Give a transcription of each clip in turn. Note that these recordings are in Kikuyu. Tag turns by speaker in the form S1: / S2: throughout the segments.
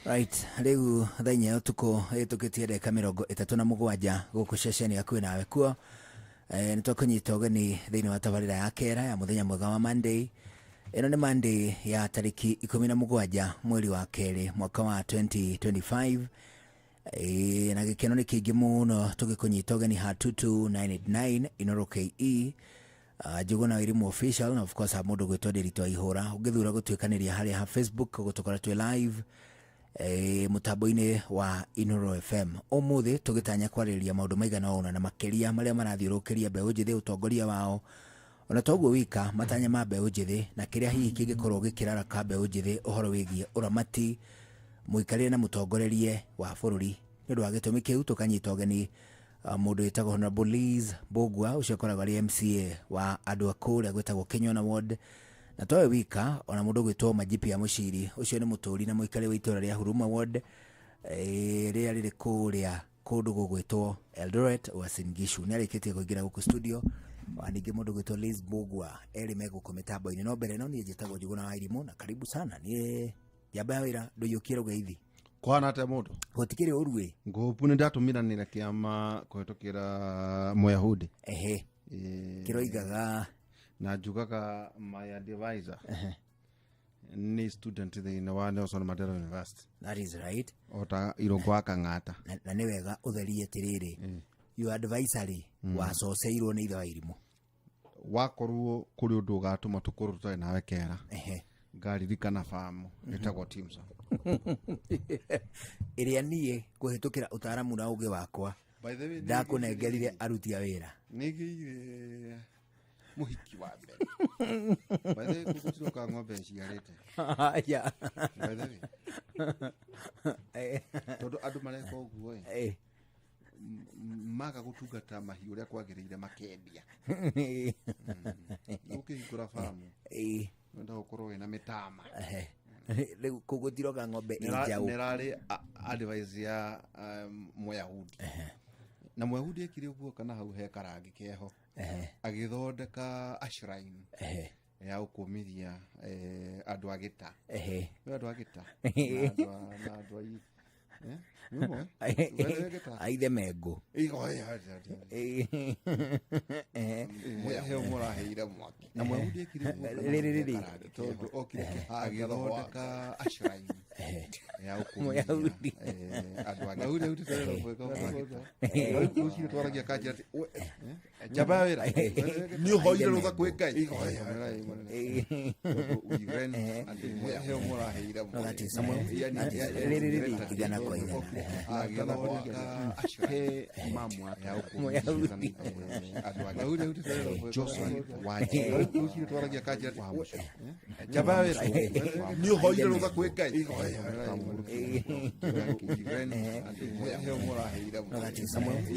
S1: Right, rĩu thaa 4 ya ũtukũ ĩtũkĩtie ndagĩka 37 gũkũ ceceni hakuhĩ nawe kuo. Nĩ twakũnyita ũgeni thĩinĩ wa tabarĩra ya kera ya mũthenya mwega wa Monday. Ĩno nĩ Monday ya tarĩki 17 mweri wa kerĩ mwaka wa 2025. Na gĩkeno nĩ kĩingĩ mũno tũgĩkũnyita ũgeni ha 22989 Inoro KE. Njũgũna Wairimu official na of course ha mũndũ gwĩtwo Ndĩritũ Aihũra. Ũngĩthura gũtuĩkanĩria harĩa ha Facebook ũgũtũkora twĩ live mũtambo-inĩ wa Inoro FM. Ũmũthĩ tũgĩtanya kwarĩrĩria maũndũ maigana ũna na makĩria marĩa marathiũrũrũkĩria mbeũ njĩthĩ ũtongoria wao, ona toguo wika matanya ma mbeũ njĩthĩ na kĩrĩa hihi kĩngĩkorwo gĩkĩraraka mbeũ njĩthĩ ũhoro wĩgiĩ ũramati, mũikarĩre na mũtongorerie wa bũrũri. Nĩ ũndũ wa gĩtũmi kĩu tũkanyita ũgeni mũndũ wĩtagwo Honorable Liz Mbũgua, ũcio akoragwo arĩ MCA wa andũ a kũrĩa gwĩtagwo Kĩnyona Ward, na towe wika ona mũndũ gwĩtwo Majipi ya Mũciri, ũcio nĩ mũtũri na mũikari wa itũra rĩa Huruma Ward, rĩrĩa rĩrĩ kũrĩa kũndũ gũgwĩtwo Eldoret, Uasin Gishu. Nĩ arĩkĩtie kũingĩra gũkũ studio. Ona ningĩ mũndũ gwĩtwo Liz Mbũgua erĩ me gũkũ mĩtambo-inĩ. No mbere ĩno niĩ njĩtagwo Njũgũna wa Irimũ na karibu sana. Niĩ njamba ya wĩra ndũiyũkie rũgeithi.
S2: Kwana atĩa mũndũ?
S1: Gũtikĩrĩ ũru ĩ.
S2: Ngũpu nĩ ndatũmiranĩra kĩama kũhetũkĩra Mũyahudi.
S1: Ehe. Kĩroigaga
S2: Na njugaga my advisor nĩ student thĩinĩ wa Nelson Mandela University.
S1: That is right.
S2: O ta Irũngũ wa Kang'ata.
S1: Na nĩ wega ũtherie atĩrĩrĩ, your advisory wacoceirwo nĩ ithe wa irimũ.
S2: Wakorwo kũrĩ ũndũ ũgatũma tũkorwo tũtarĩ nawe kera. Ngaririkana famu ĩtagwo Timsa.
S1: Ĩrĩa niĩ kũhĩtũkĩra ũtaaramu na ũgĩ wakwa
S2: By the way,
S1: ndakũnengerire aruti a wĩra.
S2: Nĩngĩire mũhiki wa mbere. By the way, gũtiroka ng'ombe ĩciarĩte.
S1: Aya.
S2: By the way, tondũ andũ mareka ũguo ĩ, maga gũtungata mahiũ ũrĩa kwagĩrĩire makendia. Ũkĩhingũra famu wenda gũkorwo wĩna mĩtama.
S1: Rĩu kũu gũtiroka ng'ombe ĩ njaũ.
S2: Nĩrarĩ advice ya Mũyahudi. Na Mũyahudi ekire ũguo kana hau he karangi keho. Agĩthondeka a shrine ya gũkũmithia andũ a gĩta. Nĩ andũ a gĩta. Na andũ a nĩ ũmoĩ? Wee gĩta?
S1: Aithe mengũ.
S2: Igo, he ũmwe ũraheire mwaki. Na Mũyahudi ekire ũguo kana
S1: Rĩrĩ, rĩrĩ.
S2: he karangi tondũ okire agĩthondeka a shrine ya gũkũmithia,
S1: Mũyahudi.
S2: Andũ a gĩta. Rũcinĩ twaragia kanjĩra atĩ, we, njamba ya wĩra nĩ ũhoire rũtha kwĩ Ngai. He ũmwe ũraheire
S1: No, that is right. Rĩrĩ, rĩrĩ, igana kwa igana.
S2: He
S1: Mũyahudi.
S2: Rũcinĩ twaragia kanjĩra atĩ, we, njamba ya wĩra nĩ ũhoire rũtha kwĩ Ngai. He ũmwe ũraheire
S1: No, that is right.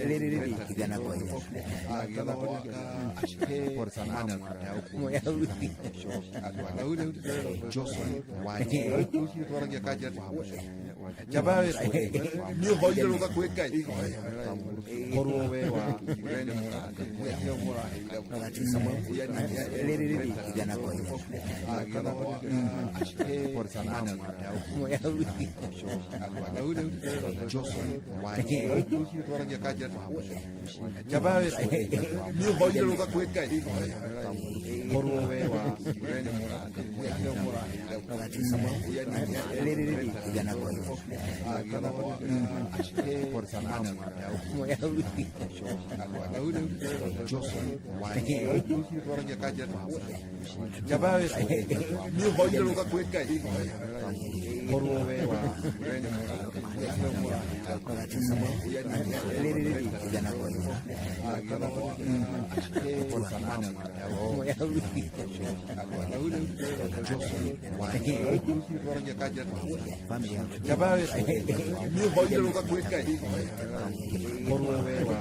S1: Rĩrĩ, rĩrĩ, igana kwa igana. Mũyahudi.
S2: Rũcinĩ twaragia kanjĩra atĩ, we, njamba ya wĩra nĩ ũhoire rũtha kwĩ Ngai. Korwo we wa
S1: No, that is right. Rĩrĩ, rĩrĩ, igana kwa igana. Mũyahudi.
S2: Rũcinĩ twaragia kanjĩra atĩ, we, njamba ya wĩra nĩ ũhoire rũtha kwĩ Ngai. Korwo we wa
S1: No, that is right. Rĩrĩ, rĩrĩ, igana kwa igana. Mũyahudi.
S2: Rũcinĩ twaragia kanjĩra atĩ, we, njamba ya wĩra nĩ ũhoire rũtha kwĩ Ngai. Korwo we wa
S1: No, that is right. Rĩrĩ, rĩrĩ, igana kwa igana. Mũyahudi.
S2: Rũcinĩ twaragia kanjĩra atĩ, we,
S1: Family yaku.
S2: njamba ya wĩra nĩ ũhoire rũtha kwĩ Ngai. Korwo we wa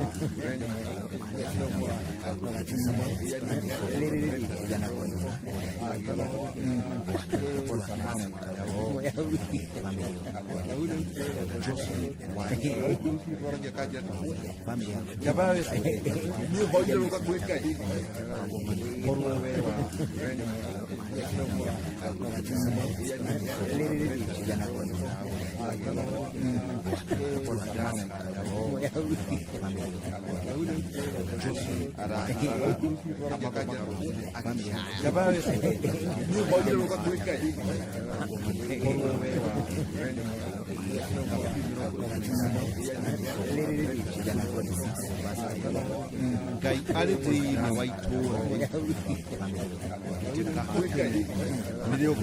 S2: Ngai arĩ thĩinĩ wa itũũra nĩrĩo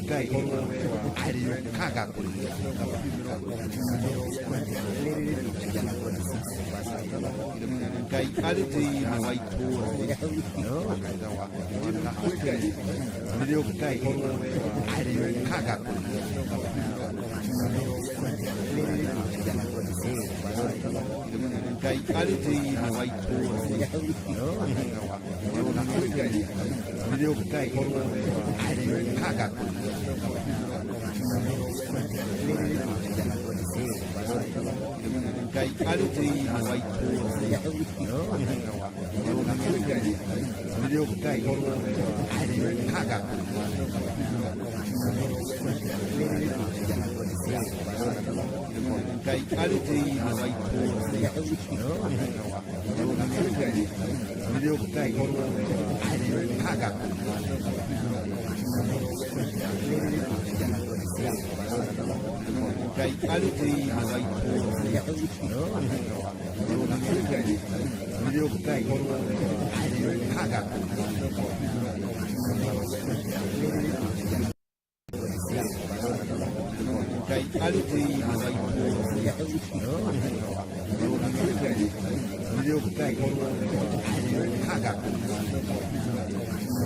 S2: Ngai arĩũkaga kũrĩ. Ngai arĩ thĩinĩ wa itũũra nĩrĩo Ngai arĩũkaga kũrĩ. Ngai arĩ thĩinĩ wa itũũra nĩrĩo Ngai arĩũkaga kũrĩ. Ngai arĩ thĩinĩ wa itũũra nĩrĩo Ngai arĩũkaga kũrĩ. Ngai arĩ thĩinĩ wa itũũra nĩrĩo Ngai arĩũkaga kũrĩ. Ngai arĩ thĩinĩ wa itũũra nĩrĩo Ngai arĩũkaga kũrĩ. Ngai arĩ thĩinĩ wa itũũra nĩrĩo Ngai arĩũkaga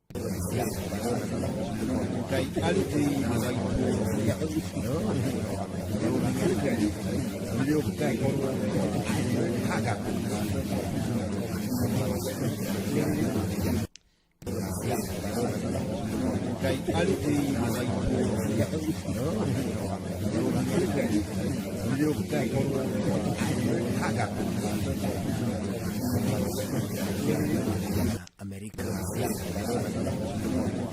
S2: kũrĩ. Ngai arĩ thĩinĩ wa itũũra nĩrĩo Ngai arĩũkaga kũrĩ. Ngai arĩ thĩinĩ wa itũũra nĩrĩo Ngai arĩũkaga kũrĩ.
S1: Amerika.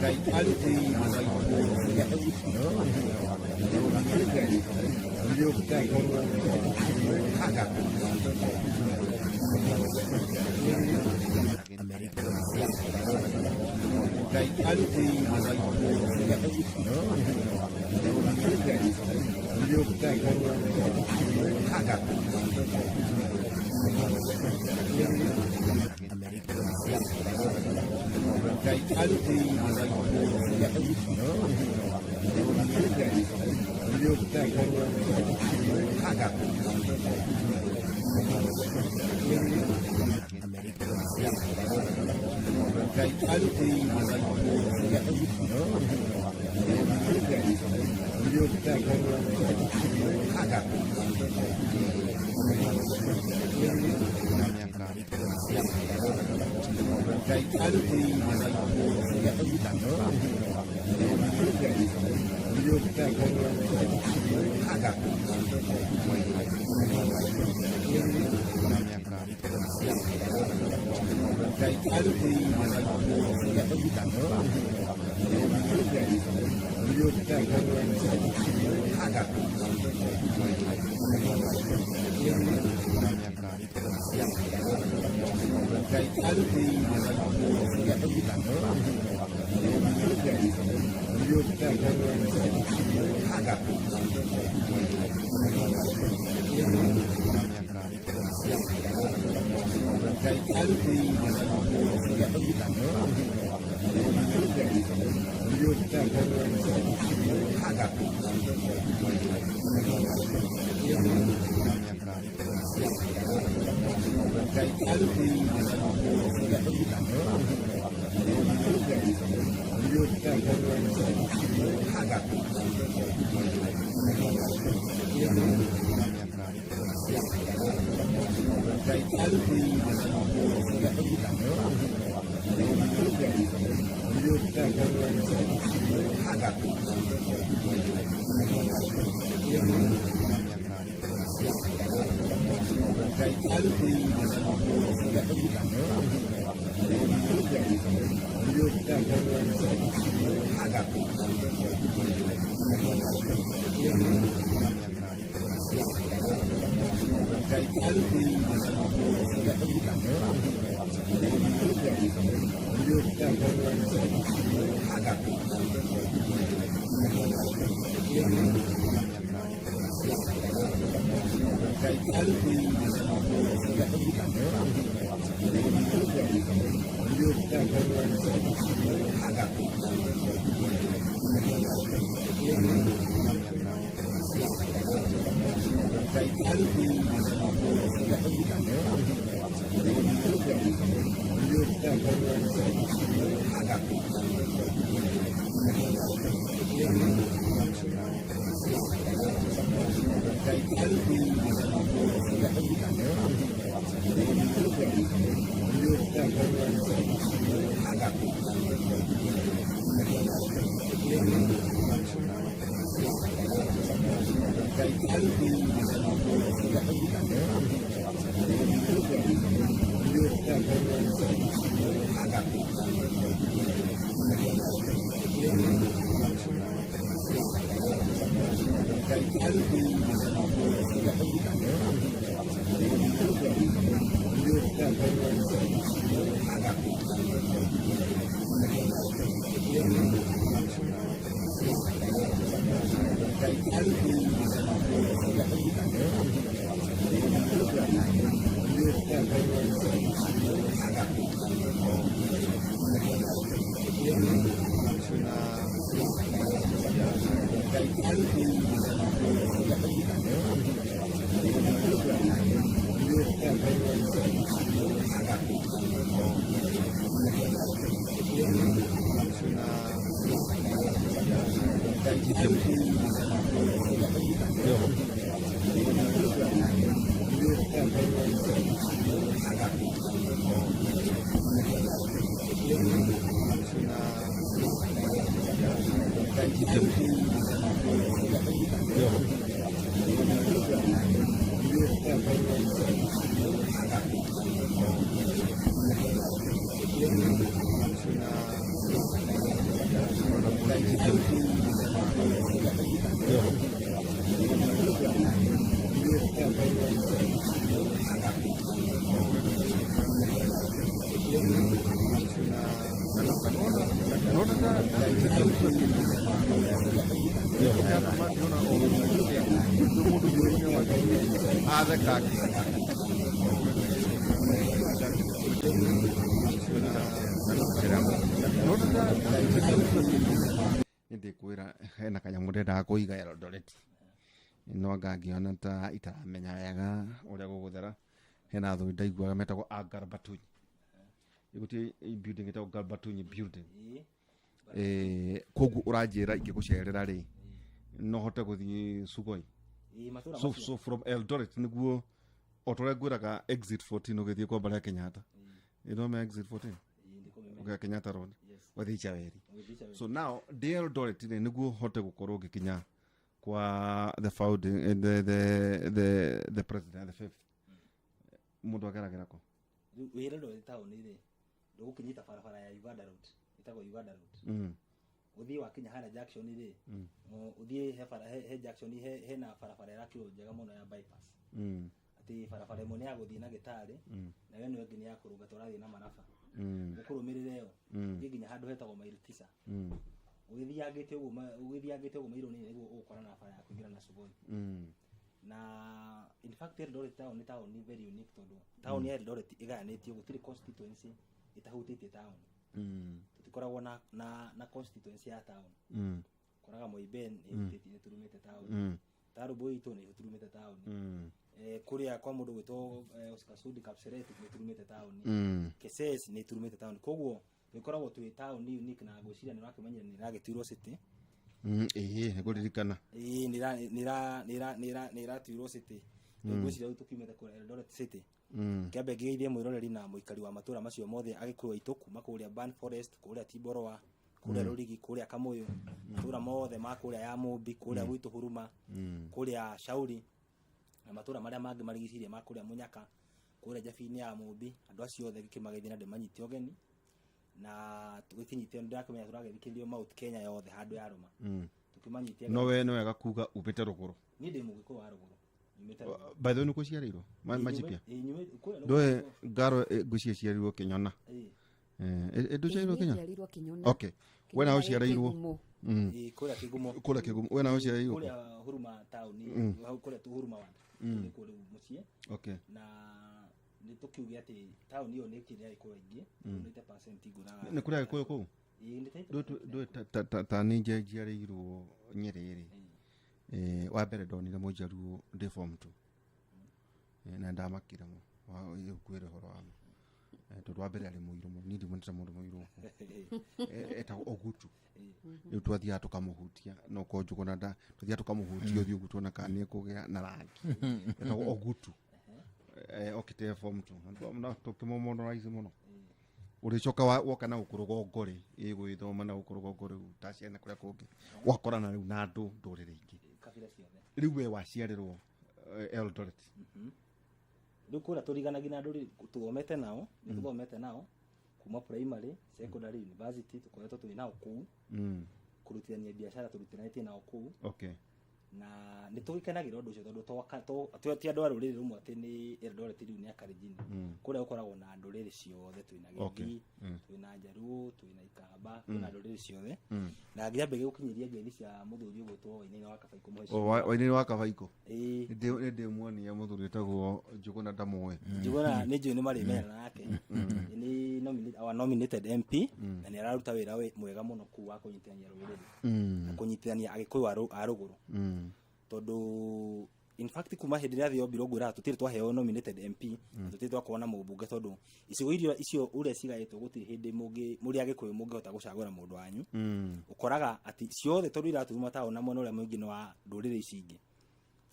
S2: Ngai arĩ thĩinĩ wa itũũra nĩrĩo Ngai arĩũkaga kũrĩ.
S1: Amerika.
S2: Ngai arĩ thĩinĩ wa itũũra nĩrĩo Ngai arĩũkaga kũrĩ.
S1: Amerika.
S2: Ngai arĩ thĩinĩ wa itũũra nĩrĩo Ngai arĩũkaga kũrĩ.
S1: Amerika.
S2: Ngai arĩ thĩinĩ wa itũũra nĩrĩo Ngai arĩũkaga kũrĩ. Ngai arĩ thĩinĩ wa itũũra nĩrĩo Ngai arĩũkaga kũrĩ. Ngai arĩ thĩinĩ wa itũũra nĩrĩo Ngai arĩũkaga kũrĩ. Ngai arĩ thĩinĩ wa itũũra nĩrĩo Ngai arĩũkaga kũrĩ. Ngai arĩ thĩinĩ wa itũũra nĩrĩo Ngai arĩũkaga kũrĩ. Ngai arĩ thĩinĩ wa itũũra nĩrĩo Ngai arĩũkaga kũrĩ. Ndikwira hena kanyamu ndendaga kũiga Eldoret no anga ngĩona ta itaramenya wega ũrĩa gũgũthera. Hena athuri ndaiguaga metagwo Agarbatunyi, iguti building ĩtagwo Garbatunyi building. Koguo ũranjĩra ingĩgũcerera rĩ no hote gũthiĩ Sugoi? So from Eldoret nĩguo o ta ũrĩa ngwĩraga exit 14 ũgĩthiĩ kwa bara ya Kenyatta, you know me exit 14 ũgĩa Kenyatta Road wathiĩ Chaweri. So now ndĩ Eldoret rĩ nĩguo hote gũkorwo ngĩkinya kwa the founding the president the fifth mũndũ ageragĩra kũ?
S1: Rĩu wĩ Eldoret town rĩ ndũgũkĩnyita barabara ya Uganda Road, ĩtagwo Uganda Road. Ũthiĩ wakinya harĩa junction rĩ ũthiĩ he bara he junction hena barabara ĩrakirwo njega mũno ya bypass. Atĩ barabara ĩmwe nĩ ya gũthiĩ na gĩtarĩ nayo ĩno ĩngĩ nĩ ya kũrũga tũrathiĩ na maraba. Ũkũrũmĩrĩra ĩyo ũthiĩ nginya handũ hetagwo maili 9. Ũgĩthiangĩte ũguo mairo nini nĩguo ũgũkora na bara ya kũingĩra na Sugoi. Na in fact Eldoret town nĩ town very unique tondũ town ya Eldoret ĩgayanĩtio, gũtirĩ constituency ĩtahutĩtie town. Tũtikoragwo na constituency ya town. Koraga Moiben nĩ ĩturumĩte town, Tarũmbũ itũ nĩ ĩturumĩte town, kũrĩa kwa mũndũ gwĩtwo Oscar Sudi Kapseret nĩ ĩturumĩte town, Keses nĩ ĩturumĩte town. Koguo ĩkoragwo twĩ town unique na ngwĩciria nĩ ũrakĩmenyera nĩ ĩragĩtuirwo city.
S2: Ĩĩ nĩngũririkana.
S1: Ĩĩ nĩ ĩratuirwo city.
S3: Rĩu ngwĩciria rĩu tũkiumĩte kũrĩa Eldoret City. Kĩambe ngĩgeithie mwĩroreri na mũikari wa matũra macio mothe Agĩkũyũ aitũ kuma kũrĩa Ban Forest, kũrĩa Timboroa, kũrĩa Rũrigi, kũrĩa Kamũyũ, matũra mothe ma kũrĩa ya Mũmbi, kũrĩa gwitũ Huruma, kũrĩa Shauri na matũra marĩa mangĩ marigicĩirie ma kũrĩa Mũnyaka, kũrĩa Njabi-inĩ ya Mũmbi, andũ acio othe ngĩkĩmageithia na ndĩmanyite ũgeni na tũgĩkinyite ndĩrakĩmenya tũragĩthikĩrĩrio Mount Kenya yothe handũ yarũma. Tũkĩmanyite
S2: No we nĩ wega kuga umĩte rũgũrũ.
S3: Niĩ ndĩ Mũgĩkũyũ wa rũgũrũ. Nyumĩte rũgũrũ.
S2: By the way, nĩ kũciarĩirwo Machipia?
S3: Ĩĩ, nyumĩte kũrĩa nĩ
S2: Ndũĩ ngaro ngwĩciria ciarirwo Kĩnyona.
S3: Ĩĩ.
S2: Ndũciarirwo Kĩnyona?
S4: Njiarirwo Kĩnyona.
S2: Okay. We nawe ũciarĩirwo?
S4: Kĩgumo.
S3: Ĩĩ, kũrĩa Kĩgumo.
S2: Kũrĩa Kĩgumo. We nawe ũciarĩirwo kũ?
S3: Kũrĩa Huruma taũni, hau kũrĩa tu Huruma ward. Nĩkuo rĩu mũciĩ.
S2: Okay.
S3: Na nĩ tũkiuge atĩ taũni ĩyo nĩ ĩkĩrĩ Agĩkũyũ aingĩ, 90% ngũraga.
S2: Nĩ kũrĩ Agĩkũyũ kũu?
S3: Ĩĩ, nĩ ta
S2: Ndũĩ ta niĩ njiarĩirwo Nyĩrĩ rĩ. Wa mbere ndonire mũnjaruo ndĩ form 2. Na ndamakire mũno. Ngwĩre ũhoro wa ma. Tondũ wa mbere arĩ mũirũ mũno. Niĩ ndiumanĩte mũndũ mũirũ ũguo. Etagwo Ogutu. Rĩu twathiaga tũkamũhutia, no korwo Njũgũna nda, twathiaga tũkamũhutia ũthiũ ũguo tuona kana nĩekũgĩa na rangi. Etagwo Ogutu. Okĩte form 2. Na tũkĩmũmoralize mũno. Ũrĩcoka woka na gũkũ rũgongo rĩ, ĩgwĩthoma na gũkũ rũgongo rĩu ta ciana kũrĩa kũngĩ. Wakorana rĩu na andũ ndũrĩrĩ ingĩ.
S3: Kabira ciothe.
S2: Rĩu we waciarĩrwo Eldoret.
S3: Rĩu kũrĩa tũriganagia na ndũrĩrĩ tũthomete nao, nĩ tũthomete nao kuma primary, secondary, university tũkoretwo twĩ nao kũu. Kũrutithania biacara tũrutithanĩtie nao kũu.
S2: Okay.
S3: Na nĩ tũgĩkenagĩra ũndũ ũcio tondũ ti andũ a rũrĩrĩ rũmwe atĩ nĩ Eldoret rĩu nĩ Akalenjin. Kũrĩa gũkoragwo na ndũrĩrĩ ciothe, twĩna Gĩthii, twĩna Njaruo, twĩna Ikamba, twĩna ndũrĩrĩ ciothe. Na ngĩambe gũkinyĩria ngeithi cia mũthuri ũgwĩtwo Wainaina wa Kabaikũ mũhecimiwa.
S2: O, Wainaina wa Kabaikũ.
S3: Ĩĩ.
S2: Nĩ ndĩmuonia mũthuri wĩtagwo Njũgũna ndamũĩ.
S3: Njũgũna nĩ njũĩ nĩ marĩmenyana nake. Nĩ our nominated MP na nĩ araruta wĩra mwega mũno kũu wa kũnyitithania rũrĩrĩ. Na kũnyitithania Agĩkũyũ a rũgũrũ. Tondũ in fact kuma hĩndĩ ĩrĩa thĩ yombirwo ngwĩraga tũtirĩ twaheo nominated MP na tũtirĩ twakorwo na mũmbunge tondũ icigo iria icio ũrĩa cigaĩtwo gũtirĩ hĩndĩ mũrĩ Agĩkũyũ mũngĩhota gũcagũra mũndũ wanyu. Ũkoraga atĩ ciothe tondũ iraturuma taũni na mwena ũrĩa mũingĩ nĩ wa ndũrĩrĩ ici ingĩ.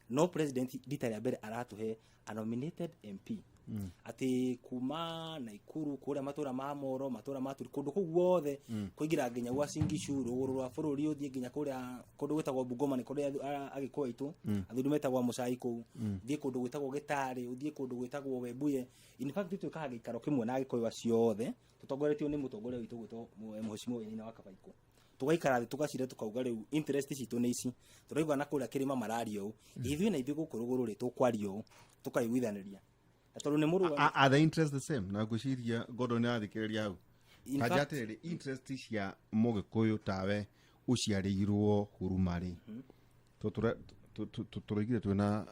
S3: No president rita rĩa mbere aratũhe a nominated MP. Atĩ kuma Naikuru kũrĩa matũra ma Moro, matũra ma Turi, kũndũ kũu guothe kũingĩra nginya gwa Singishu, rũgũrũ rwa bũrũri ũthiĩ nginya kũrĩa kũndũ gwĩtagwo Bungoma nĩ kũrĩa Agĩkũyũ aitũ athuri metagwo Mũcai kũu, ũthiĩ kũndũ gwĩtagwo Gĩtarĩ, ũthiĩ kũndũ gwĩtagwo Webuye. In fact twĩkaga gĩikaro kĩmwe na Agĩkũyũ acio othe tũtongoretio nĩ mũtongoria witũ gwĩtwo Mheshimiwa Wainaina wa Kabaikũ. Tũgaikara thĩ tũgacira tũkauga rĩu interest citũ nĩ ici, tũraigua na kũrĩa kĩrĩma mararia ũũ, ithuĩ na ithuĩ gũkũ rũgũrũ rĩ tũkwaria ũũ, tũkaiguithanĩria. Na tondũ nĩ mũrũgamo.
S2: Are the interest the same? Na ngwĩciria Gordon nĩ arathikĩrĩria hau.
S3: In
S2: Ta
S3: fact,
S2: njatĩrĩrĩ, interest cia Mũgĩkũyũ tawe ũciarĩirwo Huruma rĩ, tũroigire twĩna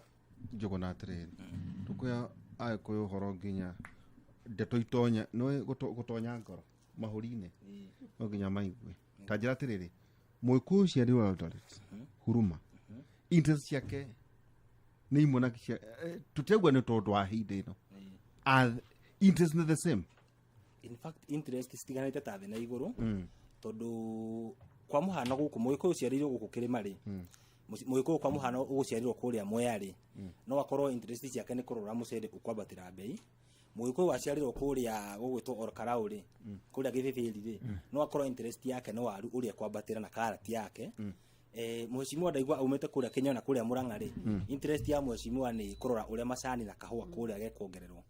S2: Njũgũna atĩrĩrĩ, tũkuoya Agĩkũyũ ũhoro nginya ndeto itonya, nĩũĩ gũtonya ngoro mahũri-inĩ, no nginya maigue. Ta njĩra atĩrĩrĩ, Mũgĩkũyũ ũciarĩirwo Eldoret, Huruma, interest ciake nĩ imwe na cia, tũtiaigua nĩ tondũ wa hĩndĩ ĩno. Are interest nĩ the same?
S3: In fact, interest citiganĩte ta thĩ na igũrũ. Tondũ kwa mũhano gũkũ Mũgĩkũyũ ũciarĩirwo gũkũ kĩrĩma rĩ, Mũgĩkũyũ kwa mũhano ũgũciarĩrwo kũrĩa Mwea rĩ, no akorwo interest ciake nĩ kũrora mũcere ũkwambatĩra bei. Mũgĩkũyũ waciarĩrwo kũrĩa gũgwĩtwo Olkalou rĩ, kũrĩa Gĩthĩthĩri rĩ, no akorwo interest yake nĩ waru ũrĩa kwambatĩra na karati yake. Mheshimiwa ndaigua aumĩte kũrĩa Kĩnyona kũrĩa Mũrang'a rĩ, interest ya mheshimiwa nĩ kũrora ũrĩa macani na kahũa kũrĩa gekuongererwo.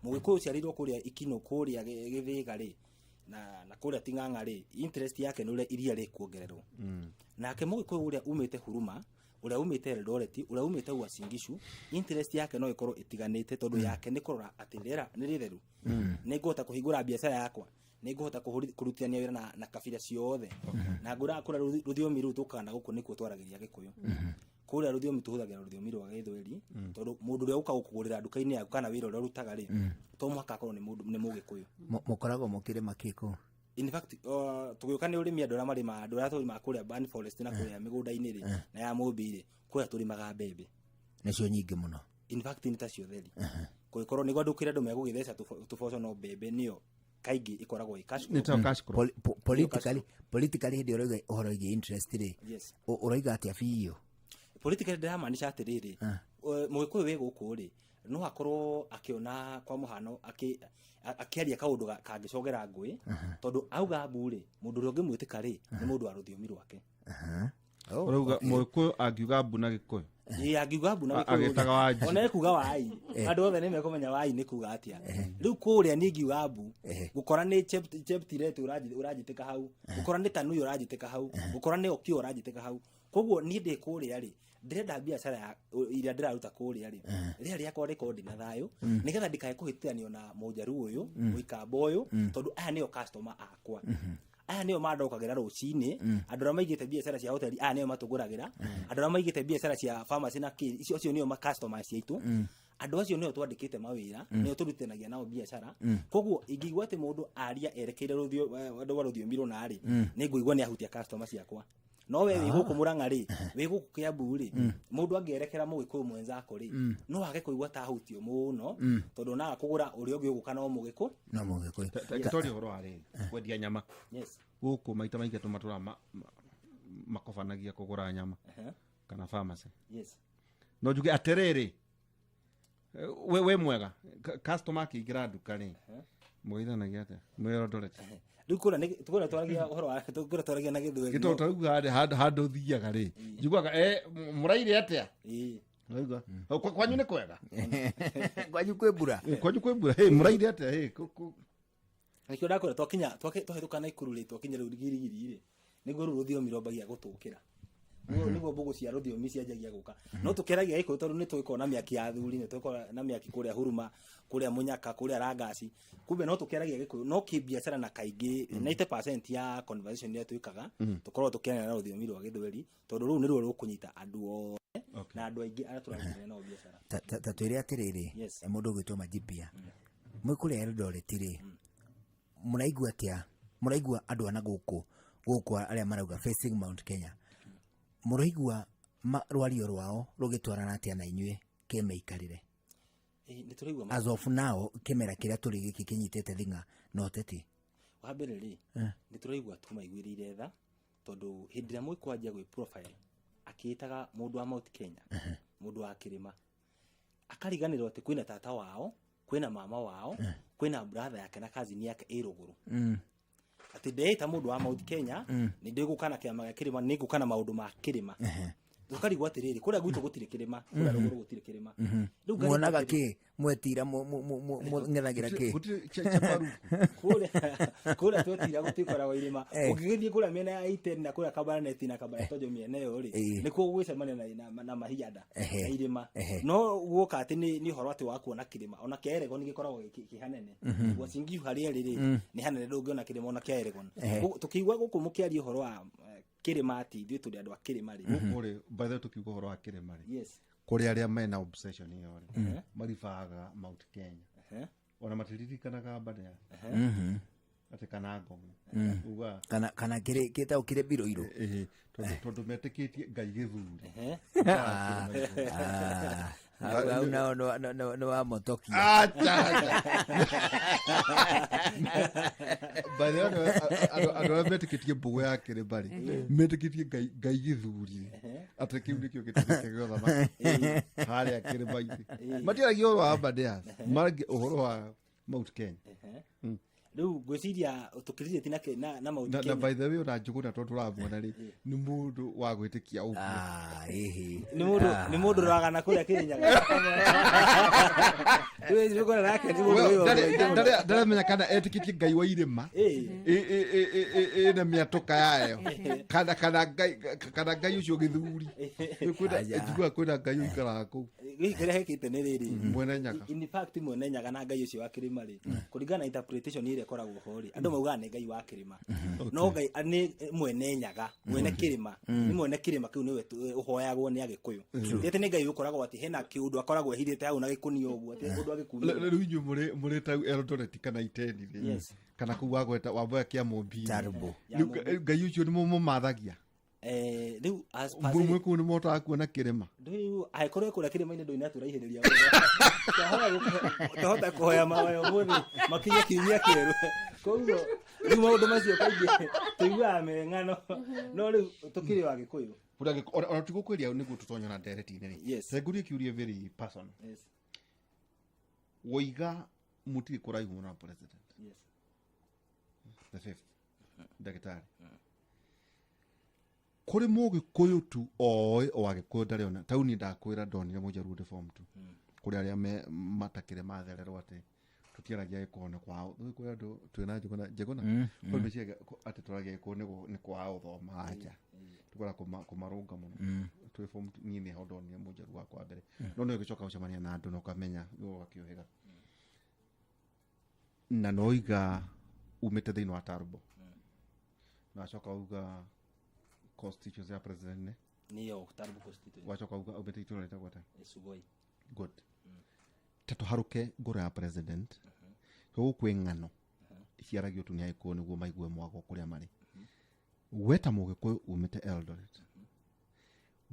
S3: Mũgĩkũyũ ũciarĩirwo kũrĩa Ikino kũrĩa Gĩthĩga rĩ, na kũrĩa Ting'ang'a rĩ, interest yake nĩ ũrĩa iria rĩkuongererwo. Nake Mũgĩkũyũ ũrĩa umĩte Huruma, ũrĩa umĩte Eldoret, ũrĩa umĩte Uasin Gishu, interest yake no ĩkorwo ĩtiganĩte tondũ yake nĩ kũrora atĩ rĩera nĩ rĩtheru. Nĩ ngũhota kũhingũra biacara yakwa, nĩ ngũhota kũrutithania wĩra na kabira ciothe. Na ngũraga kũrĩa rũthiomi rũu tũkaga na gũkũ nĩkuo twaragĩria Gĩkũyũ. Kũrĩa rũthiomi tũhũthagĩra rũthiomi rwa Gĩthweri, tondũ mũndũ ũrĩa ũkaga gũkũgũrĩra nduka-inĩ yaku kana wĩra ũrĩa ũrutaga rĩ, to mũhaka akorwo nĩ mũndũ, nĩ Mũgĩkũyũ.
S1: Mũkoragwo mũkĩrĩma kĩ kũu?
S3: In fact, tũgĩũka nĩ ũrĩmi andũ arĩa marĩmaga, andũ arĩa tũrĩmaga kũrĩa Ban Forest na kũrĩa mĩgũnda-inĩ rĩ, na ya Mũmbi rĩ, kũrĩa tũrĩmaga mbembe.
S1: Nĩcio nyingĩ mũno.
S3: In fact, nĩ tacio theri. Kũngĩkorwo nĩguo andũ kĩrĩa andũ megũgĩtheca tũboco no mbembe nĩyo kaingĩ ĩkoragwo ĩ cash
S2: Nĩ
S3: crop.
S2: ta cash crop.
S1: Politically hĩndĩ ũrauga ũhoro wĩgiĩ interest rĩ,
S3: Yes.
S1: ũroiga atĩa biũ?
S3: Politically ndĩramaanisha atĩrĩrĩ, Mũgĩkũyũ wĩ gũkũ rĩ, no akorwo akĩona kwa mũhano akĩaria kaũndũ kangĩcogera ngũĩ, tondũ auga mbu rĩ, mũndũ ũrĩa ũngĩmwĩtĩka rĩ nĩ mũndũ wa rũthiomi rwake.
S1: Oh,
S2: Ũrauga
S1: okay.
S2: Mũgĩkũyũ angiuga mbu na Gĩkũyũ?
S3: Ĩĩ, angiuga mbu na Gĩkũyũ
S2: Agĩtaga wanji.
S3: Ona ekuga wai, andũ othe nĩ mekũmenya wai nĩ kuga atĩa. Rĩu kũrĩa niĩ ngiuga mbu, gũkora nĩ Cheptiret ũranjĩtĩka hau, gũkora nĩ Tanui ũranjĩtĩka hau, gũkora nĩ Okiyo ũranjĩtĩka hau. Koguo niĩ ndĩ kũrĩa rĩ, ndĩrenda biacara ya iria ndĩraruta kũrĩa rĩ, rĩrĩa rĩakwa rĩkorwo ndĩna thayũ, nĩgetha ndikae kũhĩtithanio na mũnjaruo ũyũ, mũikamba ũyũ, tondũ aya nĩo customer akwa. Aya nĩo mandokagĩra rũcinĩ, andũ arĩa maigĩte biacara cia hoteli, aya nĩo matũgũragĩra, andũ arĩa maigĩte biacara cia pharmacy na kĩ, icio acio nĩo ma customers aitũ. Andũ acio nĩo twandĩkĩte mawĩra, nĩo tũrutithanagia nao biacara. Koguo ingĩigua atĩ mũndũ aria erekeire andũ a rũthiomi rũna rĩ, nĩ ngũigua nĩ ahutia customer ciakwa. No we wĩ gũkũ Mũrang'a rĩ, wĩ gũkũ Kĩambu rĩ, mũndũ angĩerekera mũgĩkũyũ mwenzako rĩ, no age kũigua ta ahutio mũno, tondũ onaga kũgũra ũrĩa ũngĩ ũgũka no mũgĩkũ.
S1: No mũgĩkũyũ.
S2: Reke twarie ũhoro wa rĩrĩ, kwendia nyama.
S3: Yes.
S2: Gũkũ maita maingĩ andũ matũraga makobanagia kũgũra nyama kana pharmacy.
S3: Yes.
S2: No njuge atĩrĩrĩ, we mwega, customer akĩingĩra nduka rĩ, mũgeithanagia atĩa? Mwĩ Eldoret.
S3: Rĩu kũrĩa nĩ kũrĩa twaragia ũhoro wa kũrĩa twaragia na Gĩthweri.
S2: Gĩtondũ ta rĩu handũ thiaga rĩ, njiguaga, mũraire atĩa?
S3: Ĩĩ.
S2: Ũraigua? O, kwanyu nĩ kwega?
S1: Kwanyu kwĩ mbura?
S2: Kwanyu kwĩ mbura? Hey, mũraire atĩa? Hey,
S3: Nĩkĩo ndakwĩra twakinya, twahĩtũka Naikuru rĩ, twakinya rĩu Girigiri rĩ, nĩguo rĩu rũthiomi rwambagia gũtũkĩra. Nĩguo mbũgũ cia rũthiomi cianjagia gũka. No tũkĩaragia Gĩkũyũ tondũ nĩ tũgĩkorwo na mĩaki ya athuri, nĩ tũgĩkorwo na mĩaki kũrĩa Huruma, kũrĩa Mũnyaka, kũrĩa Rangaci. Kumbe no tũkĩaragia Gĩkũyũ, no kĩbiacara na kaingĩ 90% ya conversation iria twĩkaga, tũkoragwo tũkĩaria na rũthiomi rwa Gĩthweri, tondũ rũu nĩruo rũkũnyita andũ othe na andũ aingĩ arĩa tũrarutithania nao biacara.
S1: Ta twĩre atĩrĩrĩ,
S3: Yes.
S1: mũndũ ũgwĩtwo Majibia, mwĩ kũrĩa Eldoret rĩ, mũraigua atĩa? Mũraigua andũ a na gũkũ arĩa marauga facing Mount Kenya, mũraigua rwario rwao rũgĩtwarana atĩa na inyuĩ kĩmĩikarĩre?
S3: Nĩ tũraigua
S1: As of now, kĩmera kĩrĩa tũrĩ gĩkĩ kĩnyitĩte thing'a na ũteti.
S3: Wa mbere rĩ, nĩ tũraigua tũmaiguĩrĩire tha, tondũ hĩndĩ ĩrĩa mũgĩkũyũ anjia gwĩ profile akĩĩtaga mũndũ wa Mount Kenya, mũndũ wa kĩrĩma, akariganĩrwo atĩ kwĩna tata wao, kwĩna mama wao, kwĩna brother yake na cousin yake ĩ rũgũrũ. Atĩ ndeĩta mũndũ wa Mount Kenya, nĩ ndĩgũka na kĩama gĩa kĩrĩma, nĩ ngũka na maũndũ ma kĩrĩma. Tũkarigwo atĩrĩrĩ, kũrĩa gwitũ gũtirĩ kĩrĩma, kũrĩa rũgũrũ gũtirĩ kĩrĩma. Rĩu ngarigwo
S1: Muonaga
S3: atĩrĩrĩ,
S1: kĩ? Mwetira mũng'ethagĩra kĩ?
S2: Gũtirĩ chaparu.
S3: Kũrĩa twetira gũtikoragwo irĩma. Ũngĩgĩthiĩ kũrĩa mĩena ya Iten na kũrĩa Kabarnet na Kabaratojo mĩena ĩyo rĩ, nĩkuo gũgĩcemania na mahianda, na irĩma. No guoka atĩ nĩ ũhoro atĩ wa kuona kĩrĩma, ona kĩa Elgon gĩkoragwo kĩ hanene. Uasin Gishu harĩa ĩrĩ rĩ, nĩ hanene, ndũngĩona kĩrĩma ona kĩa Elgon. Tũkĩigua gũkũ mũkĩaria ũhoro wa kĩrĩma atĩ ithuĩ tũrĩ andũ a kĩrĩma rĩ.
S2: Gũkũ rĩ, by the way, tũkiuga ũhoro wa kĩrĩma rĩ,
S3: Yes.
S2: kũrĩ arĩa mena obsession ĩyo rĩ, maribaga Mount Kenya. Ona matiririkanaga Mbadea. Atĩ kana Ngong. Uga
S1: Kana kĩrĩ kĩtagwo kĩrĩ mbirũ irũ.
S2: Ĩhĩ, tondũ metĩkĩtie Ngai gĩthuri.
S1: Hau nao nĩ wa motokia.
S2: Acha, acha. By the way, andũ arĩa metĩkĩtie mbũgũ ya kĩrĩma rĩ, metĩkĩtie Ngai gĩthuri, atĩ kĩu nĩkĩo gĩtũmĩte gĩa ũthamaki harĩa kĩrĩma-inĩ. Matiaragia ũhoro wa Aberdares, maragia ũhoro wa Mount Kenya.
S3: Rĩu ngwĩciria tũkĩrĩtie na Mount
S2: Na
S3: Kenya.
S2: by the way, ona Njũgũna tondũ tũramuona rĩ, nĩ mũndũ wa gwĩtĩkia ũguo.
S1: Ah, ĩhĩ.
S3: Nĩ mũndũ ũragana kũrĩa Kĩrĩnyaga. Rĩu Njũgũna nake nĩ mũndũ
S2: Well,
S3: wĩ ũguo.
S2: ndaramenya kana etĩkĩtie Ngai wa irĩma ĩna mĩatũka yayo, kana Ngai ũcio gĩthuri.
S1: Aja.
S2: Njiguaga kwĩna Ngai ũikaraga kũu.
S3: Gĩkĩ kĩrĩa hekĩte nĩ rĩrĩ.
S2: Mwene Nyaga.
S3: In fact, Mwene Nyaga na Ngai ũcio wa kĩrĩma rĩ, kũringana na interpretation ĩrĩa ĩkoragwo ho rĩ, andũ maugaga nĩ Ngai wa kĩrĩma. No Ngai nĩ Mwene Nyaga, mwene kĩrĩma, nĩ mwene kĩrĩma kĩu nĩwe ũhoyagwo nĩ Agĩkũyũ. Ti atĩ nĩ Ngai ũkoragwo atĩ hena kĩũndũ akoragwo ehithĩte hau na gĩkũnia ũguo, atĩ ũndũ agĩkunia.
S2: Rĩu inyuĩ mũrĩ ta Eldoret kana Iten rĩ,
S3: Yes.
S2: kana kũu wagweta wamboya kĩa Mũmbi.
S1: Tarbo.
S2: Rĩu Ngai ũcio nĩ mũmũmathagia.
S3: Rĩu as per se
S2: Mwĩ kũu nĩ mũhotaga kuona kĩrĩma.
S3: Rĩu angĩkorwo kũrĩa kĩrĩma-inĩ ndũinatũraihĩrĩria mũno. Twahota kũhoya mahoya ũmũthĩ makinye kiumia kĩerũ. Koguo Rĩu maũndũ macio kaingĩ tũiguaga me ng'ano, no rĩu tũkĩrĩ o Agĩkũyũ.
S2: Ona tigũkwĩria nĩguo tũtonye na ndereti-inĩ rĩ.
S3: Yes.
S2: Reke kĩũria very personal.
S3: Yes.
S2: Woiga mũtirĩ kũraihu mũno na president
S3: Yes.
S2: the fifth ndagĩtarĩ kũrĩ mũgĩkũyũ tu oĩ o Agĩkũyũ ndarĩ ona tau niĩ ndakwĩra ndonire mũjaruo ndĩ form two kũrĩ arĩa me matakĩrĩ mathererwo atĩ tũtiaragia Gĩkũyũ nĩ kwao. Rĩu kwĩ andũ twĩna Njũgũna Njũgũna kwĩ meciria atĩ twaragia Gĩkũyũ nĩ kwao gũthoma nja tũkora kũmarũnga mũno twĩ form two. Niĩ nĩho ndonire mũjaruo wakwa wa mbere, no nĩ ũgĩcoka gũcemania na andũ na ũkamenya nĩ ũgakĩũhĩga na noiga umĩte thĩinĩ wa Tarbo na wacoka uga constituency ya president nĩ
S3: Nĩyo Tarbo constituency.
S2: Wacoka uga umĩte itũra rĩtagwo atĩa?
S3: Sugoi.
S2: Good. Ta tũharũke ngoro ya president gũkũ kwĩ ng'ano ciaragio tu nĩ Agĩkũyũ nĩguo maigue mwago kũrĩa marĩ. We ta mũgĩkũyũ umĩte Eldoret,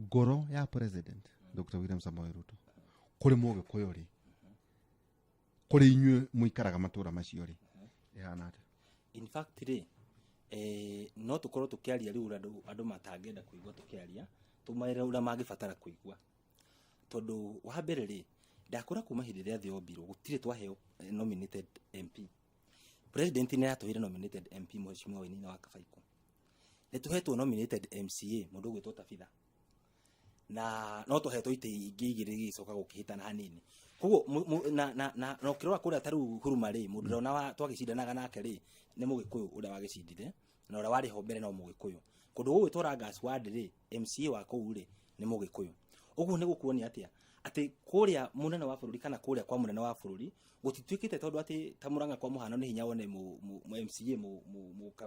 S2: ngoro ya president Dr. William Samoei Ruto kũrĩ mũgĩkũyũ rĩ, kũrĩ inyuĩ mũikaraga matũra macio rĩ, ĩhana atĩa?
S3: In fact rĩ, no tũkorwo tũkĩaria rĩu ũrĩa andũ matangĩenda kũigua tũkĩaria, tũmere ũrĩa mangĩbatara kũigua, tondũ wa mbere rĩ, ndakũra kuma hĩndĩ ĩrĩa thĩ yombirwo gũtirĩ twaheo nominated MP. President nĩ aratũheire nominated MP, Mheshimiwa Wainaina wa Kabaikũ. Nĩ tũhetwo nominated MCA, mũndũ ũgwĩtwo Tabitha, na no tũhetwo itĩ ingĩ igĩrĩ igĩcoka gũkĩhĩtana hanini. Koguo na ũkĩrora kũrĩa ta rĩu Huruma rĩ, mũndũ ũrĩa ona twagĩcindanaga nake rĩ nĩ mũgĩkũyũ ũrĩa wagĩcindire, na ũrĩa warĩ ho mbere no mũgĩkũyũ. Kũndũ gũgwĩtwo Rangas Ward rĩ, MCA wa kũu rĩ nĩ mũgĩkũyũ. Ũguo nĩ gũkuonia atĩa? Atĩ kũrĩa mũnene wa bũrũri kana kũrĩa kwa mũnene wa bũrũri gũtituĩkĩte tondũ atĩ ta Mũrang'a kwa mũhano nĩ hinya wone MCA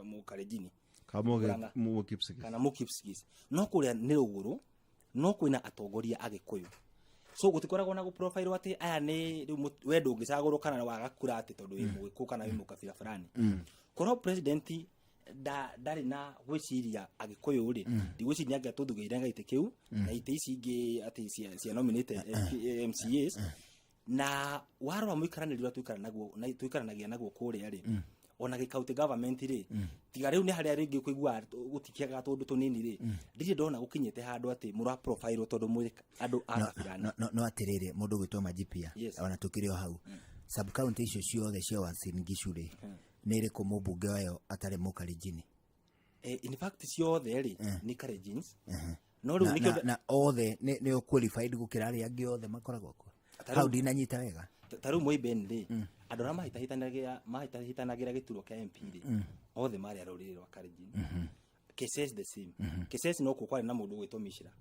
S3: mũkalenjini
S2: Kana mũkipsigis.
S3: Kana mũkipsigis, no kũrĩa nĩ rũgũrũ no kwĩna atongoria Agĩkũyũ, so gũtikoragwo na gũprofile atĩ aya nĩ rĩu we ndũngĩcagũrwo kana waga kura atĩ tondũ wĩ mũgĩkũyũ kana wĩ mũkabira fulani. Korwo president ndarĩ na gwĩciria Agĩkũyũ rĩ, ndigwĩciria angĩatũthugĩire gĩtĩ kĩu na itĩ ici ingĩ atĩ cia nominated MCAs. Na warora mũikaranĩrio ũrĩa tũikaranagia naguo kũrĩa rĩ, ona gĩ county government rĩ, tiga rĩu nĩ harĩa rĩngĩ kũigua gũtikĩagaga tũndũ tũnini rĩ, ndirĩ ndona gũkinyĩte handũ atĩ mũra profile tondũ mwĩ andũ a kabira.
S1: No atĩrĩrĩ, mũndũ ũgwĩtwo Majipia,
S3: Yes.
S1: ona tũkĩrĩ o hau, sub county icio ciothe cia Uasin Gishu rĩ, nĩ ĩrĩkũ mũmbunge wayo atarĩ mũkalenjini?
S3: In fact ciothe rĩ nĩ Kalenjins, no rĩu
S1: na,
S3: nĩkĩo
S1: na othe nĩ qualified gũkĩra arĩa angĩ othe makoragwo kuo?
S3: Ta
S1: Hau
S3: rĩu-
S1: ndinanyita wega.
S3: Ta rĩu Moiben rĩ, andũ arĩa mahĩtahĩtanagĩra gĩturwa kĩa MP rĩ, othe marĩ a rũrĩrĩ rwa Kalenjin. Keses the same. Keses no kuo kwarĩ na mũndũ ũgwĩtwo Mishra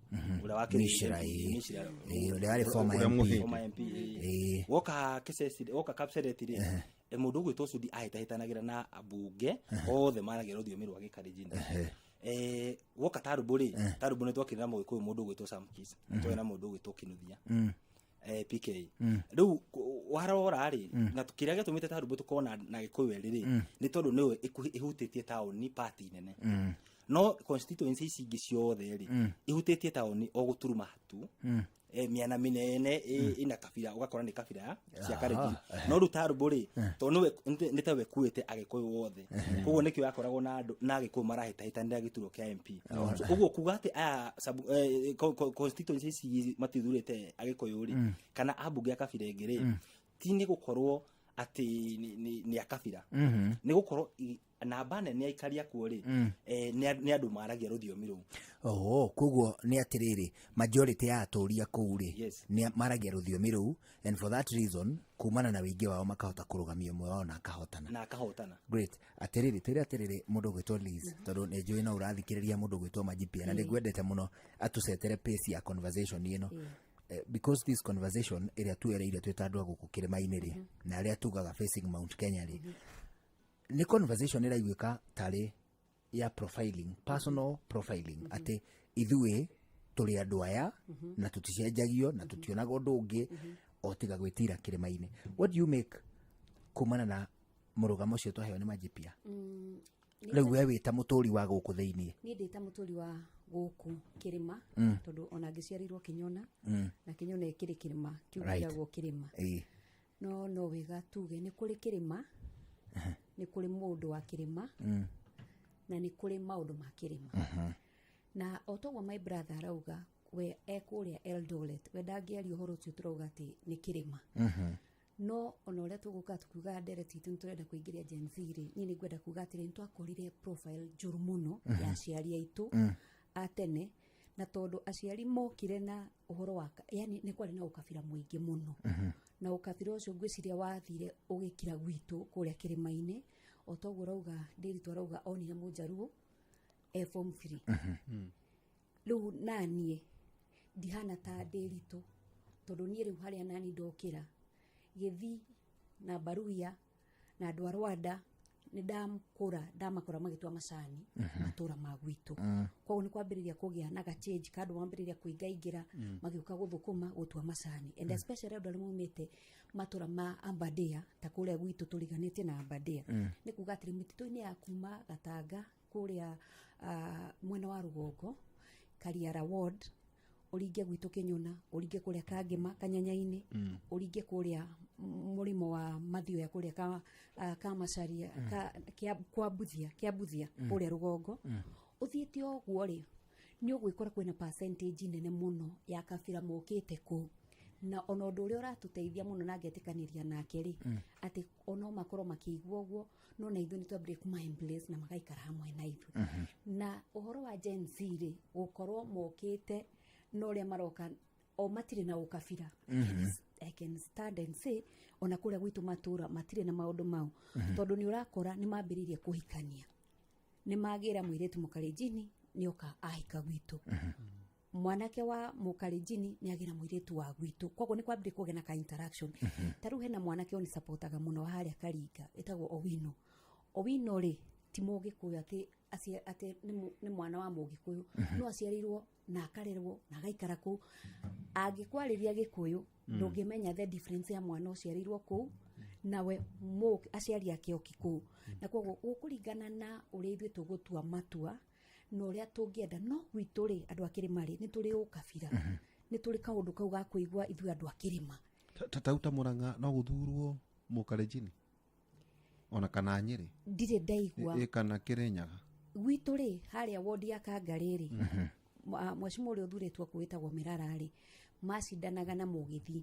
S3: ũrĩa wakĩrĩ
S1: Mishra,
S3: MP,
S1: ĩĩ.
S3: Mishra.
S1: Ĩĩ, ũrĩa warĩ former
S2: Ũrĩa
S1: MP.
S2: mũhĩndĩ.
S3: Former MP, ĩĩ.
S1: Ĩĩ.
S3: Woka Keses, woka Kapseret rĩ, mũndũ ũgwĩtwo Sudi ahĩtahĩtanagĩra na ambunge othe maragia rũthiomi rwa Gĩkalenjin. Woka Tarbo rĩ, Tarbo nĩ twakĩrĩ na mũgĩkũyũ mũndũ ũgwĩtwo Samkis, twarĩ na mũndũ ũgwĩtwo Kinuthia, PK. Rĩu warora rĩ, na kĩrĩa gĩatũmĩte Tarbo tũkorwo na Gĩkũyũ erĩ rĩ, nĩ tondũ nĩyo ĩhutĩtie taũni party nene, no constituency ici ingĩ ciothe rĩ ihutĩtie taũni o gũturuma tu, mĩena mĩnene ĩna kabira, ũgakora nĩ kabira cia Kalenjin. No rĩu Tarbo rĩ, tondũ nĩwe nĩ tawe kuĩte Agĩkũyũ othe, koguo nĩkĩo yakoragwo na andũ na Agĩkũyũ marahĩtahĩtanĩra gĩturwa kĩa MP. So, ũguo kuga atĩ aya constituency ici matithurĩte Agĩkũyũ rĩ kana ambunge a kabira ĩngĩ rĩ, ti nĩ gũkorwo atĩ nĩ a kabira, nĩ gũkorwo namba nene ya aikari akuo rĩ, nĩ andũ maragia rũthiomi rũu.
S1: Oho, koguo nĩ atĩrĩrĩ, majority ya atũria kũu rĩ nĩ maragia rũthiomi rũu, and for that reason, kumana na wĩingĩ wao, makahota kũrũgamia ũmwe wao na akahotana.
S3: Na akahotana.
S1: Great. Atĩrĩrĩ, twĩre atĩrĩrĩ, mũndũ ũgwĩtwo Liz, tondũ nĩ njũĩ no ũrathikĩrĩria mũndũ ũgwĩtwo Majipia na nĩngwendete mũno atũcetere pace ya conversation ĩno. Because this conversation ĩrĩa tuereire twĩ ta andũ a gũkũ kĩrĩma-inĩ rĩ, na arĩa tugaga facing Mount Kenya rĩ, nĩ conversation ĩraiguĩka tarĩ ya profiling, personal profiling, atĩ ithuĩ tũrĩ andũ aya na tũticenjagio na tũtionaga ũndũ ũngĩ o tiga gwĩtira kĩrĩma-inĩ. What do you make kumana na mũrũgamo ũcio twaheo nĩ Majipia? Rĩu we wĩ ta mũtũri wa gũkũ thĩiniĩ.
S4: Niĩ ndĩ ta mũtũri wa gũkũ kĩrĩma, tondũ ona ngĩciarĩirwo Kĩnyona, na Kĩnyona ĩkĩrĩ kĩrĩma kĩu kĩragwo kĩrĩma. No wega tuge nĩ kũrĩ kĩrĩma. Nĩ kũrĩ mũndũ wa kĩrĩma na nĩ kũrĩ maũndũ ma kĩrĩma. Na o toguo my brother arauga, we ekũrĩa Eldoret, we ndangĩaria ũhoro ũcio tũrauga atĩ nĩ kĩrĩma. No ona ũrĩa tũgũka tukiuga ndereti itũ nĩ tũrenda kũingĩria Gen Z rĩ, niĩ nĩ ngwenda kuga atĩrĩ, nĩ twakorire profile njũru mũno ya aciari aitũ a tene. Na tondũ aciari mokire na ũhoro wa, yani nĩ kwarĩ na ũkabira mũingĩ mũno, na ũkabira ũcio ngwĩciria wathire ũgĩkira gwitũ kũrĩa kĩrĩma-inĩ. O toguo ũrauga Ndĩritũ arauga onire mũnjaruo e form 3. Rĩu naniĩ ndihana ta Ndĩritũ, tondũ niĩ rĩu harĩa nani ndokĩra gĩthi na Baruya na andũ a Rwanda, nĩ ndakũra ndamakora magĩtua macani matũra ma gwitũ. Koguo nĩ kwambĩrĩria kũgĩa na ga-change ka andũ mambĩrĩria kũingaingĩra, magĩũka gũthũkũma gũtua macani, and especially andũ arĩa maumĩte matũra ma Aberdare, ta kũrĩa gwitũ tũriganĩtie na Aberdare. Nĩ kuga atĩrĩ, mĩtitũ-inĩ ya kuma Gatanga kũrĩa mwena wa rũgongo, Kariara ward, ũringe gwitũ Kĩnyona, ũringe kũrĩa Kangĩma Kanyanya-inĩ, ũringe kũrĩa mũrĩmo wa Mathioya kũrĩa ka, Kamacaria, ka, kia, kwa Buthia, kĩa Buthia kũrĩa rũgongo, ũthiĩte ũguo rĩ, nĩ ũgwĩkora kwĩna percentage nene mũno ya kabira mokĩte kũu. Na ona ũndũ ũrĩa ũratũteithia mũno na ngetĩkanĩria nake rĩ, atĩ ono makorwo makĩigua ũguo, no na ithuĩ nĩ twambĩrĩrie kuma embrace na magaikara hamwe na ithuĩ. Na ũhoro wa Gen Z rĩ, gũkorwo mokĩte na ũrĩa maroka o matirĩ na ũkabira. I can stand and say ona kũrĩa gwitũ matũra matirĩ na maũndũ mau, tondũ nĩ ũrakora nĩ mambĩrĩirie kũhikania, nĩ magĩra mũirĩtu mũkarenjini, nĩoka ahika gwitũ, mwanake wa mũkarenjini nĩ agĩra mũirĩtu wa gwitũ. Koguo nĩ kwambĩrĩria kũgĩa na ka interaction. Ta rĩu hena mwanake ũnisapotaga mũno wa harĩa Karinga ĩtagwo Owino. Owino rĩ, ti mũgĩkũyũ atĩ atĩ nĩ mwana wa mũgĩkũyũ, no aciarĩirwo na akarerwo na agaikara kũu. Angĩkwarĩria gĩkũyũ, ndũngĩmenya the difference ya mwana ũciarĩirwo kũu nawe aciari ake oki kũu. Na koguo gũkũringana na ũrĩa ithuĩ tũgũtua matua na ũrĩa tũngĩenda. No gwitũ rĩ, andũ a kĩrĩma rĩ, nĩ tũrĩ ũkabira, nĩ tũrĩ kaũndũ kau ga kũigua ithuĩ andũ a kĩrĩma.
S2: Ta ta Murang'a no gũthurwo mũkarenjini ona kana Nyĩrĩ?
S4: Ndirĩ ndaigua.
S2: Ĩ kana Kĩrĩnyaga?
S4: Gwitũ rĩ, harĩa wodi ya Kangarĩ rĩ, mwecimu ũrĩa ũthurĩtwo kũu wĩtagwo Mĩrara rĩ, macindanaga na mũgĩthi.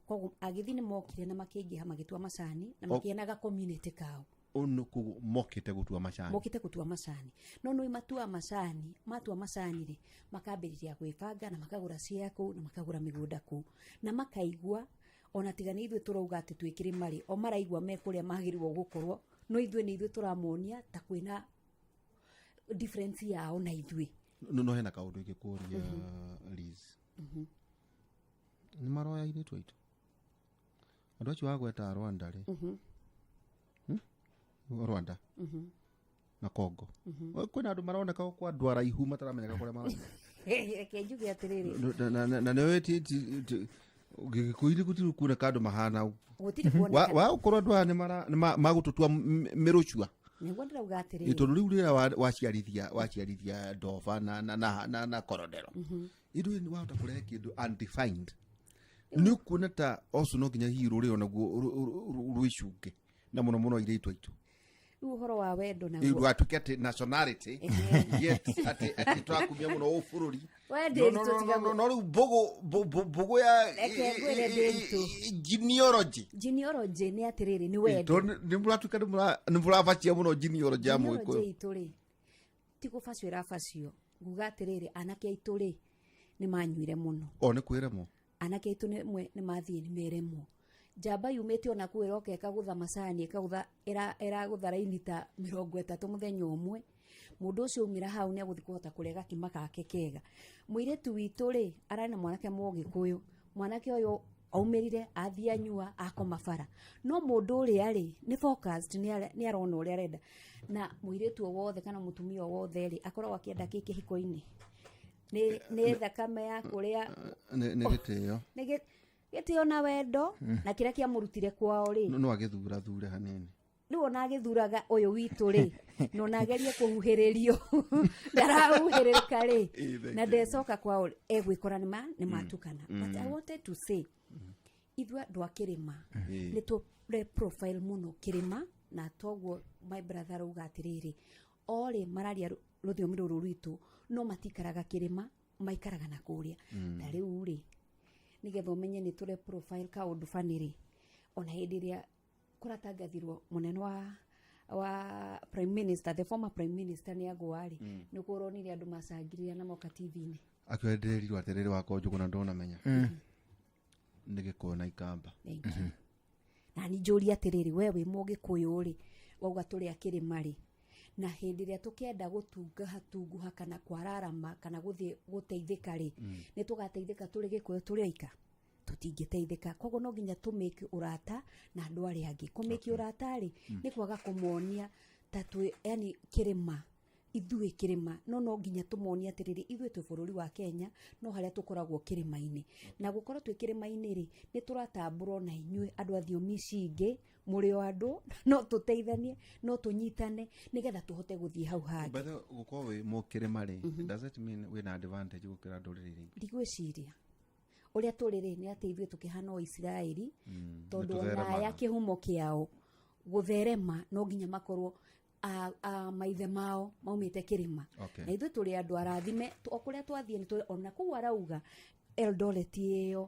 S4: Koguo agĩthi nĩ mokire na makĩingĩha magĩtua macani na makĩgĩa na ga community kao.
S2: Ũnũ koguo mokĩte gũtua macani?
S4: Mokĩte gũtua macani. No nĩ matua macani, matua macani rĩ, makambĩrĩria gwĩbanga na makagũra cia kũu na makagũra mĩgũnda kũu na makaigua ona tiga nĩ ithuĩ tũrauga atĩ twĩ kĩrĩma rĩ, o maraigua me kũrĩa magĩrĩirwo gũkorwo. No ithuĩ nĩ ithuĩ tũramonia ta kwĩna difference yao na ithuĩ.
S2: No hena kaũndũ ingĩkũria, Liz. Nĩ maroya airĩtu aitũ, andũ acio wagweta Rwanda rĩ? Rwanda na Congo, kwĩna andũ maroneka kwa andũ araihu mataramenyeka kũrĩa marauma.
S4: Reke njuge atĩrĩrĩ.
S2: Na nĩwe gĩkũyũ-inĩ gũtirĩ kuoneka andũ mahana ũguo.
S4: Gũtirĩ kuoneka.
S2: Wa gũkorwo andũ aya nĩ magũtũtua mĩrũcua.
S4: Nĩguo ndĩrauga atĩrĩrĩ.
S2: Tondũ rĩu rĩrĩa waciarithia ndoba na korodero, indo nĩ wahota kũrehe kĩndũ undefined. Nĩ ũkuona ta ocio no nginya hihi rũrĩrĩ onaguo rwĩcunge, na mũno mũno airĩtu aitũ.
S4: Rĩu ũhoro wa wendo naguo
S2: ndũgatuĩke atĩ nationality yet atĩ tũrakumia mũno ũbũrũri.
S4: We
S2: No, no,
S4: Ndĩritũ,
S2: no,
S4: tiga
S2: no, no, no rĩu mbũgũ ya
S4: Reke ngwĩre, Ndĩritũ.
S2: Genealogy.
S4: Genealogy nĩ atĩrĩrĩ, nĩ wendo.
S2: Tondũ nĩ mũratuĩka nĩ mũrabacia mũno genealogy ya
S4: Genealogy
S2: mũgĩkũyũ.
S4: itũ rĩ, ti gũbacio ĩrabacio. Nguga atĩrĩrĩ, anake aitũ rĩ, nĩ manyuire mũno.
S2: O nĩ kwĩremwo.
S4: Anake aitũ nĩ nĩ mathiĩ nĩ meremwo. Njamba yumĩte ona kũu ĩroka ĩkagũtha macani, ĩkagũtha, ĩragũtha raini ta 30 mũthenya ũmwe. Mũndũ ũcio aumĩra hau nĩ agũthiĩ kũhota kũrĩa gakima gake kega. Mũirĩtu witũ rĩ, ararĩ na mwanake mũgĩkũyũ. Mwanake ũyũ aumĩrire athiĩ anyua akoma bara. No mũndũ ũrĩa rĩ, nĩ focused, nĩ arona ũrĩa arenda. Na mũirĩtu o wothe kana mũtumia o wothe rĩ, akoragwo akĩenda kĩ kĩhiko-inĩ? Nĩ thakame ya kũrĩa.
S2: Nĩ gĩtĩo.
S4: Nĩ gĩtĩo na wendo na kĩrĩa kĩamũrutire kwao rĩ.
S2: No agĩthura thure hanini.
S4: Rĩu ona agĩthuraga ũyũ witũ rĩ, na ona agerie kũhuhĩrĩrio, ndarahuhĩrĩrĩka rĩ,
S2: Ĩ, thank
S4: na
S2: you.
S4: ndecoka kwao egwĩkora nĩma nĩmatukana. But I wanted to say, ithuĩ andũ a kĩrĩma nĩ tũre profile mũno kĩrĩma. Na toguo my brother arauga atĩrĩrĩ, orĩ mararia rũthiomi rũrũ rwitũ, no matikaraga kĩrĩma, maikaraga na kũrĩa. Ta rĩu rĩ, nĩgetha ũmenye nĩ tũre profile kaũndũ bani rĩ, ona hĩndĩ ĩrĩa kũratangathirwo mũnene wa prime minister, the former prime minister, nĩ agũa rĩ, nĩ kũronire andũ macangirire na moka TV-inĩ.
S2: Akĩoya ndĩrerirwo atĩrĩrĩ, wakwa Njũgũna, ndonamenya nĩ Gĩkũyũ na Ikamba.
S4: Thank you. Na nĩ njũrie atĩrĩrĩ, we wĩ Mũgĩkũyũ rĩ, wauga tũrĩ a kĩrĩma rĩ, na hĩndĩ ĩrĩa tũkĩenda gũtungaha tunguha kana kwararama kana gũthiĩ gũteithĩka rĩ, nĩ tũgateithĩka tũrĩ Gĩkũyũ tũrĩ oika? Tũtingĩteithĩka. Koguo no nginya tũmĩke ũrata na andũ arĩa angĩ. Kũmĩke ũrata rĩ, nĩ kwaga kũmonia ta twĩ, yani kĩrĩma, ithuĩ kĩrĩma, no nginya tũmonie atĩrĩrĩ, ithuĩ twĩ bũrũri wa Kenya, no harĩa tũkoragwo kĩrĩma-inĩ. Na gũkorwo twĩ kĩrĩma-inĩ rĩ, nĩ tũratambũrwo na inyuĩ andũ a thiomi ici ingĩ mũrĩ o andũ, no tũteithanie, no tũnyitane nĩgetha tũhote gũthiĩ hau hangĩ.
S2: By the way, gũkorwo wĩ mũkĩrĩma rĩ, does it mean wĩna advantage gũkĩra ndũrĩrĩ iria ingĩ?
S4: Ndigwĩciria. Ũrĩa tũrĩ rĩ, nĩ atĩ ithuĩ tũkĩhana o Isiraeli, tondũ
S2: Nĩ
S4: ona aya
S2: tũtheremaga.
S4: kĩhumo kĩao gũtherema no nginya makorwo a maithe mao maumĩte kĩrĩma. Na ithuĩ tũrĩ andũ arathime, o kũrĩa twathiĩ nĩ tũrĩ ona kũu. Arauga Eldoret ĩyo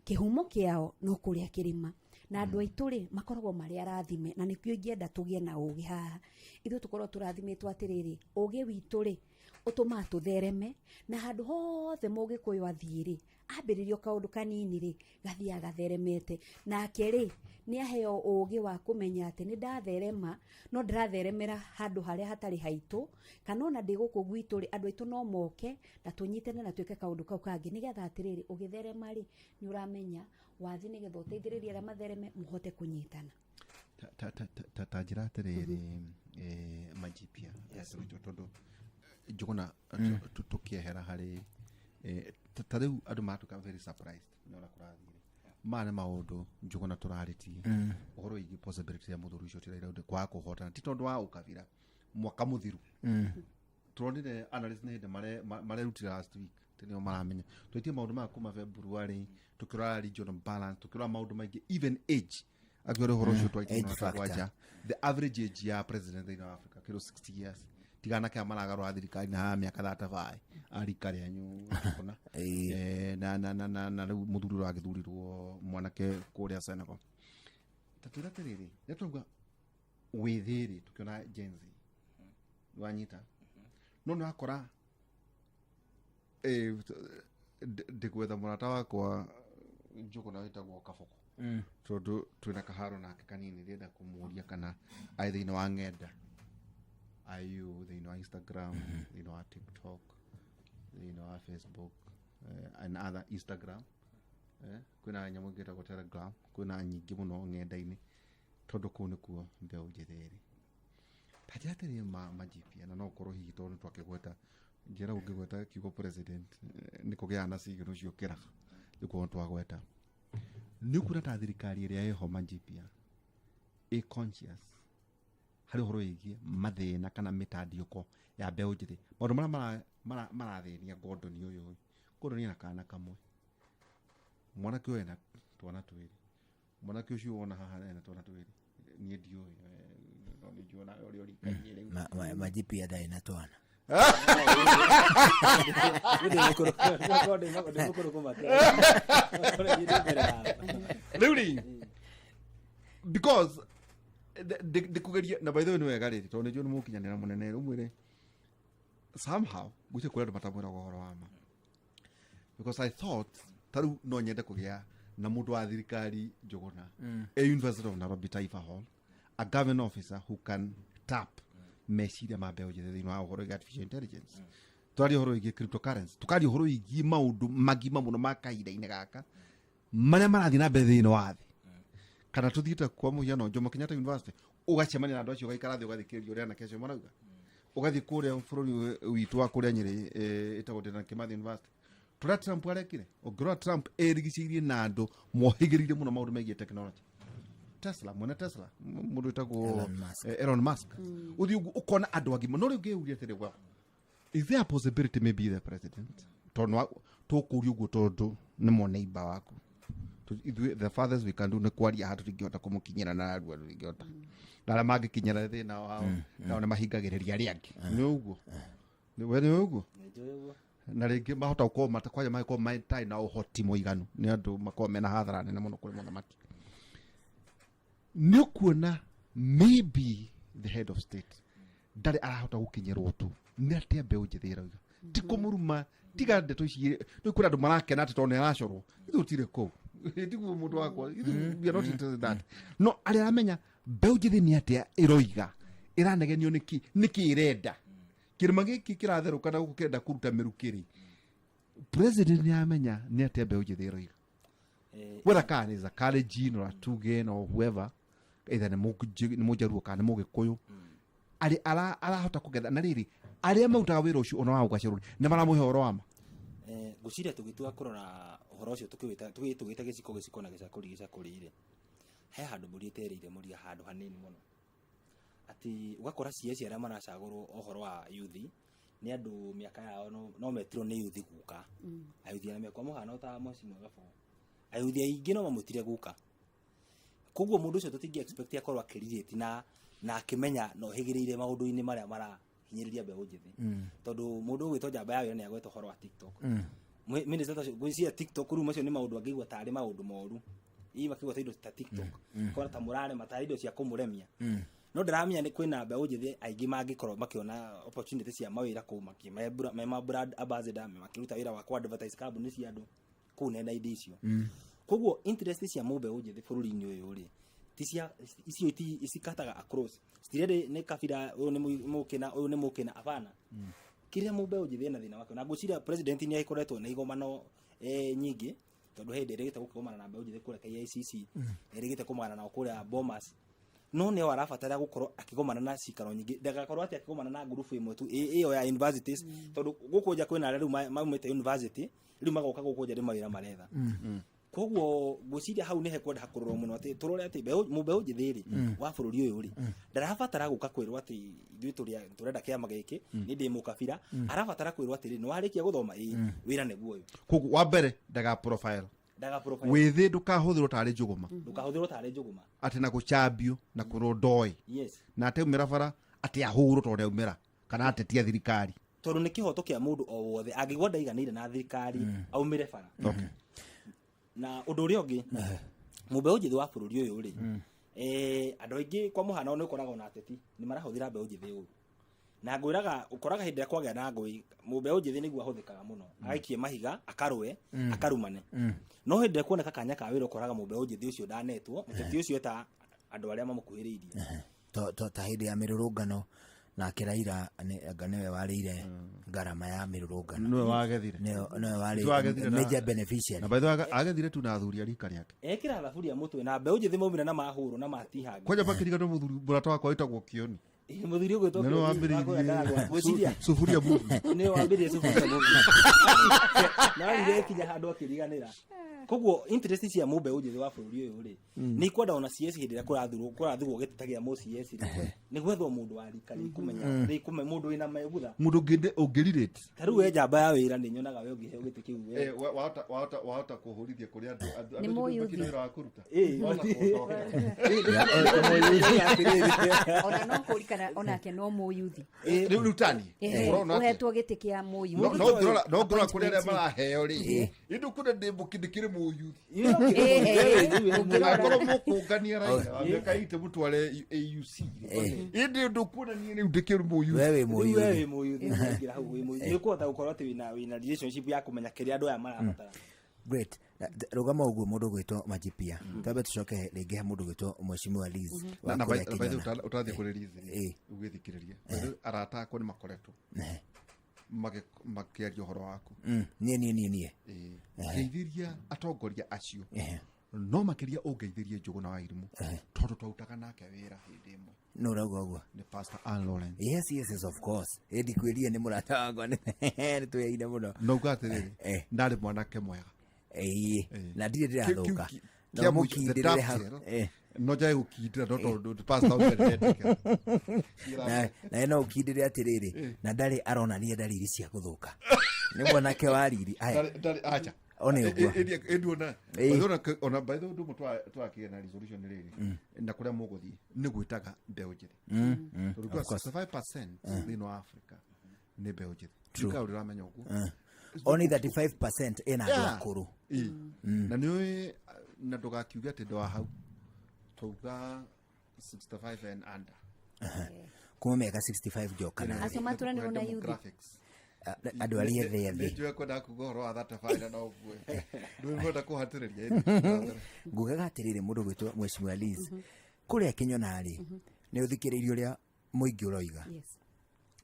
S4: kĩhumo kĩao no kũrĩa kĩrĩma, na andũ aitũ rĩ, makoragwo marĩ arathime, na nĩkĩo ingĩenda tũgĩe na ũgĩ haha. Ithuĩ tũkorwo tũrathimĩtwo atĩrĩrĩ, ũgĩ witũ rĩ, ũtũmaga tũthereme, na handũ hothe Mũgĩkũyũ athiĩ rĩ, ambĩrĩrio kaũndũ kanini rĩ, gathiaga gatheremete. Nake rĩ, nĩ aheo ũgĩ wa kũmenya atĩ nĩ ndatherema, no ndĩratheremera handũ harĩa hatarĩ haitũ, kana ona ndĩ gũkũ gwitũ rĩ, andũ aitũ no moke na tũnyitane na twĩke kaũndũ kau kangĩ, nĩgetha atĩrĩrĩ, ũgĩtherema rĩ, nĩ ũramenya wathi nĩgetha ũteithĩrĩrie arĩa mathereme mũhote kũnyitana.
S2: Ta njĩra atĩrĩrĩ, Majipia, tondũ Njũgũna, tũkĩehera harĩ ta rĩu andũ maratuĩka very surprised nĩ ũrĩa kũrathire. Maya nĩ maũndũ, Njũgũna, tũrarĩtie ũhoro wĩgiĩ possibility ya mũthuri ũcio ti Raila Odinga kwaga kũhotana, ti tondũ wa ũkabira. Mwaka mũthiru turonire analyst nĩ hĩndĩ marerutire last week tĩ nĩo maramenya. Twaitie maũndũ maya kuma February, tukĩrora regional balance, tukĩrora maũndũ maingĩ, even age. Akiũrĩ ũhoro ũcio twaitie
S1: Age
S2: mũno
S1: factor.
S2: kwanja the average age ya president thĩinĩ wa Africa kĩrũ 60 years, tigana kĩa maragarũra thirikari na haha mĩaka 35 arika rĩanyu kũna. Na rĩu mũthuri ũrĩa wagĩthurirwo mwanake kũrĩa Senegal, ta twĩra atĩrĩrĩ, rĩrĩa twauga wĩthĩ rĩ, tũkĩona Gen Z wanyita, no nĩ wakora ndĩgwetha mũrata wakwa Njũgũna wĩtagwo Kaboko, tondũ twĩna kaharo nake kanini. Ndĩrenda kũmũria kana arĩ thĩinĩ wa ng'enda ayu, thĩinĩ wa Instagram, thĩinĩ wa TikTok, thĩinĩ wa Facebook, and other Instagram, kwĩna nyamũ ĩngĩ ĩtagwo Telegram, kwĩna nyingĩ mũno ng'enda-inĩ, tondũ kũu nĩkuo mbeũ njĩthĩ ĩrĩ. Ta njĩra atĩrĩ, Majipia, na no ũkorwo hihi tondũ nĩ twakĩgweta njĩra, ũngĩgweta kiugo president, nĩ kũgĩaga na cigĩro ciũkĩraga nĩkuo twagweta. Nĩ ũkuona ta thirikari ĩrĩa ĩho, Majipia, ĩ conscious harĩ ũhoro wĩgiĩ mathĩna kana mĩtandiũko ya mbeũ njĩthĩ, maũndũ marĩa marathĩnia Gordon ũyũ? Gordon ena kana kamwe, mwanake ũyũ ena twana twĩrĩ, mwanake ũcio wona haha ena twana twĩrĩ. Niĩ ndiũĩ, no nĩ njũĩ nawe ũrĩa ũrikaine rĩu.
S1: Majipia ndarĩ na twana.
S3: Ndĩ mũkũrũ kũmakĩra. Ndĩ mbere yao.
S2: Rĩu rĩ, because ndĩkũgeria, na by the way nĩ wega rĩrĩ, tondũ nĩ njũĩ nĩ mũkinyanĩra mũnene, ũmwĩre somehow gwĩcie kũrĩ andũ matamwĩraga ũhoro wa ma, because I thought ta rĩu no nyende kũgĩa na mũndũ wa thirikari, Njũgũna, a University of Nairobi Taifa Hall, a government officer who can tap meciria ma mbeũ njĩthĩ thĩinĩ wa ũhoro wĩgiĩ artificial intelligence, twaria ũhoro wĩgiĩ cryptocurrency, tukaria ũhoro wĩgiĩ maũndũ magima mũno ma kahinda-inĩ gaka marĩa marathiĩ na mbere thĩinĩ wa thĩ. Kana tũthiĩte kwa mũhiano Jomo Kenyatta University, ũgacemania na andũ acio, ũgaikara thĩ, ũgathikĩrĩria ũrĩa anake acio marauga. Ũgathiĩ kũrĩa bũrũri witũ wa kũrĩa Nyĩrĩ, ĩtagwo Dedan Kimathi University, tũrĩa Trump arekire. Ũngĩrora Trump erigicĩirie na andũ mohĩgĩrĩire mũno maũndũ megiĩ technology, Tesla, mwene Tesla, mũndũ wĩtagwo
S1: Elon Musk.
S2: Elon Musk. Ũthiĩ ũguo ũkona andũ agima. No rĩu ngĩũria atĩrĩ, well, is there a possibility maybe the president, tondũ tũkũria ũguo tondũ nĩ moneiba waku, Ithuĩ the farthest we can do nĩ kwaria haha, tũtingĩhota kũmũkinyĩra na narua, tũtingĩhota, na arĩa mangĩkinyĩra thĩna wao nao nĩ mahingagĩrĩria arĩa angĩ. Nĩ ũguo we nĩ ũguo.
S3: Nĩ njũĩ ũguo.
S2: Na rĩngĩ mahota gũkorwo kwanja mangĩkorwo matarĩ na ũhoti mũiganu, nĩ andũ makorwo mena hathara nene mũno kũrĩ mũthamaki. Nĩ ũkuona maybe the head of state ndarĩ arahota gũkinyĩrwo tu nĩ atĩa mbeũ njĩthĩ ĩrauga, ti kũmũruma, tiga ndeto ici. Rĩu kwĩna andũ marakena atĩ tondũ nĩ aracorwo, ithuĩ tũtirĩ kũu, tiguo mũndũ wakwa. Ithuĩ we are not interested in that, no arĩa aramenya mbeũ njĩthĩ nĩ atĩa ĩroiga, ĩranegenio nĩkĩ, nĩkĩ ĩrenda kĩrĩma gĩkĩ kĩratherũka na gũkũ kĩrenda kũruta mĩrukĩ rĩ, president nĩ aramenya nĩ atĩa mbeũ njĩthĩ ĩroiga, whether kana is a Kalenjin or a Tugen or whoever, either nĩ nĩ Mũjaruo kana nĩ Mũgĩkũyũ, arĩ arahota kũgetha. Na rĩrĩ, arĩa marutaga wĩra ũcio ona wa gũgacerwo nĩ maramũhe ũhoro wa ma.
S3: Ngwĩciria tũgĩtua kũrora ũhoro ũcio, tũkĩwĩta tũgĩta gĩciko gĩciko na gĩcakũri gĩcakũri rĩ, he handũ mbũri ĩterĩire mũria handũ hanini mũno, atĩ ũgakora CS arĩa maracagũrwo ũhoro wa youth nĩ andũ mĩaka yao no metirwo nĩ youth guka, ayuthi arĩa kwa mũhano ta Mheshimiwa Gabugu, ayuthi aingĩ no mamwĩtire guka. Koguo mũndũ ũcio tũtingĩ expect akorwo akĩrirĩti na akĩmenya na ũhĩgĩrĩire maũndũ-inĩ marĩa marahinyĩrĩria mbeũ njĩthĩ, tondũ mũndũ ũgwĩtwo njamba ya wĩra nĩ agweta ũhoro wa TikTok. Minister ta ũcio, ngwĩciria TikTok rĩu macio nĩ maũndũ angĩigua tarĩ maũndũ moru, ii makĩgweta indo ta TikTok kora ta mũrarema, tarĩ indo cia kũmũremia, no ndaramenya nĩ kwĩna mbeũ njĩthĩ aingĩ mangĩkorwo makĩona opportunity cia mawĩra kũu me ma brand ambassador, me makĩruta wĩra wa ku advertise kambuni cia andũ kũu nenda-inĩ icio. Koguo interest cia mũmbeũ njĩthĩ bũrũri-inĩ ũyũ rĩ, ti cia icio iti icikataga across, citirĩ nĩ kabira, ũyũ nĩ mũkĩna, ũyũ nĩ mũkĩna, hapana. Kĩrĩa mũmbeũ njĩthĩ ena thĩna wake, na ngwĩciria president nĩ agĩkoretwo na igomano nyingĩ, tondũ hĩndĩ ĩrĩgĩte gũkĩgomana na mbeũ njĩthĩ kũrĩa KICC, ĩrĩgĩte kũgomana nao kũrĩa Bomas, no nĩo arabatara gũkorwo akĩgomana na cikaro nyingĩ, ndagakorwo atĩ akĩgomana na ngurubu ĩmwe tu ĩyo ya universities, tondũ gũkũ nja kwĩna arĩa rĩu maumĩte university, rĩu magoka gũkũ nja nĩ mawĩra maretha. Koguo ngwĩciria hau nĩhe kwenda kũrorwo mũno, atĩ tũrore atĩ mũmbeũ njĩthĩ rĩ wa bũrũri ũyũ rĩ, ndarabatara gũka kwĩrwo atĩ ithuĩ tũrenda kĩama gĩkĩ, nĩ ndĩ mũkabira. Arabatara kwĩrwo atĩrĩ, nĩ warĩkia gũthoma, ĩ wĩra nĩguo ũyũ.
S2: Koguo wa mbere ndaga profile.
S3: Ndaga profile.
S2: Wĩthĩ ndũkahũthĩrwo tarĩ njũgũma.
S3: Ndũkahũthĩrwo tarĩ njũgũma.
S2: Atĩ na gũcambio na kwĩrwo ndoĩ na atĩ aumĩra bara atĩ ahũrwo tondũ nĩaumĩra kana atetia thirikari.
S3: Tondũ nĩ kĩhoto kĩa mũndũ o wothe angĩigua ndaiganĩire na thirikari aumĩre bara. Na ũndũ ũrĩa ũngĩ, mũmbeũ njĩthĩ wa bũrũri ũyũ rĩ, andũ aingĩ kwa mũhano nĩ ũkoraga ona ateti nĩ marahũthĩra mbeũ njĩthĩ ũru, na ngwĩraga ũkoraga hĩndĩ ĩrĩa kwagĩa na ngũĩ, mũmbeũ njĩthĩ nĩguo ahũthĩkaga mũno, agaikie mahiga, akarũe, akarumane, no hĩndĩ ĩrĩa kuoneka kanya ka wĩra, ũkoraga mũmbeũ njĩthĩ ũcio ndanetwo, mũteti ũcio eta andũ arĩa mamũkuhĩrĩirie.
S1: Ta hĩndĩ ya mĩrũrũngano, nake Raila anga nĩwe warĩire ngarama ya mĩrũrũngano.
S2: Nĩwe wagethire.
S1: Nĩwe warĩ
S2: Wagethire
S1: major beneficiary.
S2: Na by the way, agethire tu na athuri a rika rĩake.
S3: Ekĩra thaburia mũtwe na mbeũ njĩthĩ maumĩra na mahũrwo na matihangio.
S2: Kwanja makĩriga no mũthuri mũrata wakwa wĩtagwo Kĩoni.
S3: Mũthuri ũgwĩtwo
S2: Nĩwe
S3: Kĩoni,
S2: wambĩrĩirie
S3: ngwĩciria
S2: suburia movement.
S3: Nĩwe wambĩrĩirie suburia movement na athire kinya handũ akĩriganĩra. Koguo interest cia mũmbeũ njĩthĩ wa bũrũri ũyũ rĩ, nĩ ikwenda ona CS hĩndĩ ĩrĩa kũrathurwo gĩtĩ ta gĩa mũ CS rĩ, nĩ gwethwo mũndũ wa rika rĩkũmenya mũndũ wĩna megutha.
S2: Mũndũ ũngĩrirate.
S3: Ta rĩu we njamba ya wĩra, nĩ nyonaga we ũngĩheo gĩtĩ kĩu we.
S2: Wahota kũhũrithia kũrĩ andũ
S4: Nĩ
S2: andũ
S4: mũyuthi.
S2: makĩrĩ wĩra wa kũruta. Wahota
S4: Ona no kũrikana onake no mũyuthi.
S2: Rĩu tani ũrona atĩa?
S4: Ũhetwo gĩtĩ kĩa mũyuthi.
S2: No ngĩrora kũrĩ arĩa maraheo rĩ, indũ kũrĩa ndĩ ndĩkĩrĩ mũyuthi. Akorwo mũkũngania Raila wa mĩaka 80 mũtware AUC, ĩndĩ ũndũ kuona niĩ rĩu ndĩkĩrĩ mũyuthi.
S1: We wĩ
S3: Rĩu we
S1: mũyuthi.
S3: wĩ mũyuthi, ũkaingĩra hau wĩ mũyuthi, nĩ ũkũhota gũkorwo atĩ wĩna relationship ya kũmenya kĩrĩa andũ aya marabatara.
S1: Great. Rũgama ũguo mũndũ gwĩtwo Majipia, twambe tũcoke rĩngĩ he mũndũ gwĩtwo Mheshimiwa Liz wa
S2: Na
S1: kũrĩa
S2: by the way,
S1: Kĩnyona.
S2: ũtathiĩ kũrĩ Liz rĩ, ũgĩthikĩrĩria. By the way, arata akwa nĩ makoretwo makĩaria ũhoro waku.
S1: Niĩ.
S2: Ĩĩ. Ngeithĩria atongoria acio, no makĩria ũngeithĩrie Njũgũna wa Irimũ, tondũ twarutaga nake wĩra hĩndĩ ĩmwe.
S1: Nũ ũrauga ũguo?
S2: Nĩ Pastor Ann Lawrence.
S1: Yes, of course, ĩndi kwĩrie nĩ mũrata wakwa, nĩ twĩyaine mũno.
S2: Nauga atĩrĩrĩ, ndarĩ mwanake mwega.
S1: Ĩĩ, na ndirĩ ndĩrathũka. No
S2: Kĩa mũico, the
S1: mũkindĩrĩre hau.
S2: dovetail, no njage gũkindĩra, no tondũ pastor ũcio ndetĩkĩra.
S1: Na no ũkindĩre atĩrĩrĩ, na ndarĩ aronania ndariri cia gũthũka, nĩ mwanake wa riri aya.
S2: Ndarĩ acha.
S1: One ũguo.
S2: Ĩnduona
S1: Ĩĩ.
S2: ona by the way ũndũ ũmwe twakĩgĩa na resolution nĩ rĩrĩ na kũrĩa mũgũthiĩ nĩ gwĩtaga mbeũ njĩthĩ, tondũ kwa 65% thĩinĩ wa Africa nĩ mbeũ njĩthĩ. Ndikaũ ndĩramenya ũguo.
S1: Only 35% ĩna andũ akũrũ.
S2: Ĩĩ. Na nĩ ũĩ, na ndũgakiuge atĩ ndwa hau twauga 65 and under.
S1: Kuma mĩaka 65 njoka na
S4: Acio maturanĩrwo na youth.
S2: Demographics.
S1: Andũ arĩa ethĩ ethĩ.
S2: Nĩnjũĩ kwenda kuga ũhoro wa 35 na no ngue ndũkwenda kũhatĩrĩria ĩndĩ.
S1: Ngugaga atĩrĩrĩ, mũndũ gwĩtwo Mheshimiwa Liz kũrĩa Kĩnyona-rĩ, nĩ ũthikĩrĩirie ũrĩa mũingĩ ũroiga.
S4: Yes.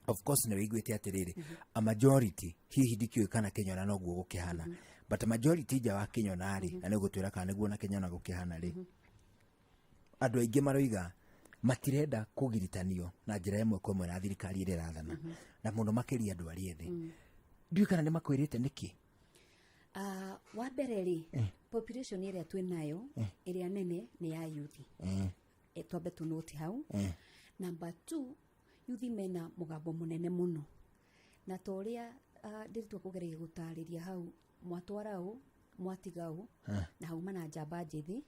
S1: Of course nĩ wĩiguĩte atĩrĩrĩ, a majority, hihi ndikĩũĩ kana Kĩnyona noguo gũkĩhana, but a majority nja wa Kĩnyona-rĩ, na nĩ ũgũtwĩra kana nĩguo na Kĩnyona gũkĩhana rĩ, andũ aingĩ maroiga matirenda kũgiritanio na njĩra ĩmwe kwa ĩmwe na thirikari ĩrĩa ĩrathana, na mũno makĩria andũ arĩa ethĩ. Ndiũĩ kana nĩ makwĩrĩte nĩkĩ.
S4: Wa mbere rĩ, population ĩrĩa twĩ nayo ĩrĩa nene nĩ ya youth. Twambe tũnote hau. Number two, youth mena mũgambo mũnene mũno, na ta ũrĩa ndĩritwo kũgereria gũtarĩria hau, mwatwara ũ mwatiga ũ na hauma na njamba njĩthĩ.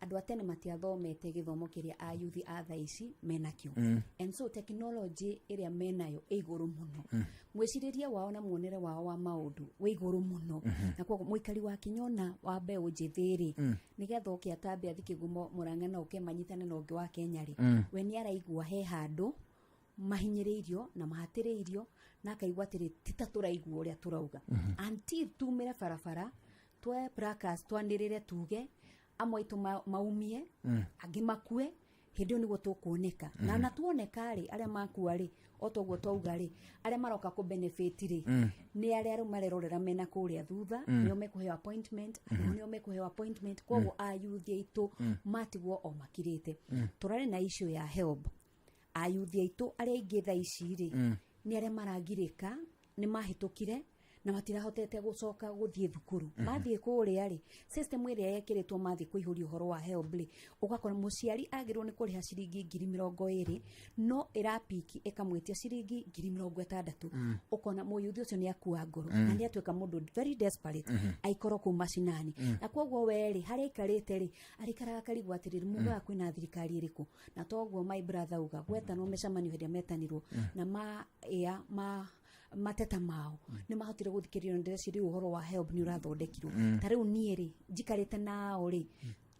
S4: Andũ a tene matiathomete gĩthomo kĩrĩa a youth a thaa ici menakĩo, and so technology ĩrĩa menayo ĩ igũrũ mũno, mwĩcirĩrie wao na muonere wao wa maũndũ wĩ igũrũ mũno. Na koguo mũikari wa Kĩnyona wa mbeũ njĩthĩ rĩ, nĩgetha oke atambe athi Kĩgumo Mũrang'a na oke manyitane na ũngĩ wa Kenya rĩ, we nĩ araigua he handũ mahinyĩrĩirio na mahatĩrĩirio, na akaigua atĩrĩ ti ta tũraigua ũrĩa tũrauga until tumĩre barabara, twoe placards, twanĩrĩre, tuge amwe aitũ maumie, angĩ makue. Hĩndĩ ĩyo nĩguo tũkuoneka, na tuoneka rĩ, arĩa makua rĩ, o toguo twauga rĩ, arĩa maroka kũ benefit rĩ, nĩ arĩa rĩu marerorera mena kũrĩa thutha, nĩo mekũheo appointment, andũ nĩo mekũheo appointment. Koguo ayuthi aitũ matigwo o makirĩte. Tũrarĩ na issue ya HELB. Ayuthi aitũ arĩa aingĩ thaa ici rĩ, nĩ arĩa maragirĩka nĩ mahĩtũkire na matirahotete gũcoka gũthiĩ thukuru. Mathiĩ kũrĩa rĩ, system ĩrĩa yekĩrĩtwo mathiĩ kũihũria ũhoro wa HELB rĩ, ũgakora mũciari agĩrĩirwo nĩ kũrĩha ciringi 20,000, no ĩrapiki ĩkamwĩtia ciringi 60,000. Ũkona mũyuthi ũcio nĩ akua ngoro na nĩ atuĩka mũndũ very desperate aikorwo kũu macinani. Na koguo we rĩ, harĩa aikarĩte rĩ, arĩikaraga akarigwo atĩrĩrĩ, mugaga kwĩna thirikari ĩrĩkũ? Na toguo my brother uga gwetanwo mĩcemanio, hĩndĩ ĩrĩa metanirwo na ma ĩa ma mateta mao, nĩ mahotire gũthikĩrĩrio, na ndĩreciria ũhoro wa HELB nĩ ũrathondekirwo. Ta rĩu niĩ rĩ, njikarĩte nao rĩ,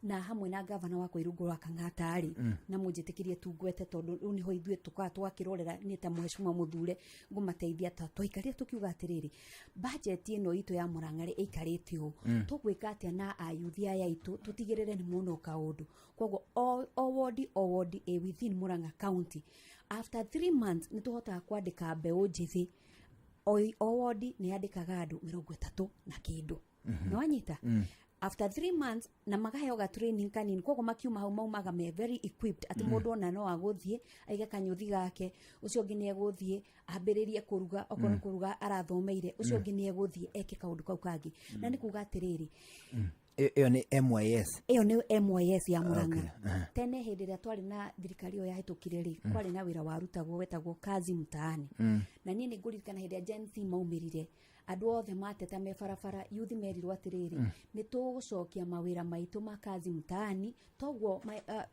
S4: na hamwe na gavana wakwa Irũngũ wa Kang'ata rĩ, na mũnjĩtĩkĩrie tu ngwete, tondũ rĩu nĩho ithuĩ tũkaga twakĩrorera. Niĩ ta mheshimiwa mũthure ngũmateithia, ta twaikarire tũkiuga atĩrĩrĩ, budget ĩno itũ ya Mũrang'a rĩ, ĩikarĩte ũũ, tũgwĩka atĩa na ayuthi aya aitũ tũtigĩrĩre nĩ mona kaũndũ? Koguo o wodi, o wodi ĩ within Murang'a County, after 3 months nĩ tũhotaga kwandĩka mbeũ njĩthĩ. O wodi nĩ yandĩkaga andũ 30 na kĩndũ, nĩ wanyita, after 3 months, na makaheo ga training kanini. Koguo makiuma hau maumaga me very equipped, atĩ mũndũ ona no agũthiĩ aige kanyũthi gake, ũcio ũngĩ nĩ egũthiĩ ambĩrĩrie kũruga okorwo nĩ kũruga arathomeire, ũcio ũngĩ nĩ egũthiĩ eke kaũndũ kau kangĩ. Na nĩ kuga atĩrĩrĩ,
S1: Ĩyo nĩ MYS?
S4: Ĩyo nĩ MYS ya Murang'a. Tene hĩndĩ ĩrĩa twarĩ na thirikari ĩyo yahĩtũkire rĩ, kwarĩ na wĩra warutagwo wetagwo Kazi Mtaani. Na niĩ nĩ ngũririkana hĩndĩ ĩrĩa Gen Z maumĩrire, andũ othe mateta me barabara, youth merirwo atĩrĩrĩ, nĩ tũgũcokia mawĩra maitũ ma Kazi Mtaani. Toguo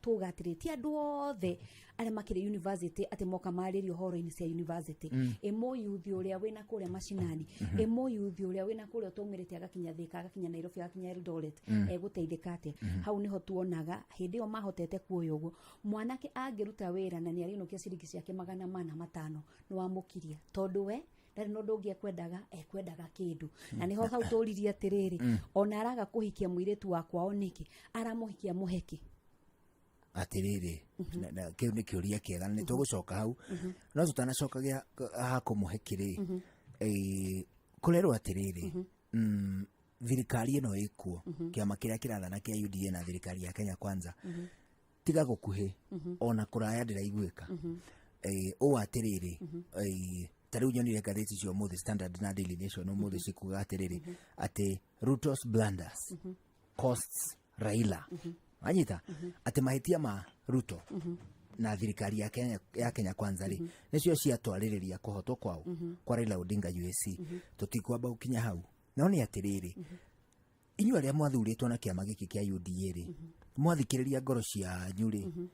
S4: tuga atĩrĩ, ti andũ othe arĩa makĩrĩ university atĩ moka marĩrie ũhoro-inĩ cia university. Ĩ mũyuthi ũrĩa wĩna kũrĩa macinani, ĩ mũyuthi ũrĩa wĩna kũrĩa ũtaumĩrĩte agakinya Thĩka, agakinya Nairobi, agakinya Eldoret, egũteithĩka atĩa? Hau nĩho tuonaga hĩndĩ ĩyo mahotete kuoya ũguo mwanake angĩruta wĩra na nĩ arĩinũkia ciringi ciake 405, nĩ wamũkiria, tondũ we ndarĩ na ũndũ ũngĩ ekwendaga, ekwendaga kĩndũ. Na nĩho hau tũririe atĩrĩrĩ, ona araga kũhikia mũirĩtu wa kwao nĩkĩ? Aramũhikia mũheki.
S1: Atĩrĩrĩ, na kĩu nĩ kĩũria kĩega na nĩ tũgũcoka hau, no tũtanacoka gĩa ha kũmũhe kĩrĩ, kũrerwo atĩrĩrĩ, thirikari ĩno ĩkuo, kĩama kĩrĩa kĩrathana kĩa UDA na thirikari ya Kenya Kwanza, tiga gũkuhĩ ona kũraya ndĩraiguĩka. Ũũ atĩrĩrĩ, ta rĩu nyonire ngathĩti cio ũmũthĩ, Standard na Daily Nation ũmũthĩ, cikuga atĩrĩrĩ, atĩ Ruto's blunders costs Raila. Wanyita atĩ mahĩtia ma Ruto na thirikari ya Kenya Kwanza rĩ, nĩcio ciatwarĩrĩria kũhotwo kwao kwa Raila Odinga UAC. Tũtikwamba gũkinya hau, no nĩ atĩrĩrĩ, Inyuĩ arĩa mwathurĩtwo na kĩama gĩkĩ kĩa UDA rĩ, mwathikĩrĩria ngoro cianyu rĩ,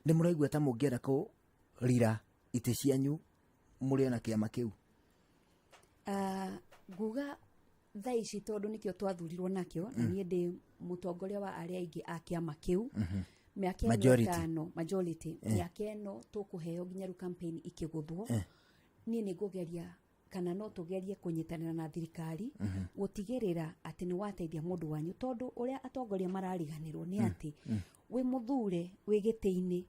S1: nĩ mũraigua ta mũngĩenda kũrira itĩ cianyu mũrĩ na kĩama kĩu?
S4: Nguga thaa ici tondũ nĩkĩo twathurirwo nakĩo, na niĩ ndĩ mũtongoria wa arĩa aingĩ a kĩama kĩu mĩaka ĩno
S1: Majority.
S4: ĩtano, majority, mĩaka ĩno tũkũheo nginya rĩu campaign ikĩgũthwo, niĩ nĩ ngũgeria kana no tũgerie kũnyitanĩra na thirikari gũtigĩrĩra atĩ nĩ wateithia mũndũ wanyu, tondũ ũrĩa atongoria marariganĩrwo nĩ atĩ wĩ mũthure wĩ gĩtĩ-inĩ,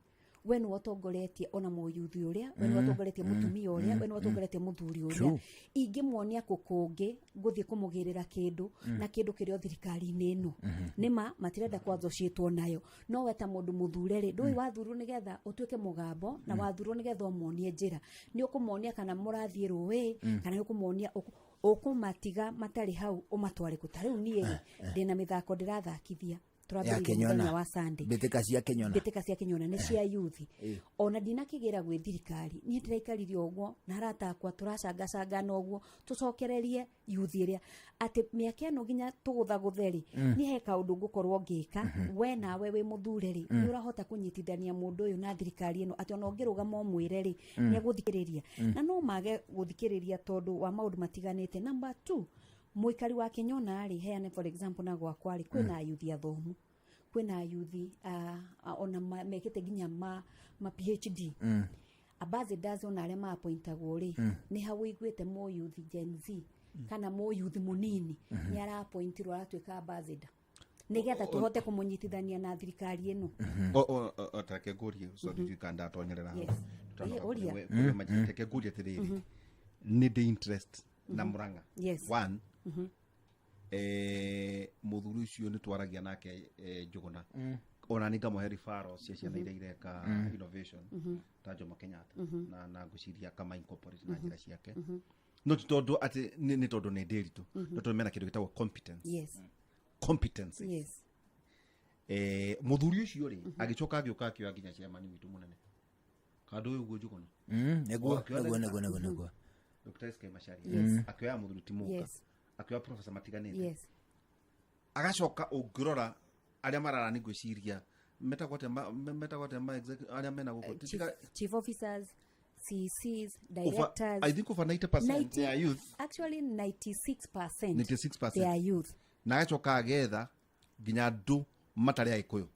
S4: we nĩwe ũtongoretie ona mũyuthi ũrĩa, we nĩwe ũtongoretie mũtumia ũrĩa, we nĩwe ũtongoretie mũthuri ũrĩa. Ingĩmuonia kũ kũngĩ ngũthiĩ kũmũgĩrĩra kĩndũ na kĩndũ kĩrĩ o thirikari-inĩ ĩno, nĩma matirenda kwathociĩtwo nayo, no we ta mũndũ mũthure rĩ, ndũĩ wathurwo nĩgetha ũtuĩke mũgambo na wathurwo nĩgetha ũmonie njĩra, nĩ ũkũmonia kana mũrathiĩ rũĩ kana nĩ ũkũmonia ũkũmatiga matarĩ hau ũmatware kũ. Ta rĩu niĩ rĩ, ndĩna mĩthako ndĩrathakithia
S1: Ya
S4: tũrambĩrĩirie
S1: Kĩnyona.
S4: mũthenya wa Sunday.
S1: Mbĩtĩka cia Kĩnyona.
S4: Mbĩtĩka cia Kĩnyona nĩ cia yuthi. Ona ndinakĩgĩra gwĩ thirikari, niĩ ndĩraikarire ũguo na arata akwa tũracangacangana ũguo tũcokererie yuthi ĩrĩa atĩ mĩaka ĩno nginya tũgũthagũthe rĩ, niĩ he kaũndũ ngũkorwo ngĩka. We nawe wĩ mũthure rĩ, nĩ ũrahota kũnyitithania mũndũ ũyũ na thirikari ĩno atĩ ona ũngĩrũgama ũmwĩre rĩ, nĩ egũthikĩrĩria, na no mage gũthikĩrĩria tondũ wa maũndũ matiganĩte. Number two, mũikari wa Kĩnyona rĩ, heane for example na gwakwa rĩ, kwĩna yuthi athomu, kwĩna yuthi ona mekĩte nginya ma PhD, ambassadors, ona arĩa maappointagwo rĩ, nĩ hau ũiguĩte mũyuthi Gen Z kana mũyuthi mũnini nĩ araappointirwo aratuĩka ambassador nĩgetha tũhote kũmũnyitithania na thirikari ĩno?
S2: Reke ngũrie, sorry, ndiũĩ kana ndatonyerera hau.
S4: Yes. Ũria.
S2: Reke ngũrie atĩrĩrĩ, nĩ ndĩ interest na Murang'a. One, mũthuri ũcio nĩ twaragia nake, Njũgũna, ona nĩ ngamũhe referral cia ciana iria ireka innovation ta Jomo Kenyatta, na ngwĩciria akama incorporate na njĩra ciake, no ti tondũ atĩ nĩ tondũ nĩ ndĩritũ, no tondũ mena kĩndũ gĩtagwo competence. Competency. Mũthuri ũcio rĩ, agĩcoka agĩũka akĩoya nginya chairman witũ mũnene kandũ ũyũ ũguo Njũgũna.
S1: Nĩguo.
S2: Akĩoya
S1: Nĩguo.
S2: ndagĩtarĩ.
S1: Nĩguo.
S2: Dr. SK Macharia, akĩoya mũthuri Timũka, akĩoya professor matiganĩte, agacoka ũngĩrora arĩa marara nĩ ngwĩciria metagwo atĩa metagwo atĩa ma arĩa mena gũkũ?
S4: Chief officers, CCs,
S2: Over,
S4: directors.
S2: I think over 90%
S4: 90
S2: they are youth.
S4: Actually 96%.
S2: 96%.
S4: They are youth.
S2: Na agacoka agetha nginya andũ matarĩ Agĩkũyũ.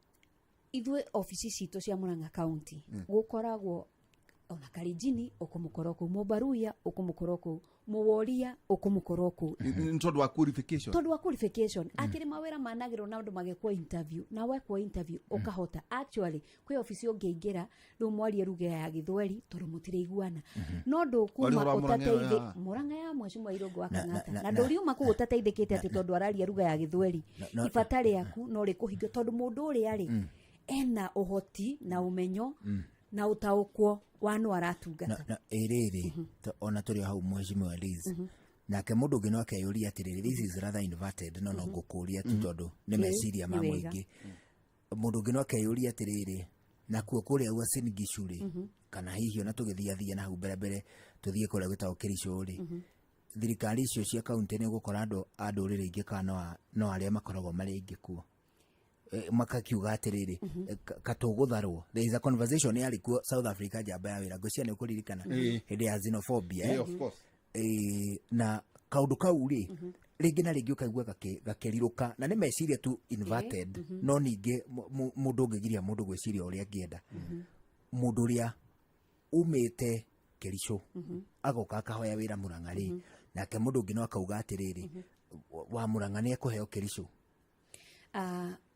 S4: Ithuĩ obici citũ cia Murang'a County gũkoragwo ona Karinjini ũkũmũkora kũu, Mũmbaruya ũkũmũkora kũu, Mũworia ũkũmũkora kũu.
S2: Nĩ tondũ wa qualification.
S4: Tondũ wa qualification. Akĩrĩ mawĩra managĩrwo na andũ magekwo interview, na wekwo interview ũkahota. Actually kwĩ obici ũngĩingĩra rĩu mwarie ruga ya Gĩthweri tondũ mũtiraiguana, no ndũkuma
S2: Wari ũhoro wa Murang'a ĩyo
S4: ũtateithĩ Murang'a ya Mheshimiwa Irũngũ wa Kang'ata, na ndũriuma kũu ũtateithĩkĩte atĩ tondũ araria ruga ya Gĩthweri. Ibata rĩaku no rĩkũhingio tondũ mũndũ ũrĩa rĩ ena ũhoti na ũmenyo na ũtaũkwo wa no aratungata.
S1: Na ĩrĩrĩ ona tũrĩ o hau, Mheshimiwa Liz, nake mũndũ ũngĩ no akeyũria atĩrĩrĩ, this is rather inverted, no ngũkũria tu tondũ nĩ meciria ma
S4: Nĩ wega.
S1: mũingĩ. Mũndũ ũngĩ no akeyũria atĩrĩrĩ, nakuo kũrĩa Uasin Gishu rĩ, kana hihi ona tũgĩthiathia na hau mbere mbere tũthiĩ kũrĩa gwĩtagwo Kericho rĩ, thirikari icio cia kaunti nĩ ũgũkora andũ a ndũrĩrĩ ingĩ kana no arĩa makoragwo marĩ aingĩ kuo. Makakiuga atĩrĩrĩ, katũgũtharwo. There is a conversation yarĩ kuo South Africa, njamba ya wĩra, ngwĩciria nĩ ũkũririkana hĩndĩ ya xenophobia, eh?
S2: Yeah, of course.
S1: Na kaũndũ kau rĩ, rĩngĩ na rĩngĩ ũkaigua gakĩrirũka, na nĩ meciria tu inverted, no ningĩ mũndũ ũngĩgiria mũndũ gwĩciria ũrĩa angĩenda, mũndũ ũrĩa umĩte Kericho agoka akahoya wĩra Murang'a rĩ, nake mũndũ ũngĩ no akauga atĩrĩrĩ, wa Murang'a nĩ ekũheo Kericho.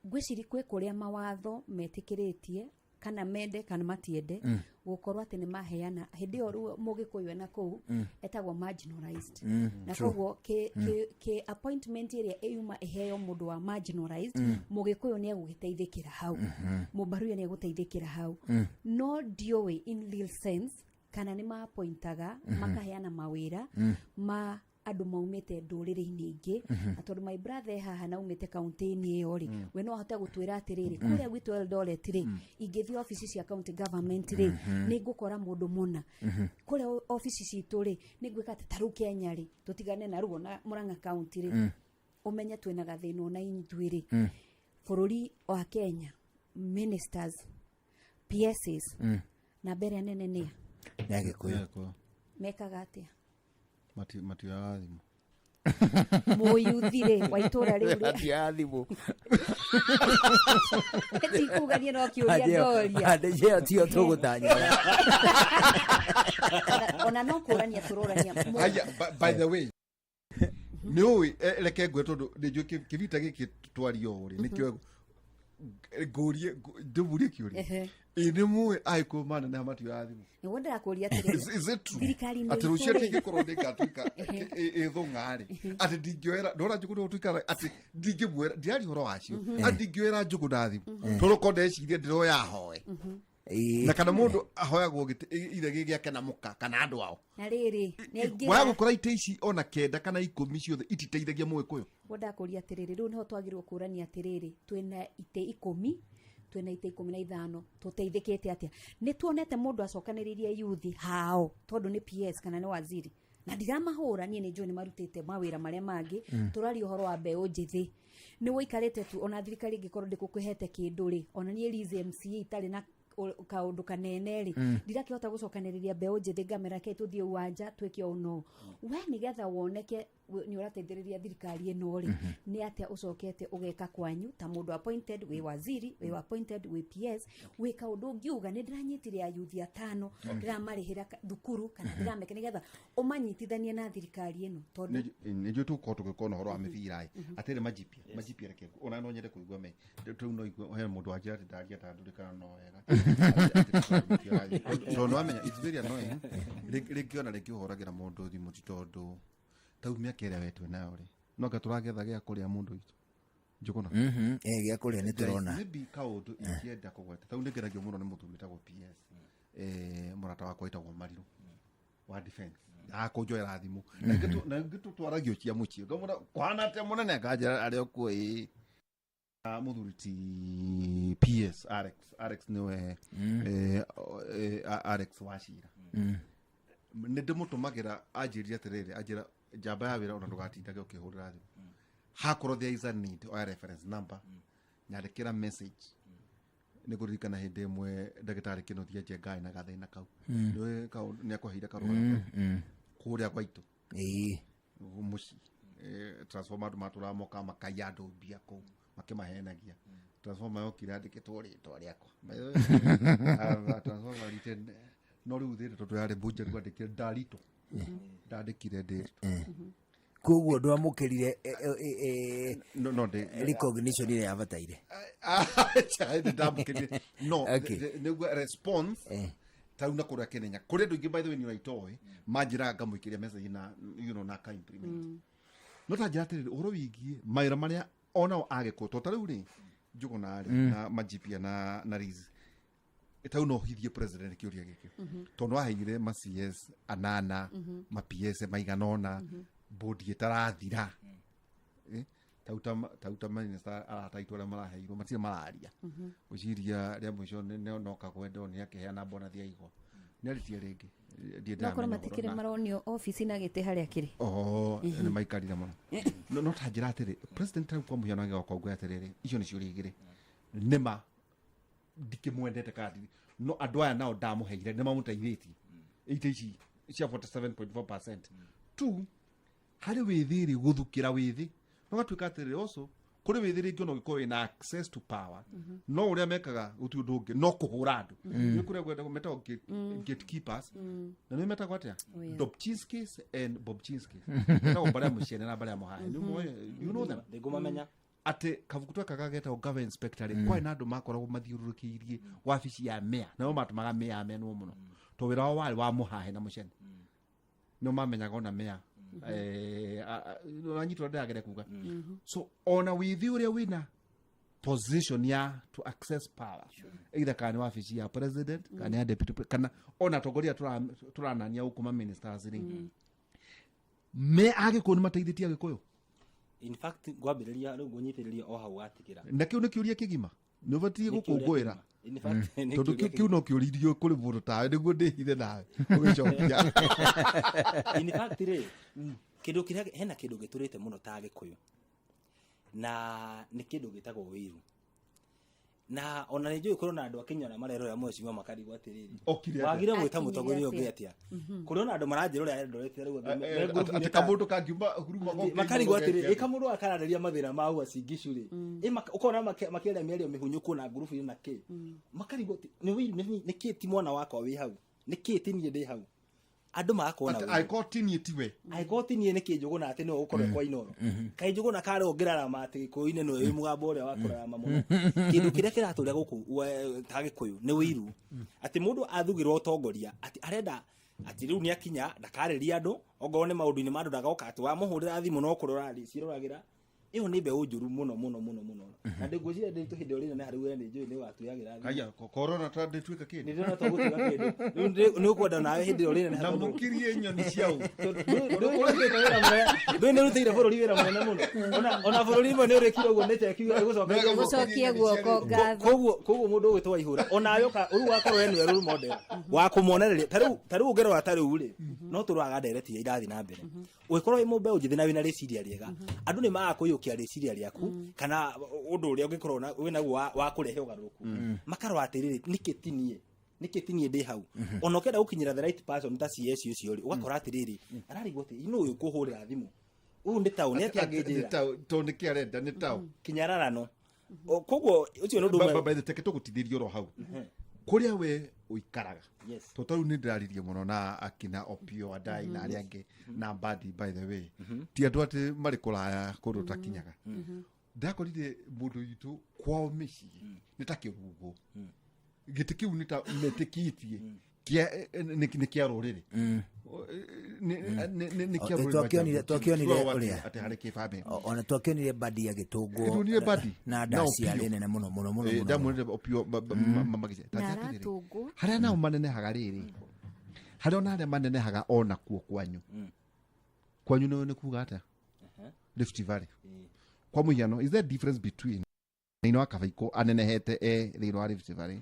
S4: Ngwĩciria kwĩ kũrĩa mawatho metĩkĩrĩtie, kana mende kana matiende, gũkorwo atĩ nĩ maheana hĩndĩ ĩyo rĩu mũgĩkũyũ ena kũu etagwo marginalized, na koguo kĩ appointment ĩrĩa ĩyuma ĩheo mũndũ wa marginalized, mũgĩkũyũ nĩ egũgĩteithĩkĩra hau, mũmbaruya nĩ egũteithĩkĩra hau. No ndiũĩ in real sense kana nĩ maappointaga makaheana mawĩra ma andũ maumĩte ndũrĩrĩ-inĩ ingĩ. Na tondũ my brother e haha na aumĩte kaunti-inĩ ĩyo rĩ, we no ahote gũtwĩra atĩrĩrĩ, kũrĩa gwitũ Eldoret rĩ, ingĩthiĩ obici cia county government rĩ, nĩ ngũkora mũndũ mũna, kũrĩa obici citũ rĩ, nĩ ngwĩka atĩ. Ta rĩu Kenya rĩ, tũtigane na ruo na Murang'a County rĩ, Ũmenye twĩna gathĩna ona ithuĩ rĩ, bũrũri wa Kenya, ministers, PSs, namba ĩrĩa nene nĩa
S1: Nĩ Agĩkũyũ.
S2: Eko,
S4: mekaga atĩa?
S2: Matioyaga thimũ.
S4: Mũyuthi rĩ wa itũra rĩu rĩ
S1: Matioyaga thimũ.
S4: Tikuga niĩ no kĩũria ndoria.
S1: Ĩyo tiyo tũgũtanyaga.
S4: Ona no kũrania tũrorania.
S2: Haya, by the way, nĩ ũĩ, reke ngwe tondũ nĩ njũĩ kĩbita gĩkĩ twaria ũũ rĩ, nĩkĩo ngũrie ndĩmũrie kĩũria. Ĩ nĩ mũĩ Agĩkũyũ maneneha matioyaga thimũ?
S4: Nĩguo ndĩrakũria atĩrĩrĩ.
S2: Is it true?
S4: Thirikari-inĩ
S2: Atĩ rũciũ
S4: itũ rĩ.
S2: ndingĩkorwo nĩngatuĩka ĩthũng'a rĩ, atĩ ndingĩoera ndona njũgũ nĩgũtuĩka atĩ ndingĩmuoera, ndiraria ũhoro wacio, atĩ ndingĩoera njũgũ na thimũ tondũ ko ndeciria ndĩroya hoe. Na kana mũndũ ahoyagwo gĩtĩ ithe gĩ gĩake na mũka kana andũ ao.
S4: Na rĩrĩ nĩ
S2: Waya
S4: aingĩra.
S2: Gũkora itĩ ici ona kenda kana 10 ciothe ititeithagia Mũgĩkũyũ.
S4: Nĩguo ndakũria atĩrĩrĩ, rĩu nĩho twagĩrĩirwo kũrania atĩrĩrĩ, twĩna itĩ 10, twĩna itĩ 15, tũteithĩkĩte atĩa? Nĩ tuonete mũndũ acokanĩrĩirie yuthi hao tondũ nĩ PS kana nĩ waziri, na ndiramahũra niĩ, nĩ njũĩ nĩ marutĩte mawĩra marĩa mangĩ. Tũraria ũhoro wa mbeũ njĩthĩ. Nĩ wũikarĩte tu, ona thirikari ĩngĩkorwo ndĩkũkũhete kĩndũ rĩ, ona niĩ Liz MCA itarĩ na kaũndũ kanene rĩ, ndirakĩhota gũcokanĩrĩria mbeũ njĩthĩ ngamera ke tũthiĩ uwanja twĩke ũũ no we nĩgetha woneke nĩ ũrateithĩrĩria thirikari ĩno rĩ, nĩ atĩa ũcokete ũgeka kwanyu ta mũndũ appointed, wĩ waziri, wĩ appointed, wĩ PS, wĩ kaũndũ ũngiuga nĩ ndĩranyitire ayuthi atano, ndĩramarĩhĩra thukuru kana ndĩrameka nĩgetha ũmanyitithanie na thirikari ĩno, tondũ
S2: Nĩ njũĩ tũgũkorwo tũgĩkorwo na ũhoro wa mĩbira ĩ atĩrĩ majipia majipia, reke ona no nyende kũigua me rĩu no igue he mũndũ wanjĩra atĩ ndaria ta ndũrĩ kana no wega tondũ wamenya it's very annoying. Rĩngĩ ona rĩngĩ ũhũragĩra mũndũ thimũ ti tondũ tau mĩaka ĩrĩa we twĩ nayo rĩ, no anga tũragetha gĩa kũrĩa mũndũ witũ Njũgũna.
S1: Gĩa kũrĩa nĩ tũrona.
S2: Maybe kaũndũ ingĩenda kũgweta tau nĩ ngeragio mũno nĩ mũthuri wĩtagwo PS, mũrata wakwa wĩtagwo Marirũ wa defense, akũnjoera thimũ na ingĩ tũtwaragio cia mũciĩ, ngamwĩra kũhana atĩa mũnene, akanjĩra arĩ o kuo ĩĩ. Ah, mũthuri ti PS Alex, Alex nĩwe, Alex Wachira, nĩ ndĩmũtũmagĩra, anjĩrire atĩrĩrĩ, anjĩra njamba ya wĩra ona ndũgatindage ũkĩhũrĩra thimũ, hakorwo there is a need, oya reference number, nyandĩkĩra message. Nĩ ngũririkana hĩndĩ ĩmwe ndagĩtarĩ Kĩnuthia Njenga na gathĩna kau, nĩũĩ nĩ akũheire karũgano kau kũrĩa gwaitũ mũciĩ, transformer, andũ matũraga moka makaiya andũ mbia kũu makĩmahenagia. Transformer yokire yandĩkĩtwo rĩtwa rĩakwa. By the way, transformer written, no rĩu thĩna tondũ yarĩ mbunjeru, andĩkire Ndarito, ndandĩkire Ndĩritũ.
S1: Koguo ndwamũkĩrire
S2: No ndĩ
S1: recognition ĩrĩa yabataire?
S2: Acha, nĩ ndamũkĩrire no nĩguo response tau na kũrĩa Kenya kũrĩ andũ aingĩ, by the way, nĩ ũraitoĩ manjĩraga ngamũikĩria message na na ka implement, no ta njĩra atĩrĩrĩ, ũhoro wĩgiĩ mawĩra marĩa onao agĩkũ to ta rĩu rĩ, Njũgũna rĩ, na majipia na Liz, tau no hithie president kĩũria gĩkĩ tondũ aheire ma CS anana, ma PS maigana ũna, bodi ĩtarathira. Tau ta minister arataitũ arĩa maraheirwo matirĩ mararia, gwĩciria rĩa mũico no kagwendo nĩ akĩheana bonathi ya igwa, nĩ arĩtie rĩngĩ ndiĩ
S4: No korwo
S2: ndĩramenya
S4: matikĩrĩ
S2: ũhoro
S4: maronio obici na gĩtĩ harĩa kĩrĩ.
S2: Oh, nĩ maikarire mũno. No ta njĩra atĩrĩ, president rĩu kwa mũhiano agĩgoka ũguo atĩrĩrĩ, icio nĩ ciũria igĩrĩ nĩma ndikĩmwendete kana no andũ aya nao ndamũheire nĩ mamũteithĩtie ite ici cia 47.4%. Two, harĩ wĩthĩ rĩ, gũthukĩra wĩthĩ no gatuĩka atĩrĩrĩ, also kũrĩ wĩthĩ rĩngĩ ona ũngĩkorwo wĩna access to power, no ũrĩa mekaga gũtirĩ ũndũ ũngĩ no kũhũra andũ. Nĩ kũrĩa gwendagwo metagwo gatekeepers, na nĩ metagwo atĩa?
S4: Oh, yeah.
S2: Dobchinskis and Bobchinskis, metagwo mbarĩ ya mũciene na mbarĩ ya mũhahe. Nĩ moĩ, you know them?
S3: Ndĩngũmamenya.
S2: Atĩ kabuku twekaga getagwo gava inspector rĩ, kwarĩ na andũ makoragwo mathiũrũrũkĩirie wabici ya mea, nao matũmaga mea amenwo mũno to wĩra wao warĩ wa mũhahe na mũcene, no mamenyaga ona mea nanyitwo ndĩragere kuga. So ona wĩthĩ ũrĩa wĩna position ya to access power, either kana nĩ wabici ya president kana nĩ ya deputy kana ona atongoria tũranania gũkũ ma ministers rĩ, me Agĩkũyũ nĩ mateithĩtie Agĩkũyũ?
S3: In fact, ngwambĩrĩria rĩu ngũnyitĩrĩria o hau watigĩra.
S2: Na kĩu nĩ kĩũria kĩgima, nĩ ũbatiĩ
S3: Nĩ kĩũria
S2: gũkũngũĩra.
S3: kĩgima. In fact, nĩ
S2: Tondũ
S3: kĩũria
S2: kĩu no kĩũririo kũrĩ mũndũ tawe nĩguo ndĩhithe nawe ũgĩcokia.
S3: In fact rĩ, kĩndũ kĩrĩa hena kĩndũ gĩtũrĩte mũno ta Agĩkũyũ. Na nĩ kĩndũ gĩtagwo wĩiru. Na ona nĩ njũĩ kũrĩ ona andũ a Kenya ona marerorera mheshimiwa makarigwo atĩrĩrĩ,
S2: Okire atĩa?
S3: wagire gwĩta
S4: Akinyire
S3: mũtongoria ũngĩ
S4: atĩa?
S3: atĩa? Kũrĩ ona andũ maranjĩrorera Eldoret rĩu angĩ me ngurubu-inĩ
S2: Atĩ kamũndũ kangiuma huruma goke
S3: makarigwo
S2: igũrũ
S3: atĩrĩ,
S2: geke
S3: ĩ kamũndũ gaka kararĩria mathĩna ma Uasin Gishu rĩ, ĩ ũkona makĩaria mĩario mĩhunyũku na ngurubu-inĩ na kĩ, makarigwo atĩ, nĩ wĩiru, nĩ kĩ ti mwana wakwa wĩ hau, nĩ kĩ ti niĩ ndĩ hau, andũ magakorwo na
S2: Atĩ
S3: wĩiru.
S2: angĩkorwo ti niĩ tiwe.
S3: Angĩkorwo ti niĩ nĩkĩ Njũgũna atĩ nĩwe ũgũkorwo kwa Inooro, kaĩ Njũgũna karĩ ũngĩrarama atĩ Gĩkũyũ-inĩ nĩwe wĩ mũgambo ũrĩa wa kũrarama mũno. Kĩndũ kĩrĩa kĩratũrĩa gũkũ ta Gĩkũyũ nĩ wĩiru, atĩ mũndũ athugĩrwo ũtongoria atĩ arenda atĩ rĩu nĩ akinya ndakarĩria andũ, ongorwo nĩ maũndũ-inĩ ma andũ ndagoka, atĩ wamũhũrĩra thimũ no kũrora ciroragĩra. Ĩyo nĩ mbeũ njũru mũno mũno mũno mũno, na ndĩngwĩciria ndĩritũ hĩndĩ ĩrĩa ũrĩ harĩ we nĩ njũĩ nĩ ũgatuagĩra thimũ.
S2: Haya, korona ta ndĩtuĩka kĩndũ.
S3: Nĩ ndĩrona to gũtuĩka kĩndũ. Rĩu nĩ ũkwenda nawe hĩndĩ ĩrĩa ũrĩ
S2: Na mũkirie nyoni cia ũ.
S3: Ndũĩ nĩ ũrutĩire bũrũri wĩra mũnene mũno, ona bũrũri ũmwe nĩ ũrĩkire ũguo nĩ cheki ĩgũcoka
S4: Gũcokia guoko ngatho.
S3: Koguo mũndũ ũgwĩtwo Waihũra onawe ũka rĩu wakorwo we nĩwe role model wa kũmonereria, ta rĩu ũngĩrora ta rĩu rĩ, no tũroraga ndereti iria irathiĩ na mbere, ũngĩkorwo wĩ mũmbeũ njĩthĩ na wĩna rĩciria rĩega, andũ nĩ magaga kũiyũkia rĩciria rĩaku kana ũndũ ũrĩa ũngĩkorwo wĩ naguo wa kũrehe ũgarũrũku, makarora atĩrĩrĩ, nĩkĩ ti niĩ, nĩkĩ ti niĩ ndĩ hau? Ona ũkĩenda gũkinyĩra the right person ta CS ũcio rĩ, ũgakora atĩrĩrĩ, ararigwo atĩ inũ ũyũ kũhũrĩra thimũ ũyũ nĩ taũ nĩ atĩa angĩnjĩra?
S2: Tondũ nĩkĩ arenda nĩ taũ.
S3: Kinyararano. Koguo ũcio nĩ ũndũ ũmwe.
S2: By the teke tũgũtithĩrie oro hau kũrĩa we ũikaraga. To tarĩu nĩ ndĩraririe mũno na akina Opio Adai na arĩa angĩ na Mbadi, by the way, ti andũ atĩ marĩ kũraya kũndũ takinyaga. Ndakorire mũndũ witũ kwao mĩciĩ nĩ ta kĩrungo, gĩtĩ kĩu nĩ ta metĩkĩtie nĩ kĩa rũrĩrĩ. Nĩ kĩa rũrĩrĩ.
S1: Twakĩonire
S2: Majambo.
S1: ũrĩa.
S2: Atĩ harĩ kĩbamĩrĩ.
S1: Ona twakĩonire Mbadi agĩtũngwo
S2: Nĩtuonire Mbadi
S1: na
S2: na
S1: ndaci
S2: Opio.
S1: arĩ nene mũno mũno mũno mũno.
S2: Ndamuonire Opio magĩce
S4: Na aratũngwo.
S2: Harĩa nao manenehaga rĩrĩ, harĩa ona harĩa manenehaga ona kuo kwanyu kwanyu nĩ kuga atĩa, Rift Valley kwa mũhiano, is there difference between thĩinĩ wa Kabaikũ anenehete e thĩinĩ wa Rift Valley,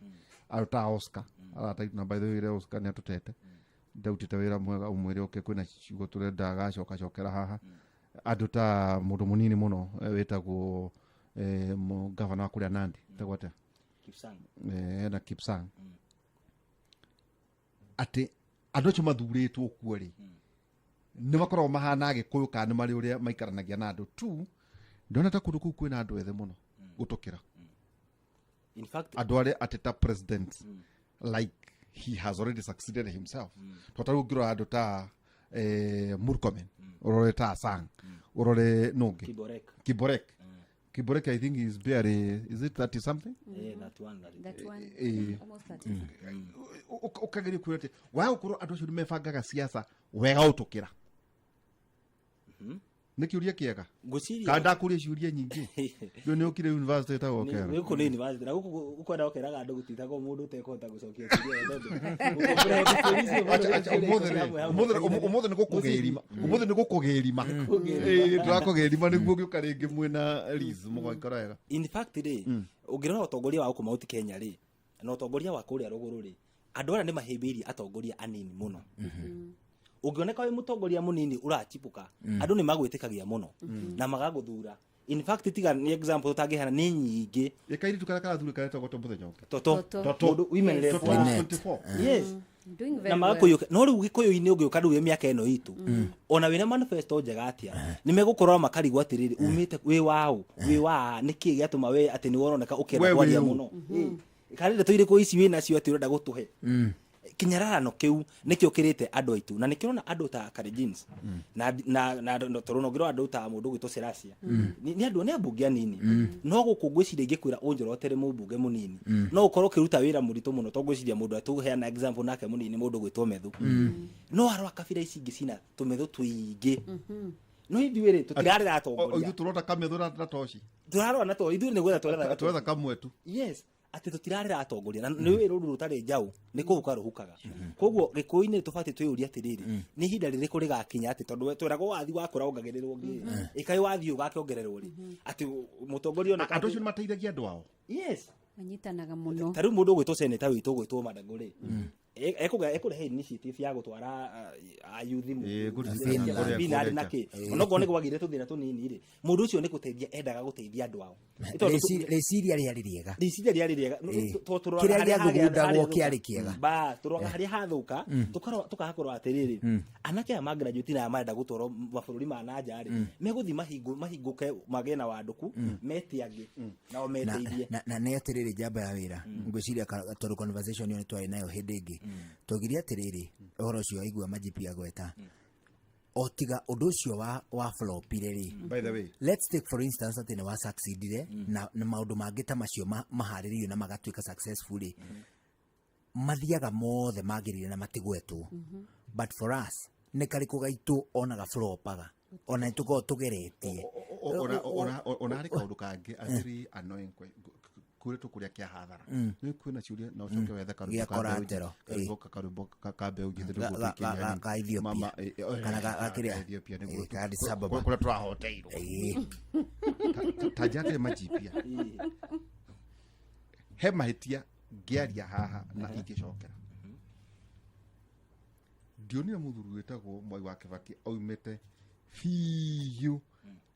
S2: andũ ta Oscar arata na by the way Oscar nĩ atũtete, ndautĩte wĩra mwega, ũmwĩre oke kwĩna ciugo tũrenda agacoka cokera haha, andũ ta mũndũ mũnini mũno wĩtagwo gavana wa kũrĩa Nandi wĩtagwo atĩa?
S3: Kipsang.
S2: Ena Kipsang, atĩ andũ acio mathurĩtwo kuo rĩ, nĩ makoragwo mahana Agĩkũyũ kana nĩ marĩ ũrĩa maikaranagia na andũ tu? Ndona ta kũndũ kũu kwĩna andũ ethĩ mũno gũtũkĩra.
S3: In fact,
S2: Andũ arĩa atĩ ta president, like he has already succeeded himself, to tarĩu ũngĩrora andũ ta Murkomen, ũrore ta Sang, ũrore nũngĩ.
S3: Kiborek.
S2: Kiborek. Kiborek, I think is barely, is it 30 something?
S3: That one, that
S4: That one, almost 30.
S2: Ũkageria kwĩra atĩ waga gũkorwo andũ acio nĩ mebangaga siasa wega ũtũkĩra. Nĩ kĩũria kĩega.
S3: Ngwĩciria
S2: Kana ndakũria ciũria nyingĩ rĩu nĩ ũkire university ĩtagwo Kera.
S3: Gũkũ nĩ university na gũkũ ũkwenda ũkeraga andũ gũtitagwo mũndũ ũtekũhota gũcokia kĩũria tondũ gũkũ kũrehe ciũria icio
S2: Acha, acha, ũmũthĩ rĩ, ũmũthĩ nĩ gũkũgĩrima, ũmũthĩ nĩ gũkũgĩrima. Ĩĩ, tũrakũgĩrima nĩguo ũgĩũka rĩngĩ mwĩna Liz mũgaikara wega.
S3: In fact rĩ, ũngĩrora ũtongoria wa gũkũ Mount Kenya rĩ, na ũtongoria wa kũrĩa rũgũrũ rĩ, andũ arĩa nĩ mahĩmbĩirie atongoria anini mũno. Ũngĩoneka wĩ mũtongoria mũnini ũrachipũka, andũ nĩ magwĩtĩkagia mũno na magagũthura. In fact, tiga nĩ example tũtangĩheana nĩ nyingĩ.
S2: Ĩ kairĩtu karĩa karathurĩ karetagwo to mũthenya ũngĩ.
S3: Toto.
S4: Toto.
S3: Mũndũ women rep
S2: Toto
S3: wa
S2: 24.
S3: Yes.
S4: Doing very
S3: Na
S4: well.
S3: magakũiyũka. No rĩu Gĩkũyũ-inĩ ũngĩũka rĩu wĩ mĩaka ĩno itũ, ona wĩna manifesto njega atĩa, nĩ megũkorora makarigwo atĩrĩrĩ, umĩte wĩ waũ, wĩ wa nĩkĩ gĩatũma we atĩ nĩwe ũroneka ũkĩenda
S2: We
S3: kwaria
S2: wĩ ũ?
S3: mũno. Ĩ, kana ndeto irĩkũ ici wĩ nacio atĩ ũrenda gũtũhe kinyararano kĩu? Nĩkĩo kĩrĩte andũ aitũ, na nĩkĩo ũrona andũ ta Kalenjins na tondũ ũngĩrora andũ ta mũndũ ũgwĩtwo Serasia nĩ andũ nĩ ambunge anini. No gũkũ ngwĩciria ingĩkwĩra ũnjorotere mũmbunge mũnini no ũkorwo ũkĩruta wĩra mũritũ mũno, to ngwĩciria mũndũ atũheana example nake mũnini, mũndũ ũgwĩtwo Methu, no arora kabira ici ingĩ cina tũmethu tũingĩ, no ithuĩ rĩ tũtirarĩra atongoria.
S2: Ithuĩ tũrona kamethũ na toci.
S3: Tũrarora na to ithuĩ nĩ gwetha twethaga.
S2: Twetha kamwe tu.
S3: Yes, atĩ tũtirarĩra atongoria, na nĩ wĩra rũru rũtarĩ njaũ nĩ kũhuka rũhukaga. Koguo Gĩkũyũ-inĩ tũbatiĩ twĩyũrie atĩrĩrĩ, nĩ ihinda rĩrĩkũ rĩgakinya atĩ tondũ twĩragwo wathi wakũra ongagĩrĩrwo ngĩ ĩkaĩ wathi ũgakĩongererwo rĩ, atĩ mũtongoria oneka
S2: Andũ acio nĩ mateithagia andũ ao.
S3: Yes.
S4: Manyitanaga mũno.
S3: Ta rĩu mũndũ ũgwĩtwo seneta witũ ũgwĩtwo Mandago rĩ. Ekũrehe initiative ya gũtwara ayuthi
S2: Ĩĩ, kũririkana kũrĩa
S3: Finland na
S2: kũrĩa
S3: kĩ, onokorwo nĩ gwagire tũthĩna tũnini rĩ, mũndũ ũcio nĩ gũteithia endaga gũteithia andũ ao. Nĩ tondũ
S1: Rĩciria rĩarĩ rĩega.
S3: Rĩciria rĩarĩ rĩega. Tondũ tũroraga
S1: Kĩrĩa
S3: harĩa
S1: gĩathugundagwo
S3: harĩa
S1: kĩarĩ kĩega.
S3: Ba tũroraga harĩa hathũka, tũkaga kũrora atĩrĩrĩ, anake aya magraduate na aya marenda gũtwarwo mabũrũri ma na nja rĩ, megũthiĩ mahingũke magĩe na wandũku, mete angĩ nao meteithie.
S1: Na nĩ atĩrĩrĩ, njamba ya wĩra, ngwĩciria tondũ conversation ĩyo nĩ twarĩ nayo hĩndĩ ĩngĩ, twaugire atĩrĩrĩ, ũhoro ũcio waigua majipi agweta o tiga ũndũ ũcio wa flopire rĩ.
S2: By the way,
S1: Let's take for instance atĩ nĩ wa succeedire na maũndũ mangĩ ta macio maharĩrĩirio na magatuĩka successful rĩ, mathiaga mothe magĩrĩire na matigwetwo, but for us nĩ karĩkũ gaitũ onaga flopaga ona nĩ tũkoragwo tũgeretie?
S2: Ona harĩ kaũndũ kangĩ a very annoying kũrĩ tũkũrĩa kĩa hathara nĩ kwĩna ciũria na ũcoke wethe karwĩmbo
S1: Gĩa
S2: ka mbeũ
S1: collateral,
S2: karwĩmbo karwĩmbo ka mbeũ njĩthĩ nĩguo
S1: Ga
S2: tũikĩrie hanini.
S1: Ka Ethiopia.
S2: Mama,
S1: Kana ga
S2: ka
S1: kĩrĩa?
S2: Ethiopia nĩguo
S1: Ka Addis Ababa.
S2: kũrĩa tũrahoteirwo. Ta njatĩrĩ majibia he mahĩtia ngĩaria haha na ingĩcokera, ndionire mũthuri wĩtagwo Mwai wa Kĩbakĩ aumĩte biũ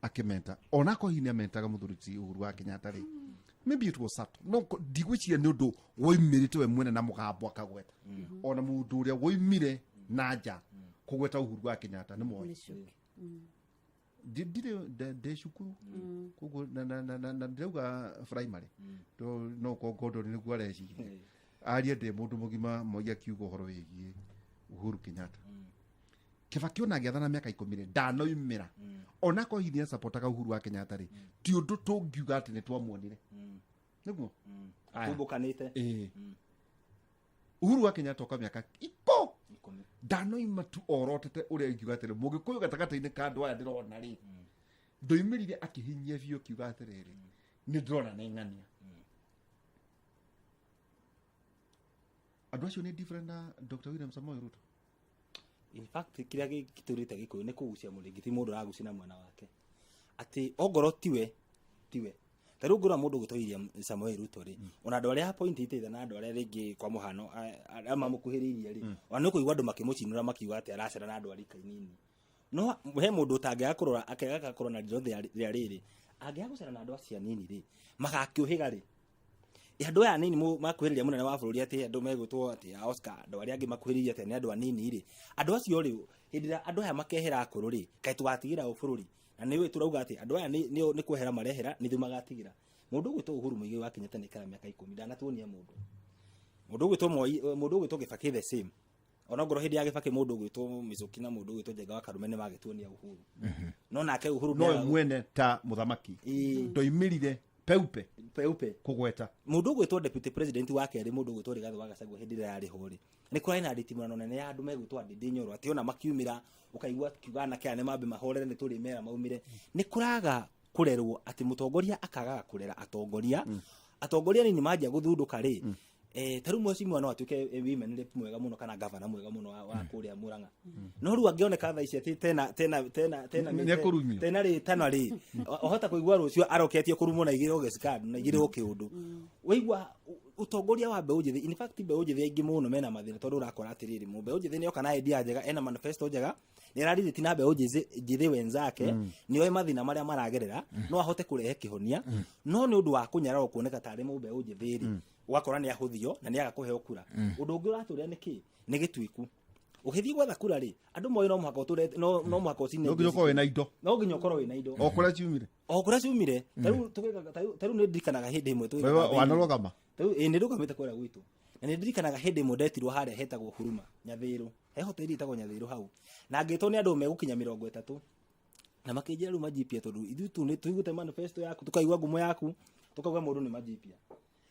S2: akĩmenta, onakorwo hihi nĩ amentaga mũthuri ti Uhuru wa Kenyatta rĩ, maybe it was subtle, no ndigwĩciria nĩ ũndũ woimĩrĩte we mwene na mũgambo akagweta. Ona mũndũ ũrĩa woimire na nja kũgweta Uhuru wa Kenyatta nĩ Moi.
S4: Nĩ
S2: Ndirĩ ndĩ cukuru koguo na ndĩrauga primary to no kongondo nĩguo areciria arie ndĩ mũndũ mũgima. Moi akiuga ũhoro wĩgiĩ Uhuru Kenyatta, Kĩbakĩ ona agĩathana mĩaka 10 rĩ, ndanoimĩra onakorwo hihi nĩacapotaga Uhuru wa Kenyatta rĩ, ti ũndũ tũngiuga atĩ nĩ twamuonire nĩguo. Aya.
S3: Tumbũkanĩte.
S2: Ĩĩ. Uhuru wa Kenyatta oka mĩaka iko
S3: 10.
S2: Ndanoima tu orotete ũrĩa ingiuga atĩrĩ mũgĩkũyũ gatagatĩ-inĩ ka andũ aya ndĩrona rĩ, ndoimĩrire akĩhinyia biũ akiuga atĩrĩrĩ, nĩ ndĩrona nĩ ng'ania andũ acio nĩ different na Dr. William Samoei Ruto.
S3: In fact, kĩrĩa gĩtũrĩte gĩkũyũ nĩ kũgucia mũrĩngĩti, mũndũ aragucia na mwena wake atĩ ongorwo tiwe tiwe. Ta rĩu ngũrora mũndũ ũgwĩtwo William Samoei Ruto rĩ, ona andũ arĩa appointĩte na andũ arĩa rĩngĩ kwa mũhano arĩa mamũkuhĩrĩirie rĩ, ona nĩ ũkũigua andũ makĩmũcinũra makiuga atĩ aracera na andũ a rika inini. No he mũndũ ũtangĩaga kũrora akĩaga kũrora na ritho rĩa rĩrĩ, angĩaga gũcera na andũ acio anini rĩ, magakĩũhĩga rĩ? Andũ aya anini makuhĩrĩria mũnene wa bũrũri atĩ andũ megwĩtwo atĩ a Oscar, andũ arĩa angĩ makuhĩrĩirie atĩ nĩ andũ anini rĩ, andũ acio rĩ, hĩndĩ ĩrĩa andũ aya makehera akũrũ rĩ, kaĩ tũgatigĩra ũ bũrũri? Na nĩ tũrauga atĩ andũ aya nĩ kwehera marehera, nĩ ithuĩ magatigĩra. Mũndũ ũgwĩtwo Uhuru Muigai wa Kenyatta nĩ aikara mĩaka 10, ndanatuonia mũndũ. Mũndũ ũgwĩtwo Moi, mũndũ ũgwĩtwo Kibaki the same, ona ngorwo hĩndĩ ya Kibaki mũndũ ũgwĩtwo Michuki na mũndũ ũgwĩtwo Njenga wa Karume nĩ magĩtuonia Uhuru, no nake Uhuru
S2: Nowe mwene ta mũthamaki ndoimĩrire peupe
S3: peupe
S2: kũgweta.
S3: Mũndũ ũgwĩtwo deputy president wa kerĩ, mũndũ ũgwĩtwo Rigathĩ wa Gachagua, hĩndĩ ĩrĩa yarĩ ho rĩ, nĩ kũrarĩ na nditimũrano nene ya andũ megwĩtwo Ndindi Nyoro, atĩ ona makiumĩra ũkaigua kiuga anake aya nĩ mambe mahorere nĩ tũrĩmera maumĩre. Nĩ kũraga kũrerwo atĩ mũtongoria akagaga kũrera atongoria, atongoria nini manjia gũthundũka rĩ, ta rĩu mheshimiwa no atuĩke women rep mwega mũno kana gavana mwega mũno wa kũrĩa Murang'a, no rĩu angĩoneka thaa ici atĩ tena tena tena tena
S2: Nĩ ekũrumio.
S3: Tena rĩ, tena rĩ, ohota kũigua rũciũ aroketie kũrumwo na igĩrwo gĩcikando na igĩrwo kĩũndũ. Waigua ũtongoria wa mbeũ njĩthĩ, in fact mbeũ njĩthĩ aingĩ mũno mena mathĩna, tondũ ũrakora atĩrĩrĩ, mbeũ njĩthĩ nĩoka na idea njega, ena manifesto njega, nĩ ararĩrĩti na mbeũ njĩthĩ wenzake, nĩ oĩ mathĩna marĩa maragerera, no ahote kũrehe kĩhonia, no nĩ ũndũ wa kũnyararwo kuoneka tarĩ mũmbeũ njĩthĩ rĩ, ũgakora nĩ ahũthio na nĩ aga kũheo kura. Ũndũ ũngĩ ũratũria nĩ kĩ? Nĩ gĩtuĩku. Ũgĩthiĩ gwetha kura rĩ, andũ moĩ no mũhaka ũtũre, no mũhaka ũcine.
S2: No nginya ũkorwo wĩna indo.
S3: No nginya ũkorwo wĩna indo.
S2: O kũrĩa ciumire.
S3: O kũrĩa ciumire. Ta rĩu nĩ ndirikanaga hĩndĩ ĩmwe tũgĩka
S2: Wewe
S3: campaign.
S2: wanarũgama.
S3: Ta rĩu ĩ nĩ ndũgamĩte kũrĩa gwitũ, na nĩ ndirikanaga hĩndĩ ĩmwe ndetirwo harĩa hetagwo Huruma Nyathĩrũ, he hoteli ĩtagwo Nyathĩrũ hau, na ngĩtwo nĩ andũ megũkinya 30, na makĩnjĩra, rĩu majipia, tondũ ithuĩ tu nĩ tũiguĩte manifesto yaku, tũkaigua ngumo yaku, tũkauga mũndũ nĩ majipia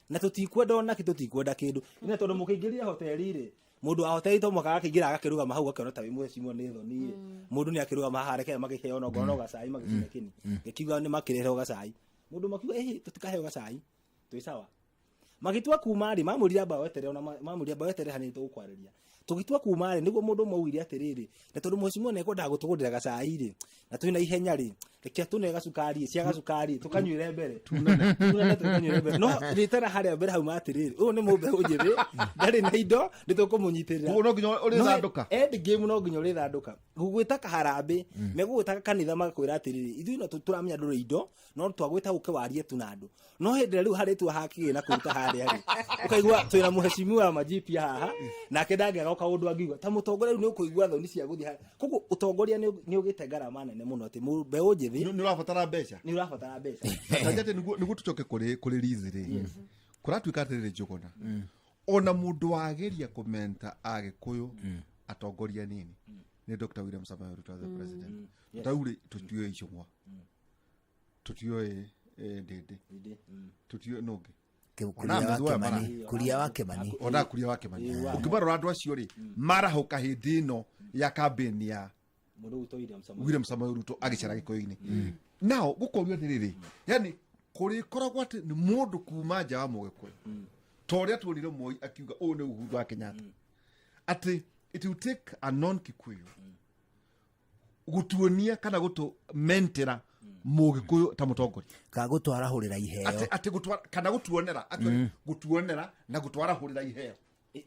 S3: na tũtikwenda onake, tũtikwenda kĩndũ ine, tondũ mũkĩingĩria hoteli rĩ, mũndũ wa hoteli to mũhaka agakĩingĩra agakĩrũgama hau akĩona ta wĩ mheshimiwa nĩ thoni rĩ, mũndũ nĩ akĩrũgama haha reke makĩheo ona no gacai magĩcina kĩni gĩkiuga nĩ makĩrehwo gacai, mũndũ makiuga ĩhĩ tũtikaheo gacai twĩ sawa. Magĩtua kuma rĩ, mamwĩrire amba weterere, ona mamwĩrire amba weterere hanini tũgũkwarĩria. Tũgĩtua kuma rĩ, nĩguo mũndũ ũmwe augire atĩrĩrĩ, na tondũ mheshimiwa nĩekwendaga gũtũgũrĩra gacai rĩ, na twĩna ihenya rĩ, reke tũne gacukari, cia gacukari tũkanyuĩre mbere, tunane tũkanyuĩre mbere. No rĩtana harĩa mbere hauma atĩrĩrĩ, ũyũ nĩ mũmbeũ njĩthĩ, ndarĩ na indo, nĩ tũkũmũnyitĩrĩra.
S2: Koguo no nginya ũrĩthandũka.
S3: No end game no nginya ũrĩthandũka. Gũgwĩta kaharambĩ, megũgwĩta kanitha magakwĩra atĩrĩrĩ, ithuĩ no tũramenya ndũrĩ indo, no twagwĩta ũke warie tu na andũ. No hĩndĩ ĩrĩa rĩu harĩtua hakĩgĩ na kũruta harĩa rĩ, ũkaigua twĩna mheshimiwa Majipia haha, nake ndangĩaga kaũndũ angiuga. Ta mũtongoria rĩu nĩ ũkũigua thoni cia gũthiĩ harĩa. Koguo ũtongoria nĩ ũgĩte ngarama nene mũno atĩ mbeũ njĩthĩ
S2: Nĩ ũrabatara mbeca.
S3: Nĩ ũrabatara mbeca.
S2: Tanja atĩ nĩguo tũcoke kũrĩ Liz rĩ, kũratuĩka atĩrĩrĩ, Njũgũna, ona mũndũ wageria kũmenta Agĩkũyũ atongoria nini nĩ Dr. William Samoei Ruto as the president. Tau rĩ, tũtiũĩ Icũng'wa, tũtiũĩ Ndĩndĩ, tũtiũĩ nũngĩ.
S1: Kuria wa
S2: Ona
S1: Kimani, Kuria wa Kimani.
S2: Ona Kuria wa Kimani. Ũngĩmarora andũ acio rĩ, marahũka hĩndĩ ĩno ya campaign ya
S3: Mũndũ ũgwĩtwo William Samoei.
S2: William Samoei Ruto agĩcera Gĩkũyũ-inĩ. Nao gũkorio atĩrĩrĩ, yani kũrĩkoragwo atĩ nĩ mũndũ kuma nja wa Mũgĩkũyũ, ta ũrĩa tuonire Moi akiuga ũyũ nĩ Uhuru wa Kenyatta, atĩ it will take a non Kikuyu gũtuonia kana gũtũmentera Mũgĩkũyũ ta mũtongoria.
S1: Kana gũtwarahũrĩra iheo.
S2: Atĩ gũtwara kana gũtuonera, actually, gũtuonera na gũtwarahũrĩra iheo.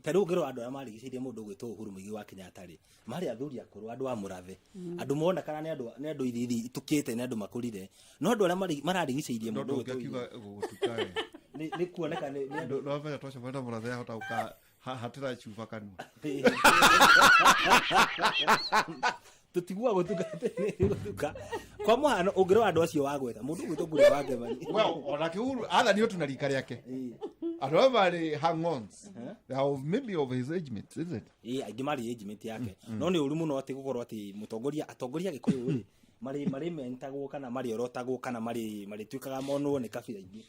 S3: Ta rĩu ũngĩrora andũ arĩa marigicĩirie mũndũ ũgwĩtwo Uhuru Muigai wa Kenyatta rĩ, marĩ athuri akũrũ, andũ a mũrathe, andũ mona kana nĩ andũ ithithi itukĩte, nĩ andũ makũrire, no andũ arĩa mararigicĩirie
S2: no
S3: mũndũ
S2: ndũngĩ
S3: ũgwĩtwo
S2: akiuga gũtuka we.
S3: Nĩ kuoneka nĩ andũ
S2: No menya twacemania na mũrathe ahota gũka hatĩra cuba kanua.
S3: Tũtiguaga gũtuka atĩ nĩ gũtuka. Kwa mũhano, ũngĩrora andũ acio wagweta, mũndũ ũgwĩtwo Kuria wa Kimani.
S2: Well, onake Uhuru athanio tu na rika rĩake. Andũ aya marĩ hang-ons, they are of maybe of his age mates, is it?
S3: Ĩĩ, aingĩ marĩ age mate yake, no nĩ ũru mũno atĩ gũkorwo atĩ mũtongoria, atongoria Gĩkũyũ rĩ, marĩ mentagwo kana marĩorotagwo kana marĩtuĩkaga monwo nĩ kabira ingĩ.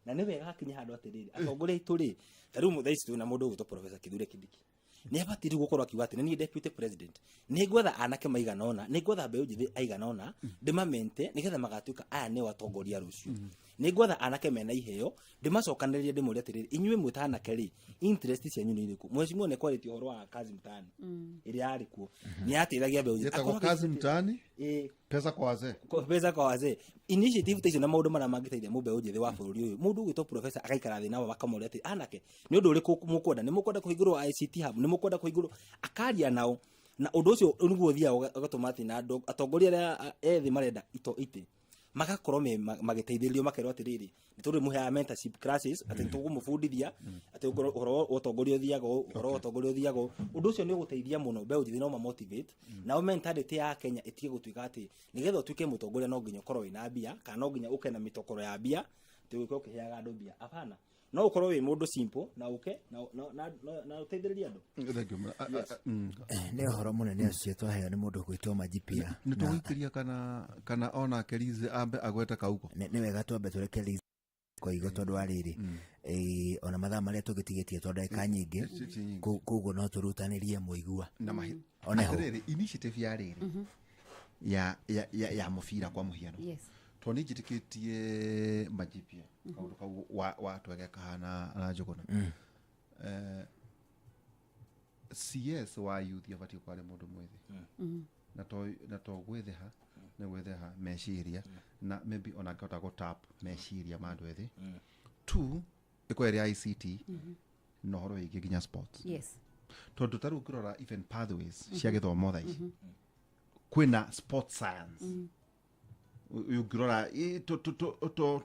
S3: Na nĩ wega hakinya handũ atĩrĩrĩ, atongoria aitũ rĩ, ta rĩu thaa ici twĩna mũndũ ũgwĩtwo Professor Kithure Kindiki, nĩ abatiĩ rĩu gũkorwo akiuga atĩ nĩ niĩ deputy president, nĩ ngwetha anake maigana ũna, nĩ ngwetha mbeũ njĩthĩ aigana ũna, ndĩmamente nĩgetha magatuĩka aya nĩo atongoria rũciũ. Nĩ ngwetha anake mena iheo, ndĩmacokanĩrĩrie, ndĩmũrie atĩrĩrĩ, inyuĩ mwĩ ta anake rĩ, interest cianyu nĩ irĩkũ? Mheshimiwa nĩ kwarĩtie ũhoro wa Kazi Mtaani ĩrĩa yarĩ kuo, nĩ yateithagia mbeũ njĩthĩ.
S2: Yetagwo
S3: Akorwo
S2: Kazi Mtaani,
S3: Ĩĩ.
S2: Pesa kwa wazee.
S3: Pesa kwa wazee initiative ta icio na maũndũ marĩa mangĩteithia mũmbeũ njĩthĩ wa bũrũri ũyũ, mũndũ ũgwĩtwo professor agaikara thĩ nao makamũria atĩ, anake, nĩ ũndũ ũrĩkũ mũkwenda? Nĩ mũkwenda kũhingũrwo ICT hub? Nĩ mũkwenda kũhingũrwo? Akaria nao, na ũndũ ũcio nĩguo ũthiaga ũgatũma atĩ na andũ atongoria arĩa ethĩ marenda ito itĩ magakorwo me magĩteithĩrĩrio, makerwo atĩrĩrĩ, nĩ tũrĩ mũheaga mentorship classes, atĩ nĩ tũkũmũbundithia atĩ ũhoro wa ũtongoria ũthiaga ũũ, ũhoro wa ũtongoria ũthiaga ũũ. Ũndũ ũcio nĩ ũgũteithia mũno mbeũ njĩthĩ no mamotivate nao mentality ya Kenya ĩtige gũtuĩka atĩ nĩgetha ũtuĩke mũtongoria no nginya ũkorwo wĩna mbia, kana no nginya ũke na mĩtokoro ya mbia, atĩ ũgĩkorwo ũkĩheaga andũ mbia. Hapana, no ũkorwo wĩ mũndũ simple na ũke na ũteithĩrĩrie andũ.
S2: Thank you.
S1: Nĩ ũhoro mũnene ũcio twaheo nĩ mũndũ ũgwĩtwo Majipia.
S2: Nĩ tũgũikĩria kana onake Liz ambe agwete kaugo.
S1: Nĩ wega twambe tũreke Liz koigo, tondũ wa rĩrĩ, ona mathaa marĩa tũgĩtigĩtie to ndagĩka nyingĩ.
S2: Ti nyingĩ.
S1: Koguo no tũrutanĩrie mũigua
S2: Na mahi
S1: oneho.
S2: Atĩrĩrĩ, initiative ya rĩrĩ ya mũbira kwa mũhiano, tondũ nĩ njĩtĩkĩtie Majipia kaũndũ kau wa twege kahana na Njũgũna. CS wa youth abatiĩ gũkorwo arĩ mũndũ mwĩthĩ, na to gwĩthĩha nĩ gwĩthĩha meciria, na maybe ona angĩhota gũtap meciria ma andũ ethĩ. Two, ĩkorwo ĩrĩ ICT na ũhoro wĩgiĩ nginya sports, tondũ ta rĩu ũngĩrora even pathways cia gĩthomo thaa ici kwĩna sport science. Ũngĩrora to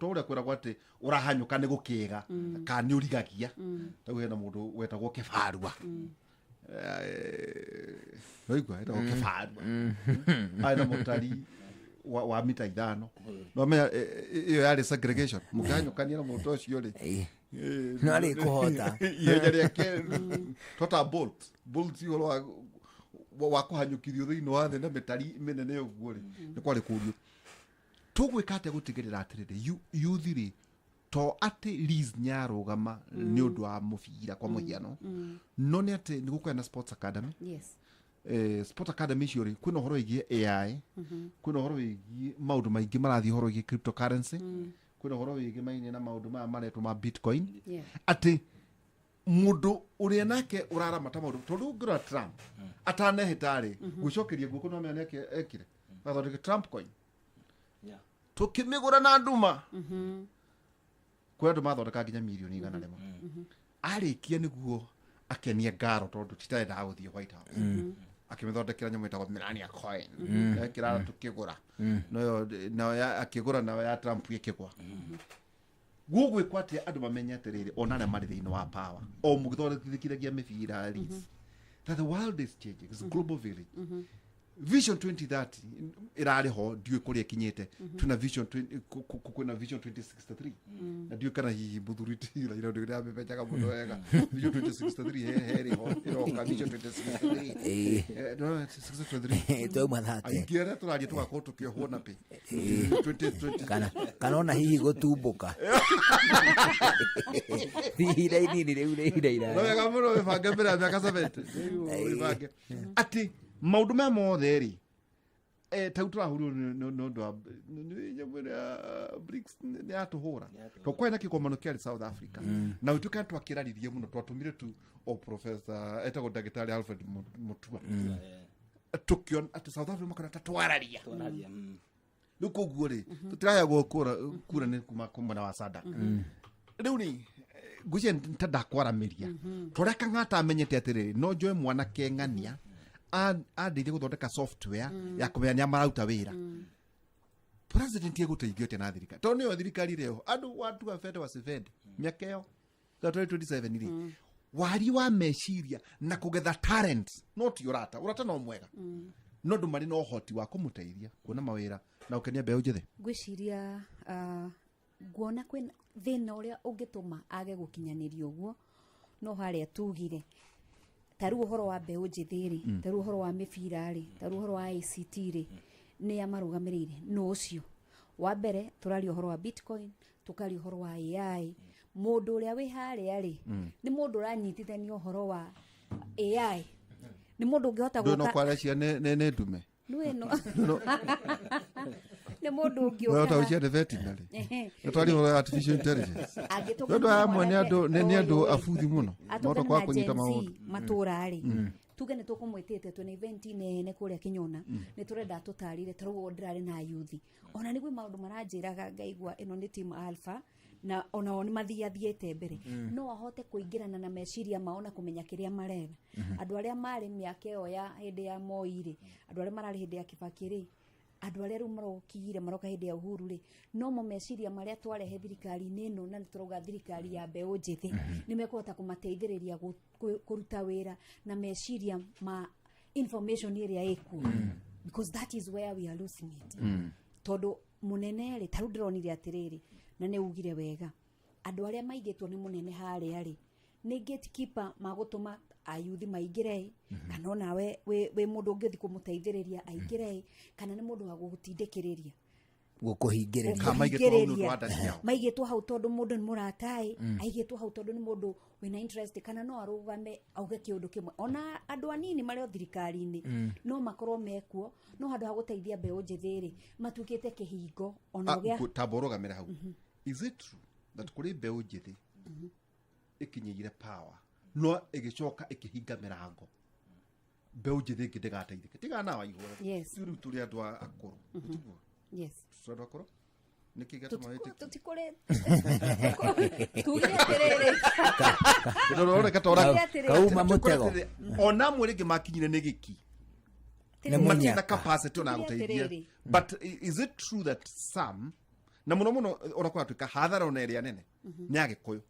S2: ũrĩa kwĩragwo atĩ ũrahanyũka nĩ gũkĩga kana nĩ ũrigagia, ta rĩu hena mũndũ wetagwo Kĩbarua. Waigua etagwo Kĩbarua, arĩ na mũtari wa mita 5. No menya ĩyo yarĩ segregation, mũkĩhanyũkania na mũndũ ũcio rĩ,
S1: No arĩ kũhota.
S2: Ihenya rĩake tota Bolt ũhoro wa kũhanyũkithio thĩinĩ wa thĩ na mĩtari mĩnene ũguo rĩ, nĩ kwarĩ kũrio tũgwĩka atĩa gũtigĩrĩra atĩrĩrĩ youth rĩ, to atĩ Liz nĩarũgama nĩ ũndũ wa mũbira kwa mũhiano, no nĩ atĩ nĩ gũkorwo na sports academy. Sport academy icio rĩ, kwĩna ũhoro wĩgiĩ AI, kwĩna ũhoro wĩgiĩ maũndũ maingĩ marathiĩ, ũhoro wĩgiĩ cryptocurrency. Kwĩna ũhoro wĩgĩmainie na maũndũ maya maretwo ma Bitcoin, atĩ mũndũ ũrĩa nake ũraramata maũndũ, tondũ ũngĩrora Trump atanehĩta-rĩ, gwĩcokeria guoko no amenya nĩakĩ ekire athondeke Trump coin. Tũkĩmĩgũra na nduma, kwĩ andũ mathondeka nginya mirioni 100. Arĩkia nĩguo akenie ngaro, tondũ titaendaga gũthiĩ White House, akĩmĩthondekera nyamũ ĩtagwo Melania coin, ekĩra tũkĩgũra nayo nayo akĩgũra nayo ya Trump ĩkĩgwa. Gũgwĩkwo atĩa andũ mamenye atĩrĩrĩ, ona arĩa marĩ thĩinĩ wa power o mũgĩthondekithikiragia mĩbira leads, that the world is changing? It's a global village. Vision 2030 ĩrarĩ ho, ndiũĩ kũrĩa ĩkinyĩte. Twĩna vision 20 kwĩna Vision 2063, na ndiũĩ kana hihi mũthuri ti Raila Odinga nĩamĩmenyaga mũno wega. Vision 2063 herĩ ho ĩroka, Vision 2063. No, 63.
S1: Twauma thate.
S2: Aingĩ arĩa tũraria tũgakorwo tũkĩohwo na pĩ 2020.
S1: Kana ona hihi gũtumbũka ihinda inini rĩu nĩ ihinda
S2: No
S1: iraya.
S2: Wega mũno, wĩbange mbere ya mĩaka 70. Rĩu wĩbange atĩ maũndũ maya mothe rĩ, tau tũrahũrwo nĩ ũndũ wa nyamũ ĩrĩa ya BRICS nĩ yatũhũra, to kwarĩ na kĩgomano kĩarĩ South Africa, na ũtuĩka twakĩraririe mũno, twatũmire tu o professor etagwo ndagĩtarĩ Alfred Mutua, tũkĩona atĩ South Africa makona ta twararia.
S3: Twararia.
S2: Rĩu koguo rĩ, tũtiraheagwo kura, kura nĩ kuma mwena wa Sadak. Rĩu rĩ, ngwĩciria ta ndakwaramĩria tũrĩa Kang'ata amenyete atĩrĩrĩ, no njoe mwanake ng'ania andeithie gũthondeka software ya kũmenya nĩa marauta wĩra. President egũteithio atĩa na thirikari, tondũ nĩyo thirikari rĩo andũ watu wabende wasibende mĩaka ĩyo ya 2027 rĩ, wari wa meciria na kũgetha talent, no ti ũrata. Ũrata no mwega, no andũ marĩ na ũhoti wa kũmũteithia kuona mawĩra na gũkenia mbeũ njĩthĩ.
S4: Ngwĩciria nguona kwĩna thĩna ũrĩa ũngĩtũma age gũkinyanĩria ũguo, no harĩa tugire ta rĩu ũhoro wa mbeũ njĩthĩ rĩ, ta rĩu ũhoro wa mĩbira rĩ, ta rĩu ũhoro wa ICT rĩ, nĩ amarũgamĩrĩire no ũcio wa mbere. Tũraria ũhoro wa Bitcoin, tũkaria ũhoro wa AI. Mũndũ ũrĩa wĩ harĩa rĩ, nĩ mũndũ ũranyitithania ũhoro wa AI, nĩ mũndũ ũngĩhota
S2: Ndũĩ no
S4: gũka
S2: kwaria cia nĩ ndume.
S4: Nĩ ĩno nĩ mũndũ
S2: Ũhota
S4: ũngĩũka
S2: gũcia nĩ veterinary.
S4: Ehe.
S2: Nĩ twaria ũhoro wa artificial intelligence.
S4: Angĩtũngana
S2: Nĩ ũndũ amwe nĩ
S4: mwanake
S2: andũ nĩ andũ
S4: ũyũ rĩ,
S2: abuthi mũno mahota
S4: atũngana
S2: kwaga
S4: na
S2: kũnyita
S4: Gen Z
S2: maũndũ.
S4: matũra rĩ, tuge nĩ tũkũmwĩtĩte twĩna event nene kũrĩa Kĩnyona, nĩ tũrenda tũtarire. Ta rĩu ndĩrarĩ na yuthi, ona nĩ gwĩ maũndũ maranjĩraga ngaigua ĩno nĩ team alpha, na onao nĩ mathiathiĩte mbere, no ahote kũingĩrana na meciria mao na kũmenya kĩrĩa maretha. Andũ arĩa marĩ mĩaka ĩyo ya hĩndĩ ya Moi rĩ, andũ arĩa mararĩ hĩndĩ ya Kibaki rĩ, andũ arĩa rĩu marokire maroka hĩndĩ ya Uhuru rĩ, no mo meciria marĩa twarehe thirikari-inĩ ĩno, na nĩ tũrauga thirikari ya mbeũ njĩthĩ, nĩ mekũhota kũmateithĩrĩria kũruta wĩra na meciria ma information ĩrĩa ĩkuo, because that is where we are losing it. Tondũ mũnene rĩ, ta rĩu ndĩronire atĩrĩrĩ, na nĩ ugire wega, andũ arĩa maigĩtwo nĩ mũnene harĩa rĩ, nĩ gatekeeper magũtũma ayuthi maingĩre ĩ, kana onawe wĩ mũndũ ũngĩthiĩ kũmũteithĩrĩria aingĩre ĩ, kana nĩ mũndũ wa gũgũtindĩkĩrĩria.
S1: Gũkũhingĩrĩria.
S2: Kana maigĩtwo hau nĩ ũndũ wa nda ciao.
S4: Maigĩtwo hau tondũ mũndũ nĩ mũrataĩ, aigĩtwo hau tondũ nĩ mũndũ wĩna interest, kana no arũgame auge kĩũndũ kĩmwe. Ona andũ anini marĩ o thirikari-inĩ no makorwo mekuo, no handũ ha gũteithia mbeũ njĩthĩ rĩ, matuĩkĩte kĩhingo ona ũgĩa
S2: Tamba ũrũgamĩre hau. Is it true that kũrĩ mbeũ njĩthĩ ĩkinyĩire power no ĩgĩcoka ĩkĩhinga mĩrango mbeũ njĩthĩ ĩngĩ ndĩgateithĩke, tigana na Waihũra?
S4: Yes.
S2: Rĩu tũrĩ andũ akũrũ, tiguo?
S4: Yes.
S2: Tũrĩ andũ akũrũ, nĩkĩ gĩatũma wĩtĩkie?
S4: Tũtikũrĩ, tugire atĩrĩrĩ.
S2: Ũroneka ta ũra-
S4: Tugire atĩrĩrĩ.
S1: Kauma mũtego.
S2: Ona amwe rĩngĩ makinyire nĩ gĩki.
S1: Nĩ
S2: Matirĩ na
S1: mũnyaka.
S2: capacity ona
S4: Tugire
S2: gũteithia.
S4: atĩrĩrĩ.
S2: But is it true that some, na mũno mũno ona kũratuĩka hathara ona ĩrĩa nene nĩ Agĩkũyũ,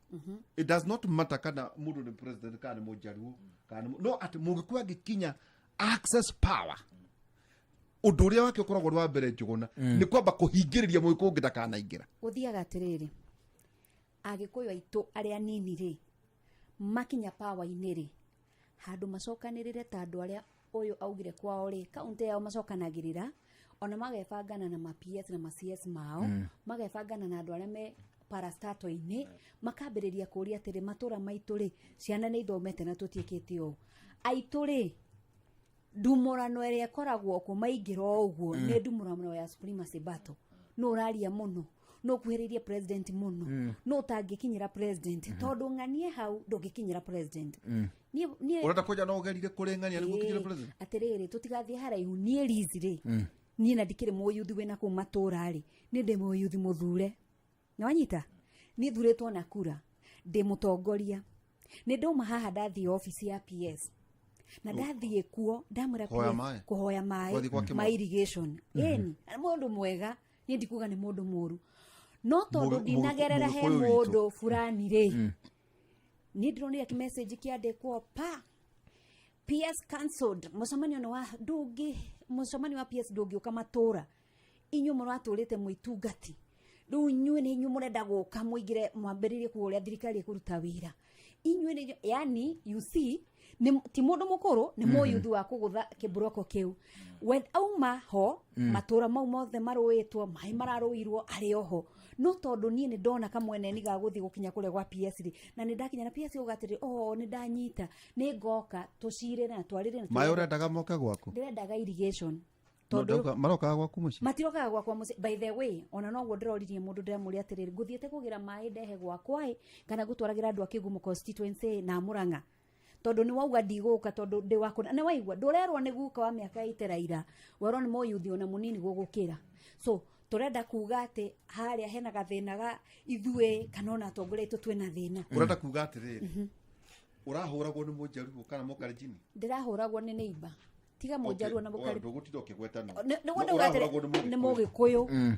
S2: it does not matter kana mũndũ nĩ president kana nĩ Mũjaruo kana no atĩ Mũgĩkũyũ angĩkinya access power, ũndũ ũrĩa wake ũkoragwo ũrĩ wa mbere, Njũgũna, nĩ kwamba kũhingĩrĩria Mũgĩkũyũ ũngĩ ndakanaingĩra?
S4: Gũthiaga atĩrĩrĩ, Agĩkũyũ aitũ arĩa nini rĩ, makinya power-inĩ rĩ, handũ macokanĩrĩre ta andũ arĩa ũyũ augire kwao rĩ, kaunti yao macokanagĩrĩra ona magebangana na ma PS na ma CS mao, magebangana na andũ arĩa me parastato-inĩ, makambĩrĩria kũria atĩrĩ, matũra maitũ rĩ, ciana nĩ ithomete na tũtiĩkĩte ũũ aitũ rĩ. Ndumũrano ĩrĩa ĩkoragwo kũ maingĩra o ũguo nĩ ndumũrano ya supremacy battle. Nũ ũraria mũno, No ũkuhĩrĩirie president mũno, no ũtangĩkinyĩra president, tondũ ng'anie hau ndũngĩkinyĩra president. Niĩ
S2: Ũrenda kũnja no ũgerire kũrĩ ng'ania nĩguo ũkinyĩre president?
S4: Atĩrĩrĩ, tũtigathiĩ haraihu. Niĩ Liz rĩ, niĩ na ndikĩrĩ mũyuthi wĩna kũu matũra rĩ, niĩ ndĩ mũyuthi mũthure. Nĩwanyita? Niĩ thurĩtwo na kura, ndĩ mũtongoria. Nĩ ndauma haha, ndathiĩ obici ya PS na ndathiĩ kuo ndamwĩra
S2: Kũhoya
S4: PS,
S2: maĩ?
S4: Kũhoya
S2: Wathiĩ kwa
S4: maĩ
S2: Kĩmotho?
S4: ma irrigation. Ĩni mũndũ mwega, niĩ ndikuga nĩ mũndũ mũru, no tondũ ndinagerera he
S2: Mũgĩkũyũ witũ.
S4: Mũndũ fulani rĩ, niĩ ndĩronire kĩmessage kĩandĩkwo pa PS cancelled mũcemanio nĩ wa ndũngĩ, mũcemanio wa PS ndũngĩũka matũra. Inyuĩ mũratũrĩte mwĩtungati, rĩu inyuĩ nĩ inyuĩ mũrenda gũka mũingĩre mwambĩrĩrie kuga ũrĩa thirikari ĩkũruta wĩra. Inyuĩ nĩ, yani, you see, nĩ ti mũndũ mũkũrũ, nĩ mũyuthi wa kũgũtha kĩmburoko kĩu. We auma ho, matũra mau mothe marũĩtwo maĩ, mararũirwo arĩ oho, no tondũ niĩ nĩ ndona kamweneni ga gũthiĩ gũkinya kũrĩa gwa PS rĩ, na nĩ ndakinya na PS uga atĩrĩ, oh, nĩ ndanyita, nĩ ngoka tũcirĩre na twarĩre na
S2: Maĩ ũrendaga moke gwaku?
S4: Ndĩrendaga irrigation.
S2: No,
S4: Tondũ
S2: marokaga gwaku mũciĩ?
S4: Matirokaga gwakwa mũciĩ. By the way, ona noguo ndĩroririe mũndũ, ndĩramũria atĩrĩrĩ, ngũthiĩte kũgĩra maĩ ndehe gwakwa ĩ, kana ngũtwaragĩra andũ a Kĩgumo constituency na Mũrang'a? Tondũ nĩ wauga ndigũka tondũ ndĩ wa kũna. Nĩ waigua ndũrerwo nĩ guka wa mĩaka ĩteraira, werwo nĩ mũyuthi ona mũnini gũgũkĩra. So tũrenda kuga atĩ harĩa hena gathĩna ga ithuĩ kana ona atongoria aitũ twĩna thĩna.
S2: Ũrenda kuga atĩrĩrĩ, ũrahũragwo nĩ Mũjaruo kana Mũkalenjini?
S4: Ndĩrahũragwo nĩ neighbor, tiga Mũjaruo na Mũkalenjini.
S2: Ndũgũtinda ũkĩgweta no.
S4: Nĩguo ndauga atĩrĩ,
S2: Ũrahũragwo nĩ
S4: nĩ Mũgĩkũyũ,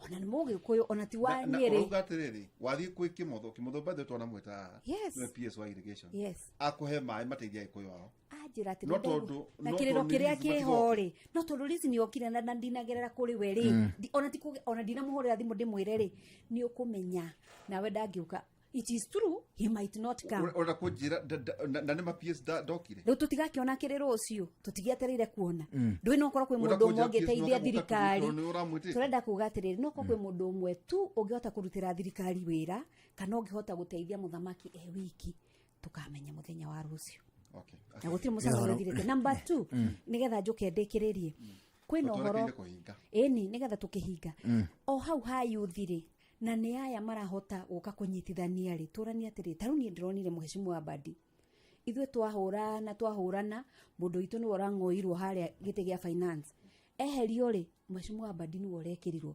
S4: ona nĩ Mũgĩkũyũ, ona ti wa Nyĩrĩ.
S2: Ũrauga atĩrĩrĩ, wathiĩ kwĩ Kĩmotho, Kĩmotho bethe twanamwĩta haha, nĩwe PS wa irrigation, akũhe maĩ mateithia Agĩkũyũ ao.
S4: Anjĩra atĩ
S2: No
S4: na
S2: no
S4: kĩrĩro
S2: tondũ
S4: kĩrĩa
S2: Liz
S4: kĩho
S2: matigoka.
S4: rĩ, no tondũ Liz nĩ okire na ndinagerera kũrĩ we rĩ, ona ti ona ndinamũhũrĩra thimũ ndĩmwĩre rĩ, nĩ ũkũmenya nawe ndangĩũka. It is true, he might not come.
S2: Ũrenda kũnjĩra na nĩ ma PS ndokire?
S4: Rĩu tũtigakĩona kĩrĩ rũciũ, tũtigĩetereire kuona ndũĩ no korwo kwĩ
S2: Ũrenda
S4: mũndũ ũmwe
S2: kũnjĩra PS
S4: ũngĩteithia
S2: no agũka
S4: thirikari.
S2: tondũ nĩ ũramwĩtĩte?
S4: Tũrenda kuga atĩrĩrĩ, no korwo kwĩ mũndũ ũmwe tu ũngĩhota kũrutĩra thirikari wĩra kana ũngĩhota gũteithia mũthamaki e wiki, tũkamenya mũthenya wa rũciũ. Na gũtirĩ mũcemanio ũthirĩte. Number two, nĩgetha njũke ndĩkĩrĩrie, kwĩna ũhoro
S2: Twerekeire kũhinga.
S4: Ĩni, nĩgetha tũkĩhinga o hau ha yuthi rĩ, na nĩ aya marahota gũka kũnyitithania rĩ, tũranie atĩrĩ, ta rĩu niĩ ndĩronire mũhecimu wa Mbadi, ithuĩ twahũrana twahũrana, mũndũ witũ nĩwe ũrang'oirwo harĩa gĩtĩ gĩa finance, eherio rĩ, mũhecimu wa Mbadi nĩwe ũrekĩrirwo.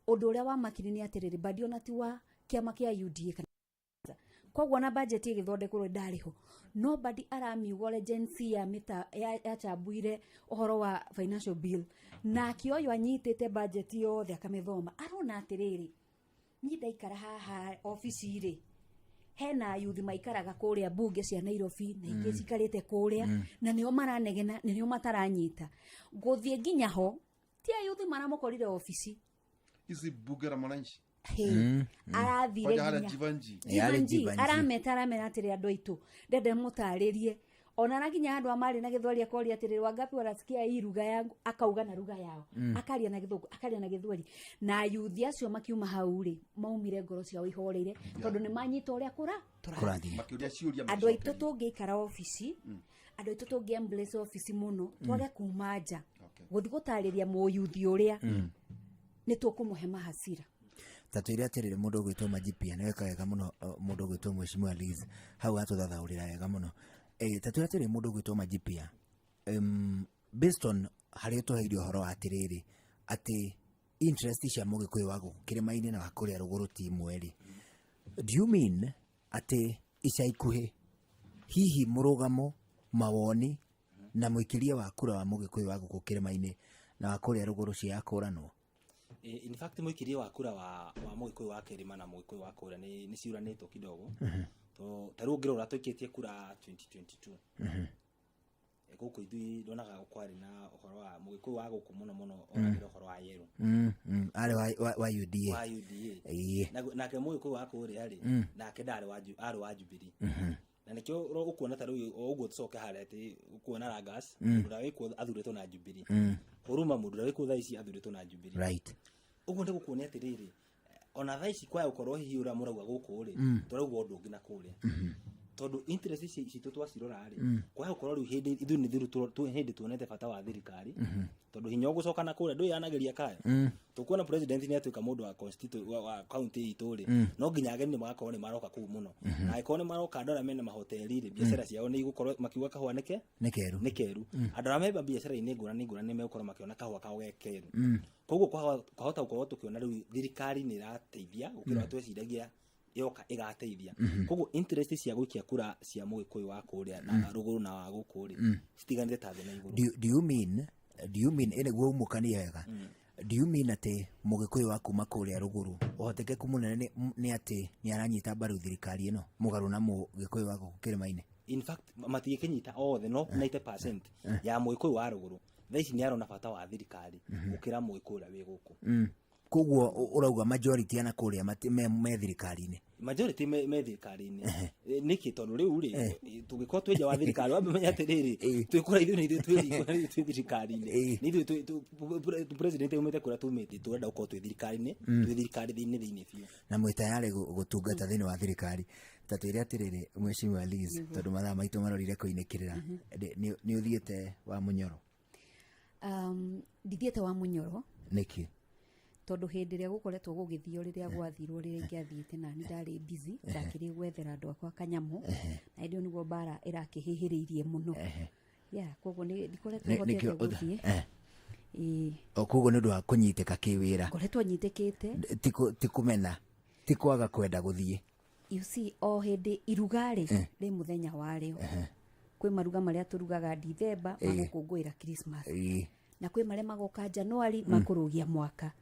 S4: Ũndũ ũrĩa wa makiri nĩ atĩrĩrĩ, Mbadi ona ti wa kĩama kĩa UDA, kana koguo na budget ĩgĩthondekwo ndarĩ ho, no Mbadi aramiuga ũrĩa Gen Z ya mĩta yachambuire ũhoro wa financial bill, nake ũyũ anyitĩte budget yothe akamĩthoma, arona atĩrĩrĩ, niĩ ndaikara haha obici rĩ, hena yuthi maikaraga kũrĩa mbunge cia Nairobi na ingĩ cikarĩte kũrĩa, na nĩo maranegena na nĩo mataranyita gũthiĩ nginya ho. Ti ayuthi maramũkorire obici.
S2: Ici bunge la mwananchi.
S4: Hey, arathire
S2: Kwanja harĩa
S4: nginya
S2: Jivanji.
S1: Ĩ, arĩ
S4: Jivanji,
S1: Jivanji.
S4: arameta, aramera atĩrĩ, andũ aitũ, ndende mũtarĩrie. Ona arakinya andũ a marĩ na gĩthweri, akoria atĩrĩrĩ, wangapi wanasikia hii lugha yangu? Akauga na lugha yao, akaria na Gĩthũngũ, akaria na Gĩthweri, na yuthi acio makiuma hau rĩ, maumire ngoro ciao ihoreire tondũ nĩ manyita ũrĩa kũra tũrathiĩ.
S1: Kũrathiĩ.
S2: Makĩũria ciũria.
S4: Andũ aitũ,
S2: magĩcokerio.
S4: tũngĩikara obici, andũ aitũ tũngĩ embrace obici mũno, twage kuma nja gũthiĩ gũtarĩria mũyuthi ũrĩa nĩ tũkũmũhe mahasira.
S1: Ta twĩre atĩrĩrĩ, mũndũ ũgwĩtwo Majipia nĩ weka wega mũno, mũndũ ũgwĩtwo Mheshimiwa Liz hau atũthathaũrĩra wega mũno. Ta twĩre atĩrĩrĩ, mũndũ ũgwĩtwo Majipia, based on harĩa ũtũheire ũhoro wa atĩrĩrĩ, atĩ interest cia Mũgĩkũyũ wa gũkũ kĩrĩma-inĩ na wa kũrĩa rũgũrũ ti imwe rĩ, do you mean atĩ ica ikuhĩ hihi mũrũgamo, mawoni na mũikĩrie wa kura wa Mũgĩkũyũ wa gũkũ kĩrĩma-inĩ na wa kũrĩa rũgũrũ ciakũranwo?
S3: In fact, mũikirie wa kura wa Mũgĩkũyũ wa kĩrĩma na Mũgĩkũyũ wa kũrĩa nĩ ciũranĩtwo kidogo. To ta rĩu ũngĩrora tũikĩtie kura 2022, gũkũ ithuĩ ndonaga kwarĩ na ũhoro wa Mũgĩkũyũ wa gũkũ mũno mũno onagĩra ũhoro wa yellow.
S1: Arĩ wa UDA.
S3: Wa UDA. Nake Mũgĩkũyũ wa kũrĩa rĩ, nake ndarĩ wa arĩ wa Jubilee, na nĩkĩo ũkuona ta rĩu o ũguo tũcoke harĩa atĩ ũkuona Langas, mũndũ ũrĩa wĩkuo athurĩtwo na Jubilee, Huruma, mũndũ ũrĩa wĩkuo thaa ici athurĩtwo na Jubilee. Ũguo nĩ gũkuonia atĩrĩrĩ, ona thaa ici kwaya gũkorwo hihi ũrĩa mũrauga gũkũ rĩ, tũrauga ũndũ ũngĩ na kũrĩa. Tondũ interest ici citũ twacirora rĩ, kwaga gũkorwo rĩu hĩndĩ ithuĩ nĩ ithuĩ hĩndĩ tuonete bata wa thirikari, tondũ hinya ũgũcoka na kũrĩa ndwĩyanagĩria kaya tũkuona president nĩ atuĩka mũndũ wa wa county itũ rĩ, no nginya ageni nĩ magakorwo nĩ maroka kũu mũno, na angĩkorwo nĩ maroka, andũ arĩa mena mahoteli rĩ, biacara ciao nĩ igũkorwo makiuga kahũa nĩke
S1: Nĩ keru.
S3: Nĩ keru. Andũ arĩa me biacara-inĩ ngũrani ngũrani nĩ megũkorwo makĩona kahũa kao ge keru. Koguo kwahota gũkorwo tũkĩona rĩu thirikari nĩ ĩrateithia gũkĩra ũrĩa tweciragia yoka ĩgateithia. Koguo interest cia gũikia kura cia mũgĩkũyũ wa kũrĩa na rũgũrũ na wa gũkũ rĩ, citiganĩte ta thĩ na igũrũ.
S1: Do you mean ĩnĩguo umũkanie wega, do you mean atĩ mũgĩkũyũ wa kuma kũrĩa rũgũrũ ũhotekeku mũnene nĩ atĩ nĩ aranyita mbaru thirikari ĩno mũgarũ na mũgĩkũyũ wa gũkũ kĩrĩma-inĩ?
S3: In fact, matigĩkĩnyita othe, no 90% ya mũgĩkũyũ wa rũgũrũ thaa ici nĩ arona bata wa thirikari gũkĩra mũgĩkũyũ ũrĩa wĩ gũkũ.
S1: Koguo ũrauga majority ana kũrĩa me thirikari-inĩ?
S3: Majority me thirikari-inĩ. Nĩkĩ? Tondũ rĩu rĩ, tũngĩkorwo twĩ nja wa thirikari, wambe menya atĩrĩrĩ, twĩ kũrĩa ithuĩ nĩ ithuĩ twĩ riko na ithuĩ twĩ thirikari-inĩ. Nĩ ithuĩ president aumĩte kũrĩa tumĩte, tũrenda gũkorwo twĩ thirikari-inĩ, twĩ thirikari thĩinĩ biũ.
S1: Na mwĩ tayarĩ gũtungata thĩinĩ wa thirikari. Ta twĩre atĩrĩrĩ, Mheshimiwa Liz, tondũ mathaa maitũ marorire kũinĩkĩrĩra, nĩ ũthiĩte wa Mũnyoro?
S4: Ndithiĩte wa Mũnyoro.
S1: Nĩkĩ?
S4: Tondũ hĩndĩ ĩrĩa gũkoretwo gũgĩthio, rĩrĩa gwathirwo, rĩrĩa ingĩathiĩte nani ndarĩ busy, ndakĩrĩ gwethera andũ akwa kanyamũ, na hĩndĩ ĩyo nĩguo mbara ĩrakĩhĩhĩrĩirie mũno. Yeah, koguo nĩ ndikoretwo hotete gũthiĩ. Ĩĩ.
S1: O koguo nĩ ũndũ wa kũnyitĩka kĩwĩra?
S4: Ngoretwo nyitĩkĩte.
S1: Ti kũmena, ti kwaga kwenda gũthiĩ?
S4: You see, o hĩndĩ iruga rĩ rĩ mũthenya warĩo. Kwĩ maruga marĩa tũrugaga Dithemba magũkũngũĩra Christmas, na kwĩ marĩa magoka Januari makũrũgia mwaka.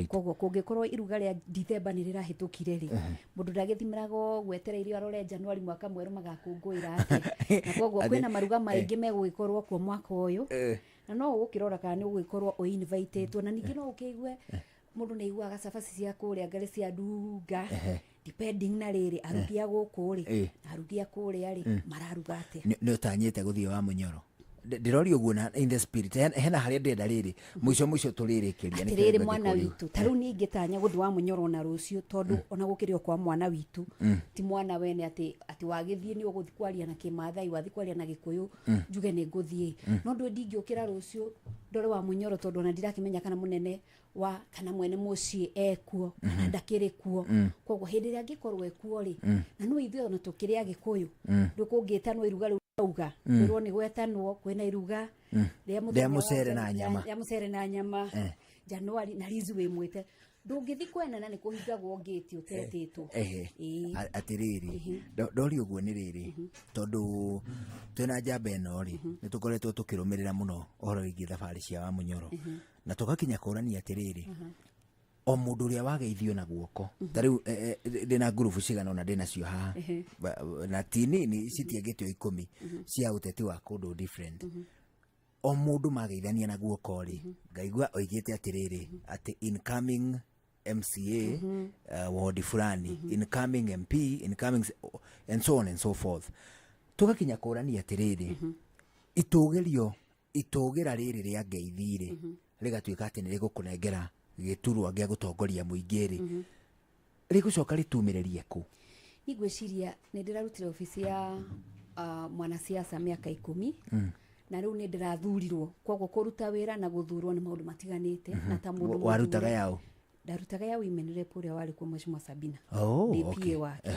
S4: Koguo kũngĩkorwo iruga rĩa Dithemba nĩ rĩrahĩtũkire rĩ, mũndũ ndagĩthimĩraga ũguo etereire arore Januari mwaka mwerũ magakũngũĩra atĩa. Na koguo kwĩna maruga maingĩ megũgĩkorwo kuo mwaka ũyũ, na no ũgũkĩrora kana nĩ ũgũgĩkorwo ũinvitĩtwo. Na ningĩ no ũkĩigue mũndũ nĩ aiguaga cabaci cia kũrĩa ngarĩ cia ndunga, depending na rĩrĩ arugi a gũkũ rĩ na arugi a kũrĩa rĩ mararuga atĩa.
S1: Nĩ ũtanyĩte gũthiĩ wa Mũnyoro? Ndĩroria ũguo na in the spirit, hena harĩa ndĩrenda rĩrĩ mũico mũico tũrĩrĩkĩria. Nĩkĩo
S4: Atĩrĩrĩ,
S1: ngwenda
S4: mwana
S1: kũũria.
S4: witũ, ta rĩu niĩ ingĩtanya gũthiĩ wa Mũnyoro ona rũciũ, tondũ ona gũkĩrĩ o kwa mwana witũ, ti mwana wene atĩ wagĩthiĩ nĩ ũgũthiĩ kwaria na Kĩmathai, wathiĩ kwaria na Gĩkũyũ, njuge nĩ ngũthiĩ, no ndũ ndingĩũkĩra rũciũ ndore wa Mũnyoro, tondũ ona ndirakĩmenya kana mũnene wa kana mwene mũciĩ ekuo kana ndakĩrĩ kuo. Koguo hĩndĩ ĩrĩa angĩkorwo ekuo rĩ, na no ithuĩ ona tũkĩrĩ Agĩkũyũ, ndũkũngĩtanwo iruga rĩu auga kwĩrwo nĩ gwetanwo kwĩna iruga rĩa mũthenya
S1: Rĩa mũcere na nyama.
S4: Rĩa mũcere na nyama Januari, na Liz wĩ mwĩte, ndũngĩthi kwenana nĩ kũhingagwo ngĩti ũtetĩtwo. Ĩĩ.
S1: Atĩrĩrĩ, ndoria ũguo nĩ rĩrĩ, tondũ twĩna njamba ĩno rĩ, nĩ tũkoretwo tũkĩrũmĩrĩra mũno ũhoro wĩgiĩ thabarĩ cia wa Mũnyoro, na tũgakinya kũrania atĩrĩrĩ, o mũndũ ũrĩa wageithio na guoko ta rĩu, ndĩna ngurubu cigana ũna ndĩnacio haha. Na ti nini, citiangĩte o 10 cia ũteti wa kũndũ different. O mũndũ mageithania na guoko rĩ, ngaigua oigĩte atĩrĩrĩ, atĩ incoming MCA ward fulani, incoming MP, incoming and so on and so forth. Tũgakinya kũrania atĩrĩrĩ, itũgĩrio itũgĩra rĩrĩ rĩa ngeithi rĩ, rĩgatuĩka atĩ nĩ rĩgũkũnengera gĩturwa gĩa gũtongoria mũingĩ rĩ, rĩgũcoka rĩtumĩrĩrie kũ?
S4: Niĩ ngwĩciria nĩ ndĩrarutire obici ya mwanasiasa mĩaka 10, na rĩu nĩ ndĩrathurirwo. Koguo kũruta wĩra na gũthurwo nĩ maũndũ matiganĩte. Na ta mũndũ
S1: Warutaga
S4: mũthure-
S1: yaũ?
S4: Ndarutaga ya women rep ũrĩa warĩ kuo, Mheshimiwa Sabina.
S1: Oh,
S4: Ndĩ PA wake,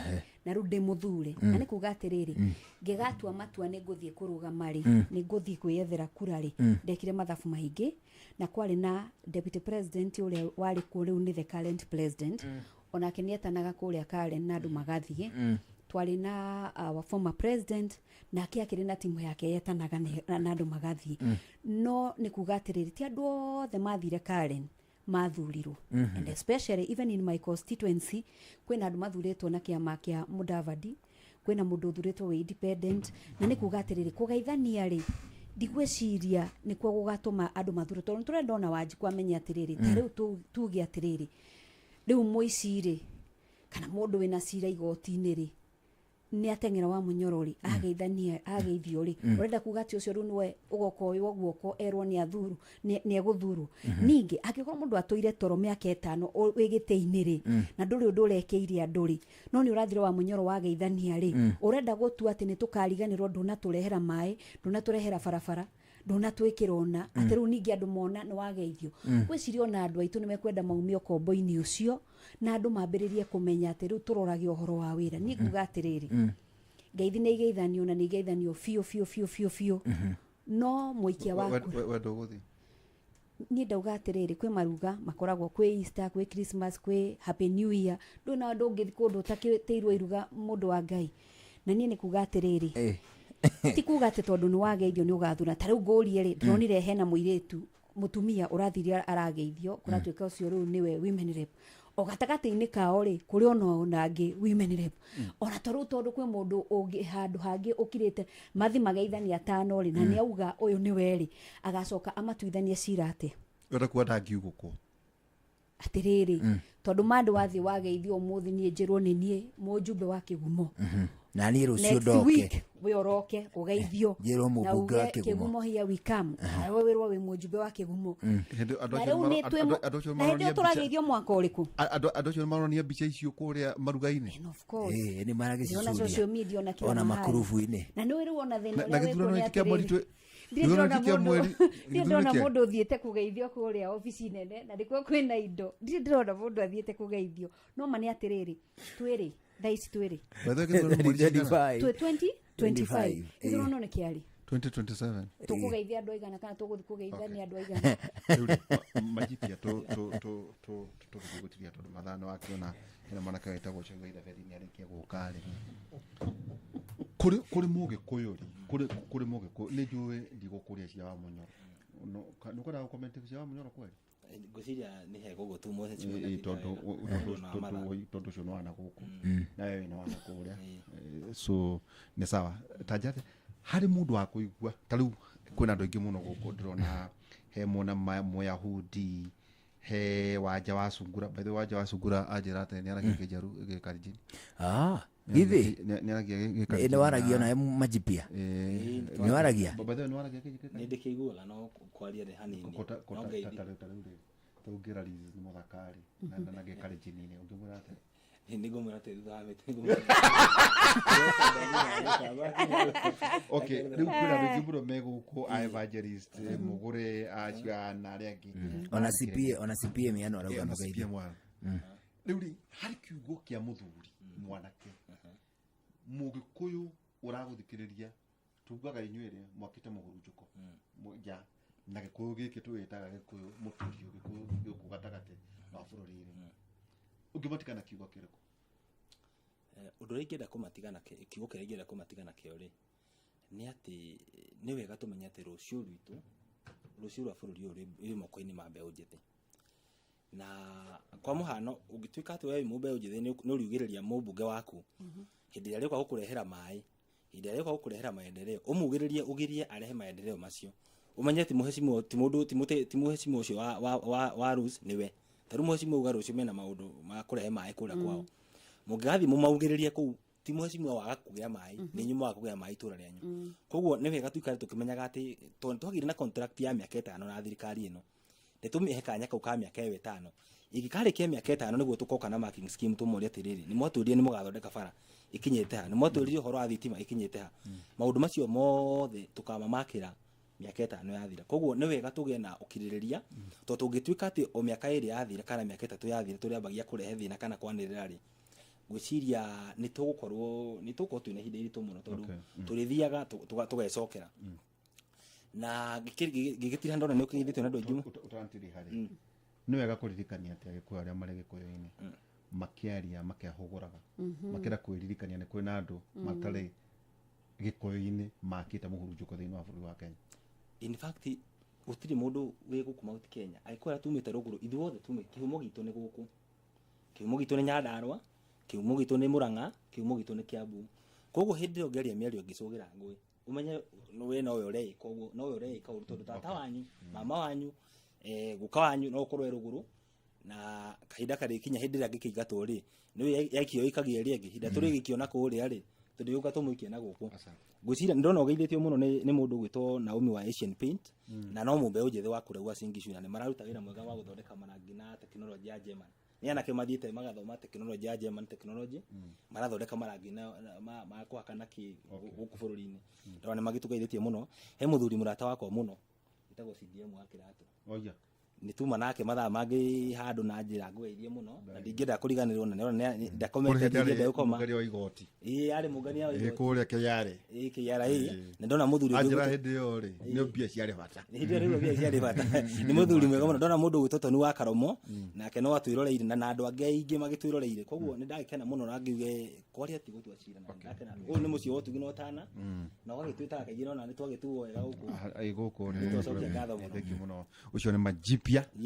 S4: na rĩu ndĩ mũthure, na nĩ kuga atĩrĩrĩ, ngĩgatua matua nĩ ngũthiĩ kũrũgama rĩ, nĩ ngũthiĩ kwĩyethera kura rĩ, ndekire mathabu maingĩ, na kwarĩ na deputy president ũrĩa warĩ kuo rĩu nĩ the current president, onake nĩ etanaga kũrĩa Karen na andũ magathiĩ. Twarĩ na our former president, nake akĩrĩ na timu yake yetanaga na andũ magathiĩ. No nĩ kuga atĩrĩrĩ, ti andũ othe mathire Karen mathurirwo. And especially even in my constituency kwĩna andũ mathurĩtwo na kĩama kĩa Mudavadi, kwĩna mũndũ ũthurĩtwo wĩ independent. Na nĩ kuga atĩrĩrĩ, kũgeithania rĩ, ndigwĩciria nĩkuo gũgatũma andũ mathure, tondũ nĩtũrenda ona Wanjikũ amenye atĩrĩrĩ, ta rĩu tuge atĩrĩrĩ, rĩu mũici rĩ, kana mũndũ wĩna cira igoti-inĩ rĩ. Nĩ ateng'era wa Munyoro rĩ, ageithania ageithio rĩ, ũrenda kuga atĩ ũcio rĩu nĩwe ũgoka oywo guoko erwo nĩ athuru nĩ egũthurwo? Ningĩ angĩkorwo mũndũ atũire toro mĩaka 5 wĩ gĩtĩ-inĩ rĩ, na ndũrĩ ũndũ ũrekeire andũ rĩ, no nĩ ũrathire wa Munyoro wageithania rĩ, ũrenda gũtua atĩ nĩ tũkariganĩrwo? Ndũnatũrehera maĩ, ndũnatũrehera barabara, ndũnatwĩkĩra ona atĩ rĩu ningĩ andũ mona nĩ wageithio. Ngwĩciria ona andũ aitũ nĩ mekwenda maumie ũkombo-inĩ ũcio na andũ mambĩrĩrie kũmenya atĩ rĩu tũroragia ũhoro wa wĩra. Niĩ nguga atĩrĩrĩ, ngeithi nĩ igeithanio na nĩ igeithanio biũ biũ biũ biũ biũ, no mũikia wa kura
S2: We ndũgũthiĩ?
S4: Niĩ ndauga atĩrĩrĩ, kwĩ maruga makoragwo, kwĩ Easter, kwĩ Christmas, kwĩ Happy New Year. Ndũĩ na ndũngĩthi kũndũ ũtakĩtĩirwo iruga, mũndũ wa Ngai. Na niĩ nĩ kuga atĩrĩrĩ, ti kuga atĩ tondũ nĩ wageithio nĩ ũgathura. Ta rĩu ngũrie rĩ, ndĩronire hena mũirĩtu mũtumia ũrathire arageithio, kũratuĩka ũcio rĩu nĩwe women rep. O gatagatĩ-inĩ kao rĩ, kũrĩ ona angĩ women rep. Ona ta rĩu tondũ kwĩ mũndũ ũngĩ handũ hangĩ ũkirĩte mathi mageithania atano rĩ, na nĩ auga ũyũ nĩwe rĩ, agacoka amatuithanie cira atĩa?
S2: Wenda kuga ndangiugũkwo?
S4: Atĩrĩrĩ, tondũ mandũ wathiĩ wageithio ũmũthĩ, niĩ njĩrwo nĩ niĩ mũjumbe wa Kĩgumo,
S1: Na niĩ rũciũ
S4: next
S1: ndoke
S4: week we ũroke ũgeithio
S1: njĩrwo
S4: na
S1: mũmbunge wa
S4: uge
S1: Kĩgumo.
S4: Kĩgumo here we come, nawe wĩrwo wĩ mũjumbe wa Kĩgumo.
S2: Hĩndĩ andũ
S4: Na
S2: acio
S4: rĩu nĩ
S2: andũ acio
S4: na hĩndĩ
S2: maronia
S4: ĩyo tũrageithio mwaka ũrĩkũ?
S2: Andũ acio maronia mbica icio kũrĩa maruga-inĩ.
S4: And of course.
S1: Nĩ
S4: Ndĩrona
S1: maragĩcicuria
S4: social media ona kila
S1: ona
S4: mahali.
S1: makurubu-inĩ.
S4: Na nĩ rĩu ona thĩna
S2: Na
S4: ũrĩa
S2: gĩthurano
S4: wĩkuo nĩ
S2: gĩkĩ kĩa mweri
S4: atĩrĩrĩ, ndirĩ
S2: gĩthurano
S4: ndĩrona
S2: gĩkĩ kĩa
S4: mũndũ ndirĩ
S2: gĩthurano
S4: ndĩrona mũndũ ũthiĩte kũgeithio kũrĩa obici nene na nĩkuo kwĩna indo. Ndirĩ ndĩrona mũndũ athiĩte kũgeithio. No ma nĩ atĩrĩrĩ, twĩrĩ thaa ici twĩrĩ
S2: By the way, gĩthurano mweri cigana?
S1: 25.
S4: twĩ 2025.
S1: 25,
S4: Gĩthurano nĩ kĩarĩ
S2: 2027.
S4: Tũkũgeithia andũ aigana kana tũgũthiĩ kũgeithania andũ aigana?
S2: Rĩu rĩ, majibia tũgĩthiĩ gũtiria tondũ mathaa nĩ wakĩona hena mwanake wĩtagwo Chegwa Irabethi nĩ arĩkia gũka rĩ. Kũrĩ mũgĩkũyũ rĩ, kũrĩ mũgĩkũyũ, nĩ njũĩ ndigũkũria cia wa Munyoro. No, nĩ ũkwendaga gũcomment cia wa Munyoro kweli?
S3: Ngwĩciria nĩ hega ũguo tu mwe.
S2: Tondũ ũcio nĩ wana gũkũ nawe wĩna wana kũrĩa. So nĩ sawa ta njate harĩ mũndũ wa kũigua. Ta rĩu kwĩna andũ aingĩ mũno gũkũ ndĩrona, he mwana Mũyahudi, he Wanja wa Sungura. By the way, Wanja wa Sungura anjĩra atĩ nĩ aragia Kĩnjaru Gĩkalenjin.
S1: Ah, githĩ
S2: Nĩ aragia Gĩkalenjin.
S1: Nĩ waragia nawe majibia? Nĩ waragia?
S2: By the way, nĩ waragia
S3: Nĩ ndĩkĩiguaga no kwaria nĩ hanini. No ngeithi.
S2: Ta rĩu rĩ, ta ũngĩra Liz nĩ mũthaka rĩ, na Gĩkalenjin-inĩ ũngĩmwĩra atĩa?
S3: Nĩ ngũmwĩra atĩ thutha wa mĩtĩ nĩngũmwĩra.
S2: Okay, rĩu kwĩna andũ aingĩ mũno me gũkũ, a evangelist mũgũre acio na arĩa angĩ.
S1: Ona CPA, ona CPA mĩano arauga
S2: Ona
S1: mũgeithio.
S2: CPA mwana. Rĩu rĩ, harĩ kiugo kĩa mũthuri mwanake mũgĩkũyũ ũragũthikĩrĩria, tugaga inyuĩ rĩ mwakĩte mũhurunjũko nja na gĩkũyũ gĩkĩ tũgĩtaga gĩkũyũ mũtũrio, gĩkũyũ gĩkũ gatagatĩ wa bũrũri rĩ, ũngĩmatigana kiugo kĩrĩkũ?
S3: Ũndũ ũrĩa ingĩenda kũmatiga nakĩo, kiugo kĩrĩa ingĩenda kũmatiga nakĩo rĩ, nĩ atĩ nĩ wega tũmenye atĩ rũciũ rwitũ, rũciũ rwa bũrũri ũyũ rwĩ moko-inĩ ma mbeũ njĩthĩ. Na kwa mũhano, ũngĩtuĩka atĩ we wĩ mũmbeũ njĩthĩ nĩ ũriugĩrĩria mũmbunge waku hĩndĩ ĩrĩa arĩũka gũkũrehera maĩ, hĩndĩ ĩrĩa arĩũka gũkũrehera maendeleo, ũmugĩrĩrie, ũgirie arehe maendeleo macio, ũmenye ti mũhecimiwa, ti mũndũ, ti mũhecimiwa ũcio wa Rose nĩwe. Ta rĩu mũhecimiwa uga rũciũ mena maũndũ ma kũrehe maĩ kũrĩa kwao, mũngĩgathiĩ mũmaugĩrĩrie kũu, ti mũhecimiwa waga kũgĩa maĩ, nĩ inyuĩ mwaga kũgĩa maĩ itũra rĩanyu. Koguo nĩ wega tuikare tũkĩmenyaga atĩ tondũ twagĩire na contract ya mĩaka 5 na thirikari ĩno, nĩ tũmĩhe kanya kau ka mĩaka ĩyo 5. Ĩngĩkarĩkia mĩaka 5 nĩguo tũkoka na marking scheme tũmorie atĩrĩrĩ, nĩ mwatwĩrire nĩ mũgathondeka bara, ĩkinyĩte ha? Nĩ mwatwĩrire ũhoro wa thitima, ĩkinyĩte ha? Maũndũ macio mothe tũkamamakĩra mĩaka 5 yathira. Koguo nĩ wega tũgĩe na ũkirĩrĩria, tondũ tũngĩtuĩka atĩ o mĩaka 2 yathira kana mĩaka 3 yathira tũrĩambagia kũrehe thĩna kana kwanĩrĩra rĩ, ngwĩciria nĩ tũgũkorwo twĩna ihinda iritũ mũno, tondũ tũrĩthiaga tũgecokera na ngĩgĩtira ndona nĩ ũkĩgeithĩtio na andũ aingĩ mũno.
S2: Ũtanatiri harĩ nĩ wega kũririkania atĩ agĩkũyũ arĩa marĩ gĩkũyũ-inĩ makĩaria makehũgũraga makĩenda kwĩririkania nĩ kwĩna andũ matarĩ gĩkũyũ-inĩ makĩte mũhurunjũko thĩinĩ wa bũrũri wa Kenya.
S3: In fact, gũtirĩ mũndũ wĩ gũkũ Mount Kenya angĩkorwo arĩa tumĩte rũgũrũ, ithuothe tumĩte, kĩhumo gitũ nĩ gũkũ, kĩhumo gitũ nĩ Nyandarũa, kĩhumo gitũ nĩ Mũrang'a, kĩhumo gitũ nĩ Kiambu. Koguo hĩndĩ ĩyo ũngĩaria mĩario ĩngĩcũgĩra ngũĩ, ũmenye we nowe ũreĩka ũguo, nowe ũreĩka ũru, tondũ tata wanyu, mama wanyu, guka wanyu no ũkorwo e rũgũrũ, na kahinda karĩkinya hĩndĩ ĩrĩa angĩkĩingatwo rĩ, nĩ yaikio ĩkagia ĩrĩa ĩngĩ, hĩndĩ ĩrĩa tũrĩgĩkio na kũrĩa rĩ, Tũndĩgĩũka tũmũikie na gũkũ.
S2: Asante.
S3: Ngwĩciria ndĩrona ũgeithĩtio mũno nĩ mũndũ ũgwĩtwo Naomi wa Asian Paint, na no mũmbeũ njĩthĩ wa kũrĩa Uasin Gishu, na nĩ mararuta wĩra mwega wa gũthondeka marangi na tekinoronjĩ ya German. Nĩ anake mathiĩte magathoma tekinoronjĩ ya German technology, marathondeka marangi na ma kũhaka na kĩ gũkũ bũrũri-inĩ. Ndĩrona nĩ magĩtũgeithĩtie mũno. He mũthuri mũrata wakwa mũno wĩtagwo CDM wa Kĩratũ.
S2: Oya.
S3: Nĩ tuma nake mathaa mangĩ handũ na njĩra ngũgeithie mũno na ndingĩenda kũriganĩrwo, na nĩrona ndakomete, ndingĩenda gũkoma.
S2: Mũgeria wa igoti.
S3: Ĩĩ, arĩ mũngania wa igoti.
S2: Kũrĩa KRA.
S3: Ĩĩ, KRA. Na ndona mũthuri ũngĩ
S2: Anjĩra hĩndĩ ĩyo rĩ, nĩ mbia ciarĩ bata.
S3: Hĩndĩ ĩyo rĩu mbia ciarĩ bata. Nĩ mũthuri mwega mũno. Ndona mũndũ ũgwĩtwo Toni wa Karomo, nake no atwĩroreire na andũ angĩ aingĩ magĩtwĩroreire. Koguo nĩ ndagĩkena mũno na ngiuge kwaria ti gũtua cira, na ndakena. Ũyũ nĩ mũciĩ wa ũtugi na ũtana, na ũgagĩtwĩtaga kaingĩ, nona nĩ twagĩtuo wega gũkũ.
S2: Gũkũ.
S3: Nĩ twacokia ngatho mũno.
S2: Thank you mũno. Ũcio nĩ Majipia.